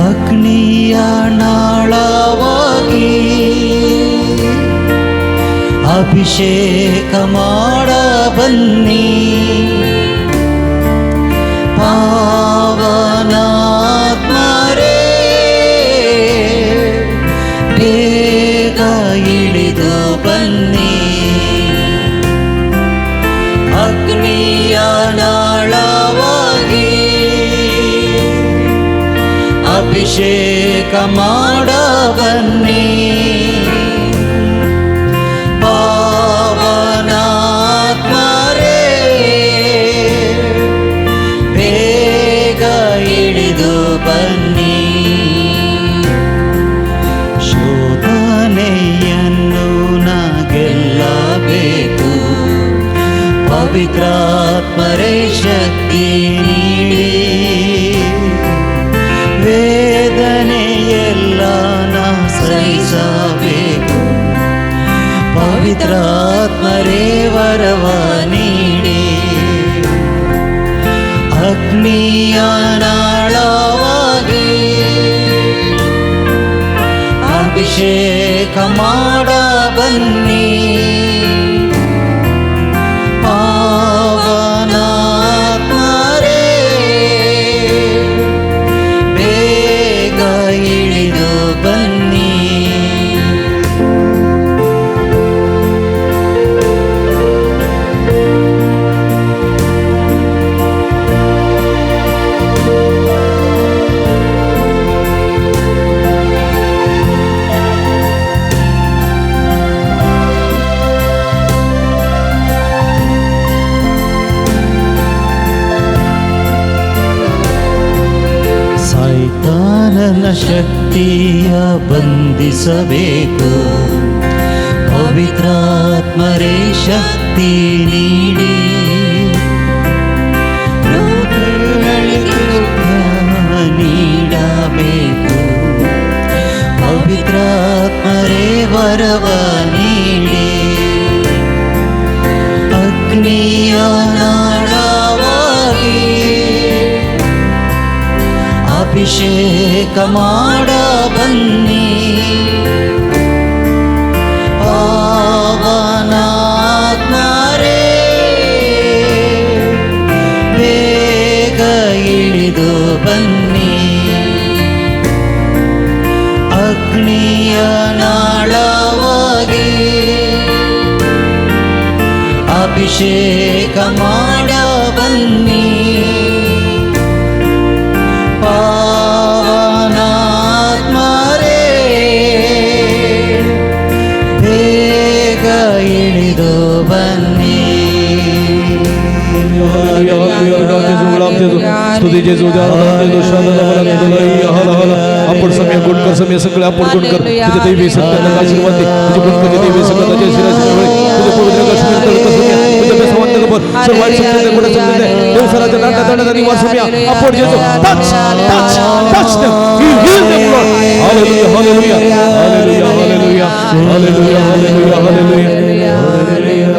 F: ಅಗ್ನಿಯ ನಾಳವಾಗಿ ಅಭಿಷೇಕ ಮಾಡ ಬನ್ನಿ ಪಾವನಾತ್ಮರೇ ಬೇಗ ಇಳಿದು ಬನ್ನಿ ಅಗ್ನಿಯ ನಾಳವಾಗಿ ಅಭಿಷೇಕ ಮಾಡ ಬನ್ನಿ ಪಾವನಾತ್ಮರೇ ಬೇಗ ಇಳಿದು ಬನ್ನಿ ಶೋಧನೆಯನ್ನು ನಾ ಗೆಲ್ಲಬೇಕು ಪವಿತ್ರಾತ್ಮರೇ ಶಕ್ತಿ ನೀಡಿ ವೇದನೆಯೆಲ್ಲ ನಾ ಸಹಿಸಬೇಕು ಪವಿತ್ರಾತ್ಮರೇ ವರವ ನೀಡಿ ಅಗ್ನಿಯ ನಾಳವಾಗಿ ಅಭಿಷೇಕ ಮಾಡ ಬನ್ನಿ ಪಾವನಾತ್ಮರೇ ಬೇಗ ಇಳಿದು ಬನ್ನಿ. ಸೈತಾನನ ಶಕ್ತಿಯ ಬಂಧಿಸಬೇಕು ಪವಿತ್ರಾತ್ಮರೇ ಶಕ್ತಿ ನೀಡಿ ರೋಗಗಳಿಗೆ ಜ್ಞಾನ ನೀಡಬೇಕು ಪವಿತ್ರಾತ್ಮರೇ ವರವ ನೀಡಿ ಅಗ್ನಿಯ ನಾಳವಾಗಿ ಅಭಿಷೇಕ ಮಾಡ ಬನ್ನಿ ಪಾವನಾತ್ಮರೇ ಬೇಗ ಇಳಿದು ಬನ್ನಿ ಅಗ್ನಿಯ ನಾಳವಾಗಿ ಅಭಿಷೇಕ ಮಾಡ ಬನ್ನಿ ಪಾವನಾತ್ಮರೇ ಬೇಗ ಇಳಿದು ಬನ್ನಿ.
C: स्तुती जेजू आपण समय गुणकर समय सगळे आपण गुणकर तुझे दैवी सत्याला आशीर्वाद दे तुझे गुणकर दैवी सत्याच्या शिराशी तुझे पवित्र कश्मीर तुझे बेसवंत कबर सर्व वाईट शक्ती कुठे समजते देव सराच्या नाट्या दंडाचा निवास समय आपण जेजू touch touch touch them, you heal them, Lord. Hallelujah, hallelujah, hallelujah, hallelujah, hallelujah, hallelujah, hallelujah.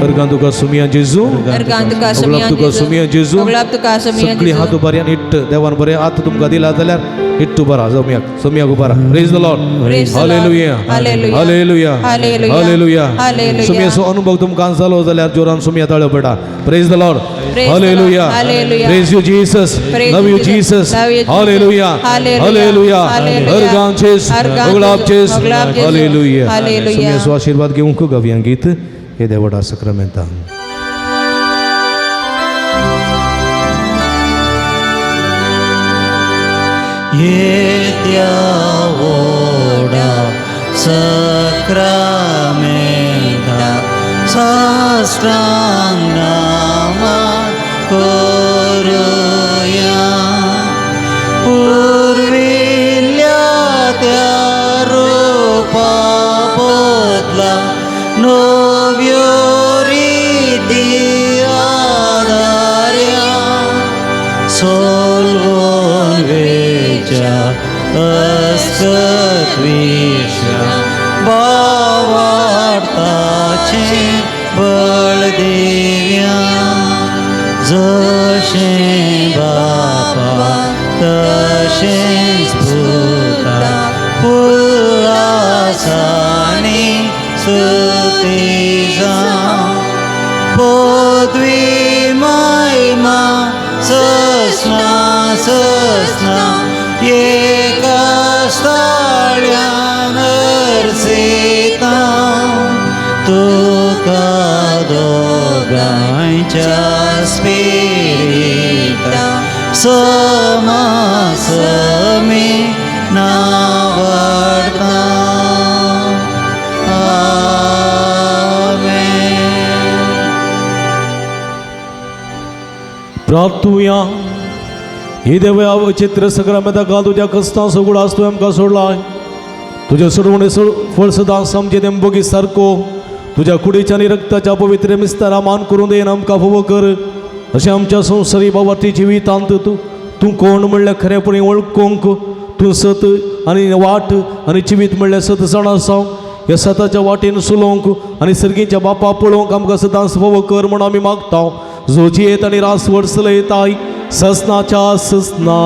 C: Organ तुका सुमिया जेजू.
D: अर्गान तुका
C: मोगलाब
D: सुमियान
C: तुका
D: जेजू.
C: सुमिया जेजू.
D: मोगलाब तुका सुमियान
C: सगळी
D: जेजू.
C: हात उबारयान इट्ट देवान बरें हात तुमकां दिला जाल्यार इट्ट उबारा जमयाक सोम्याक उबारा. Praise the Lord.
D: Praise the Lord.
C: Hallelujah.
D: Hallelujah.
C: Hallelujah.
D: Hallelujah.
C: Hallelujah.
D: Hallelujah.
C: सोम्याचो अनुभव तुमकां जालो जाल्यार जोरान सोम्या ताळयो पडा. Praise the Lord.
D: Praise the Lord.
C: Hallelujah.
D: Hallelujah.
C: Praise you Jesus.
D: Praise
C: love
D: you,
C: you
D: Jesus.
C: Jesus.
D: Love you, Jesus.
C: Hallelujah.
D: Hallelujah.
C: Hallelujah.
D: Hallelujah.
C: Organ जेजू.
D: Organ
C: मोगलाब
D: जेजू.
C: जेजू.
D: मोगलाब जेजू.
C: हालेलुया.
D: हालेलुया.
C: सोम्याचो आशीर्वाद घेवंक गावया गीत हे देवडा सक्रामेंतान.
F: येत्या ओडा सक्रामेंता साष्टांग नामा करूया पूर्विल्ल्या त्या रूपा बदला नव्यो रिती आदार्या सोलवून वेच्या अस्कत विश्राम भावार्थाचें बळ दिव्या जशें बापा तशेंच पुता उल्हासानी स्तुती जावं पदवी महिमा ससना ससना एका स्थाळ्यान अर्सिता तुका दोगांयच्या स्पिरिता समासमी नावडता. आमेन.
C: प्रार्थुया. हे देवया विचित्र सगळ्या तुज्या कस्तां सगळो आज तुवें आमकां सोडलाय. तुज्या सोडवणे फळ सदां समजे देंबोगी सारको तुज्या कुडीच्या आनी रक्ताच्या पवित्र मिस्तारा मान करून देन आमकां फावो कर. अशें आमच्या संवसारी बाबाती जिवितांत तूं तूं कोण म्हणल्यार खरेपणी वळखूंक तूं सत आनी वाट आनी जिवीत म्हणल्यार सत जाणा आसा. ह्या सताच्या वाटेन चलोवंक आनी सर्गीच्या बापा पळोवंक आमकां सदांच फावो कर म्हूण आमी मागता. जो जियेत आनी रास वर्सलयताय ससनाच्या ससना.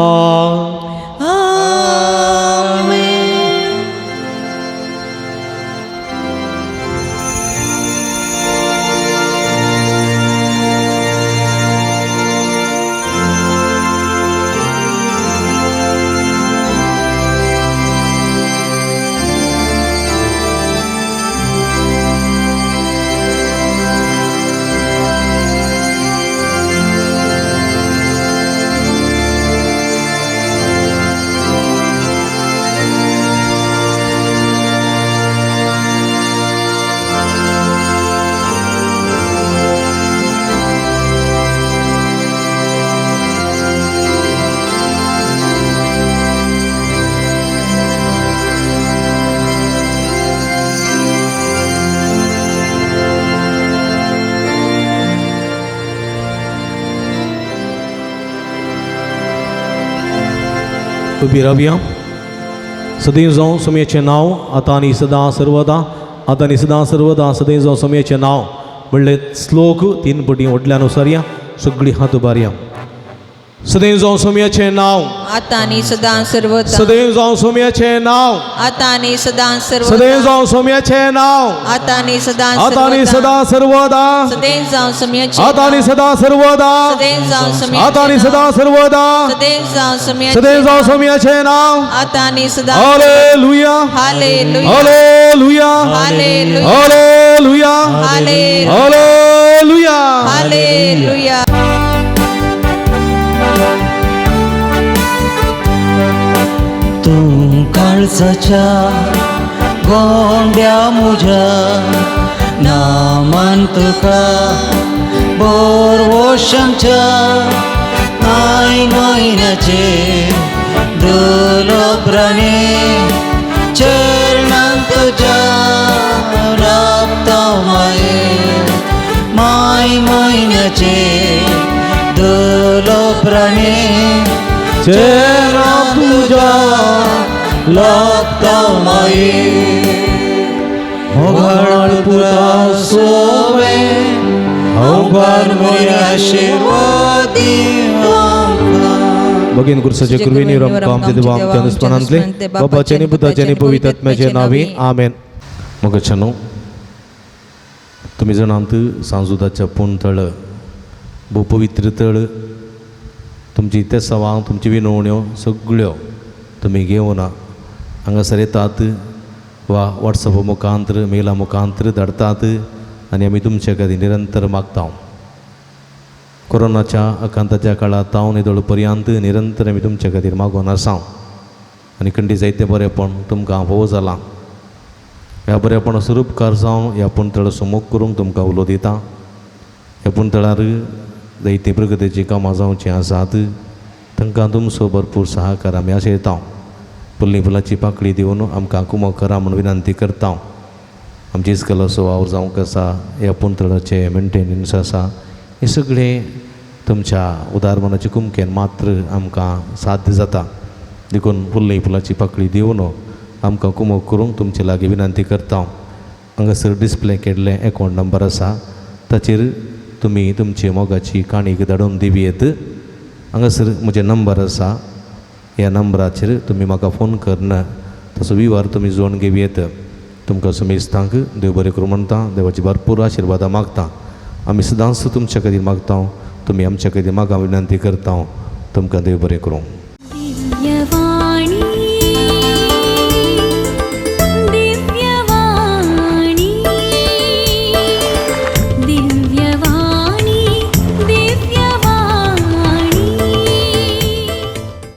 C: उबी रावया. सदैव जावं समयाचें नांव आतां आनी सदां सर्वदा, आतां आनी सदां सर्वदा सदैव जावं समयाचें नांव म्हणलें श्लोक 3 पटी व्हडल्यान उसारया. सगळीं हात उबारया. सदैव जावं समयाचें नांव
D: आतां आनी सदां सर्वदा,
C: सदैव जावं सोम्याचें नांव
D: आतां आनी सदां सर्वदा,
C: सदैव जावं सोम्याचें नांव
D: आतां आनी सदां
C: आतां आनी सदां सर्वदा,
D: सदैव जावं सोम्याचें
C: आतां आनी सदां सर्वदा,
D: सदैव जावं सोम्याचें
C: आतां आनी सदां सर्वदा,
D: सदैव जावं सोम्याचें
C: सदैव जावं सोम्याचें नांव.
D: आतां आनी सदां.
C: Hallelujah,
D: hallelujah,
C: hallelujah,
D: hallelujah,
C: hallelujah,
D: hallelujah,
C: hallelujah.
D: Hallelujah.
F: तूं काळजाच्या गोंड्या मुज्या नामान तुका बोरवोशमच्या नाय म्हयन्याचे दुलोब्राने चरणान तुज्या राबता माये माय म्हयन्याचे दुलोब्राने चेहरा तुझ्या लागता माये. मोगाळ पुता सोवे अवघार म्हय आशिर्वाद आमकां.
C: भगीन गुरसाचे कृपेन आमकां आमच्या देवा आमच्या दुस्मानांतले बापाचे आनी पुताचे आनी पवित्र आत्म्याचे नांवी आमेन. मगच्यानो तुमी जाणांत सांजुदाच्या पूण तळ भोव पवित्र तळ तुमची तेसावां तुमची विनवण्यो सगळ्यो तुमी घेवन हांगासर येतात वा वॉट्सॅप मुखांतर मेला मुखांतर धाडतात आनी आमी तुमचे खातीर निरंतर मागता. कोरोनाच्या आकांताच्या काळांत हांव निदळ पर्यंत निरंतर आमी तुमचे खातीर मागून आसा आनी खंडी जायतें बरेंपण तुमकां भोव जालां. ह्या बरेपणा स्वरूपकार जावन ह्या पुणतळ सुमूख करूंक तुमकां उलो दिता. ह्या पुणतळार जायतीं प्रगतीचीं कामां जावचीं आसात तांकां तुमचो भरपूर सहकार आमी आशयता. फुल्ली फुलाची पाकळी दिवन आमकां कुमक करा म्हूण विनंती करता. आमची इस्कलाचो वावर जावंक आसा, ह्या पुणतळाचें मेंटेनन्स आसा, हें सगळें तुमच्या उदार मनाचे कुमकेन मात्र आमकां साध्य जाता. देखून फुल्ली फुलाची पाकळी दिवन आमकां कुमोक करूंक तुमचे लागीं विनंती करता. हांगासर डिस्प्ले केल्लें एकावंट नंबर आसा, ताचेर तुमी तुमची मोगाची काणीक धाडून दिवयेत. हांगासर म्हजें नंबर आसा, ह्या नंबराचेर तुमी म्हाका फोन करून तसो विवार तुमी जोडून घेवयेत. तुमकां सुमेस्तांक देव बरें करूं म्हणटा, देवाची भरपूर आशिर्वादां मागता. आमी सदांच तुमच्या खातीर मागता, तुमी आमच्या खातीर मागा विनंती करता. तुमकां देव बरें करूं.
A: दिव्यवाणी.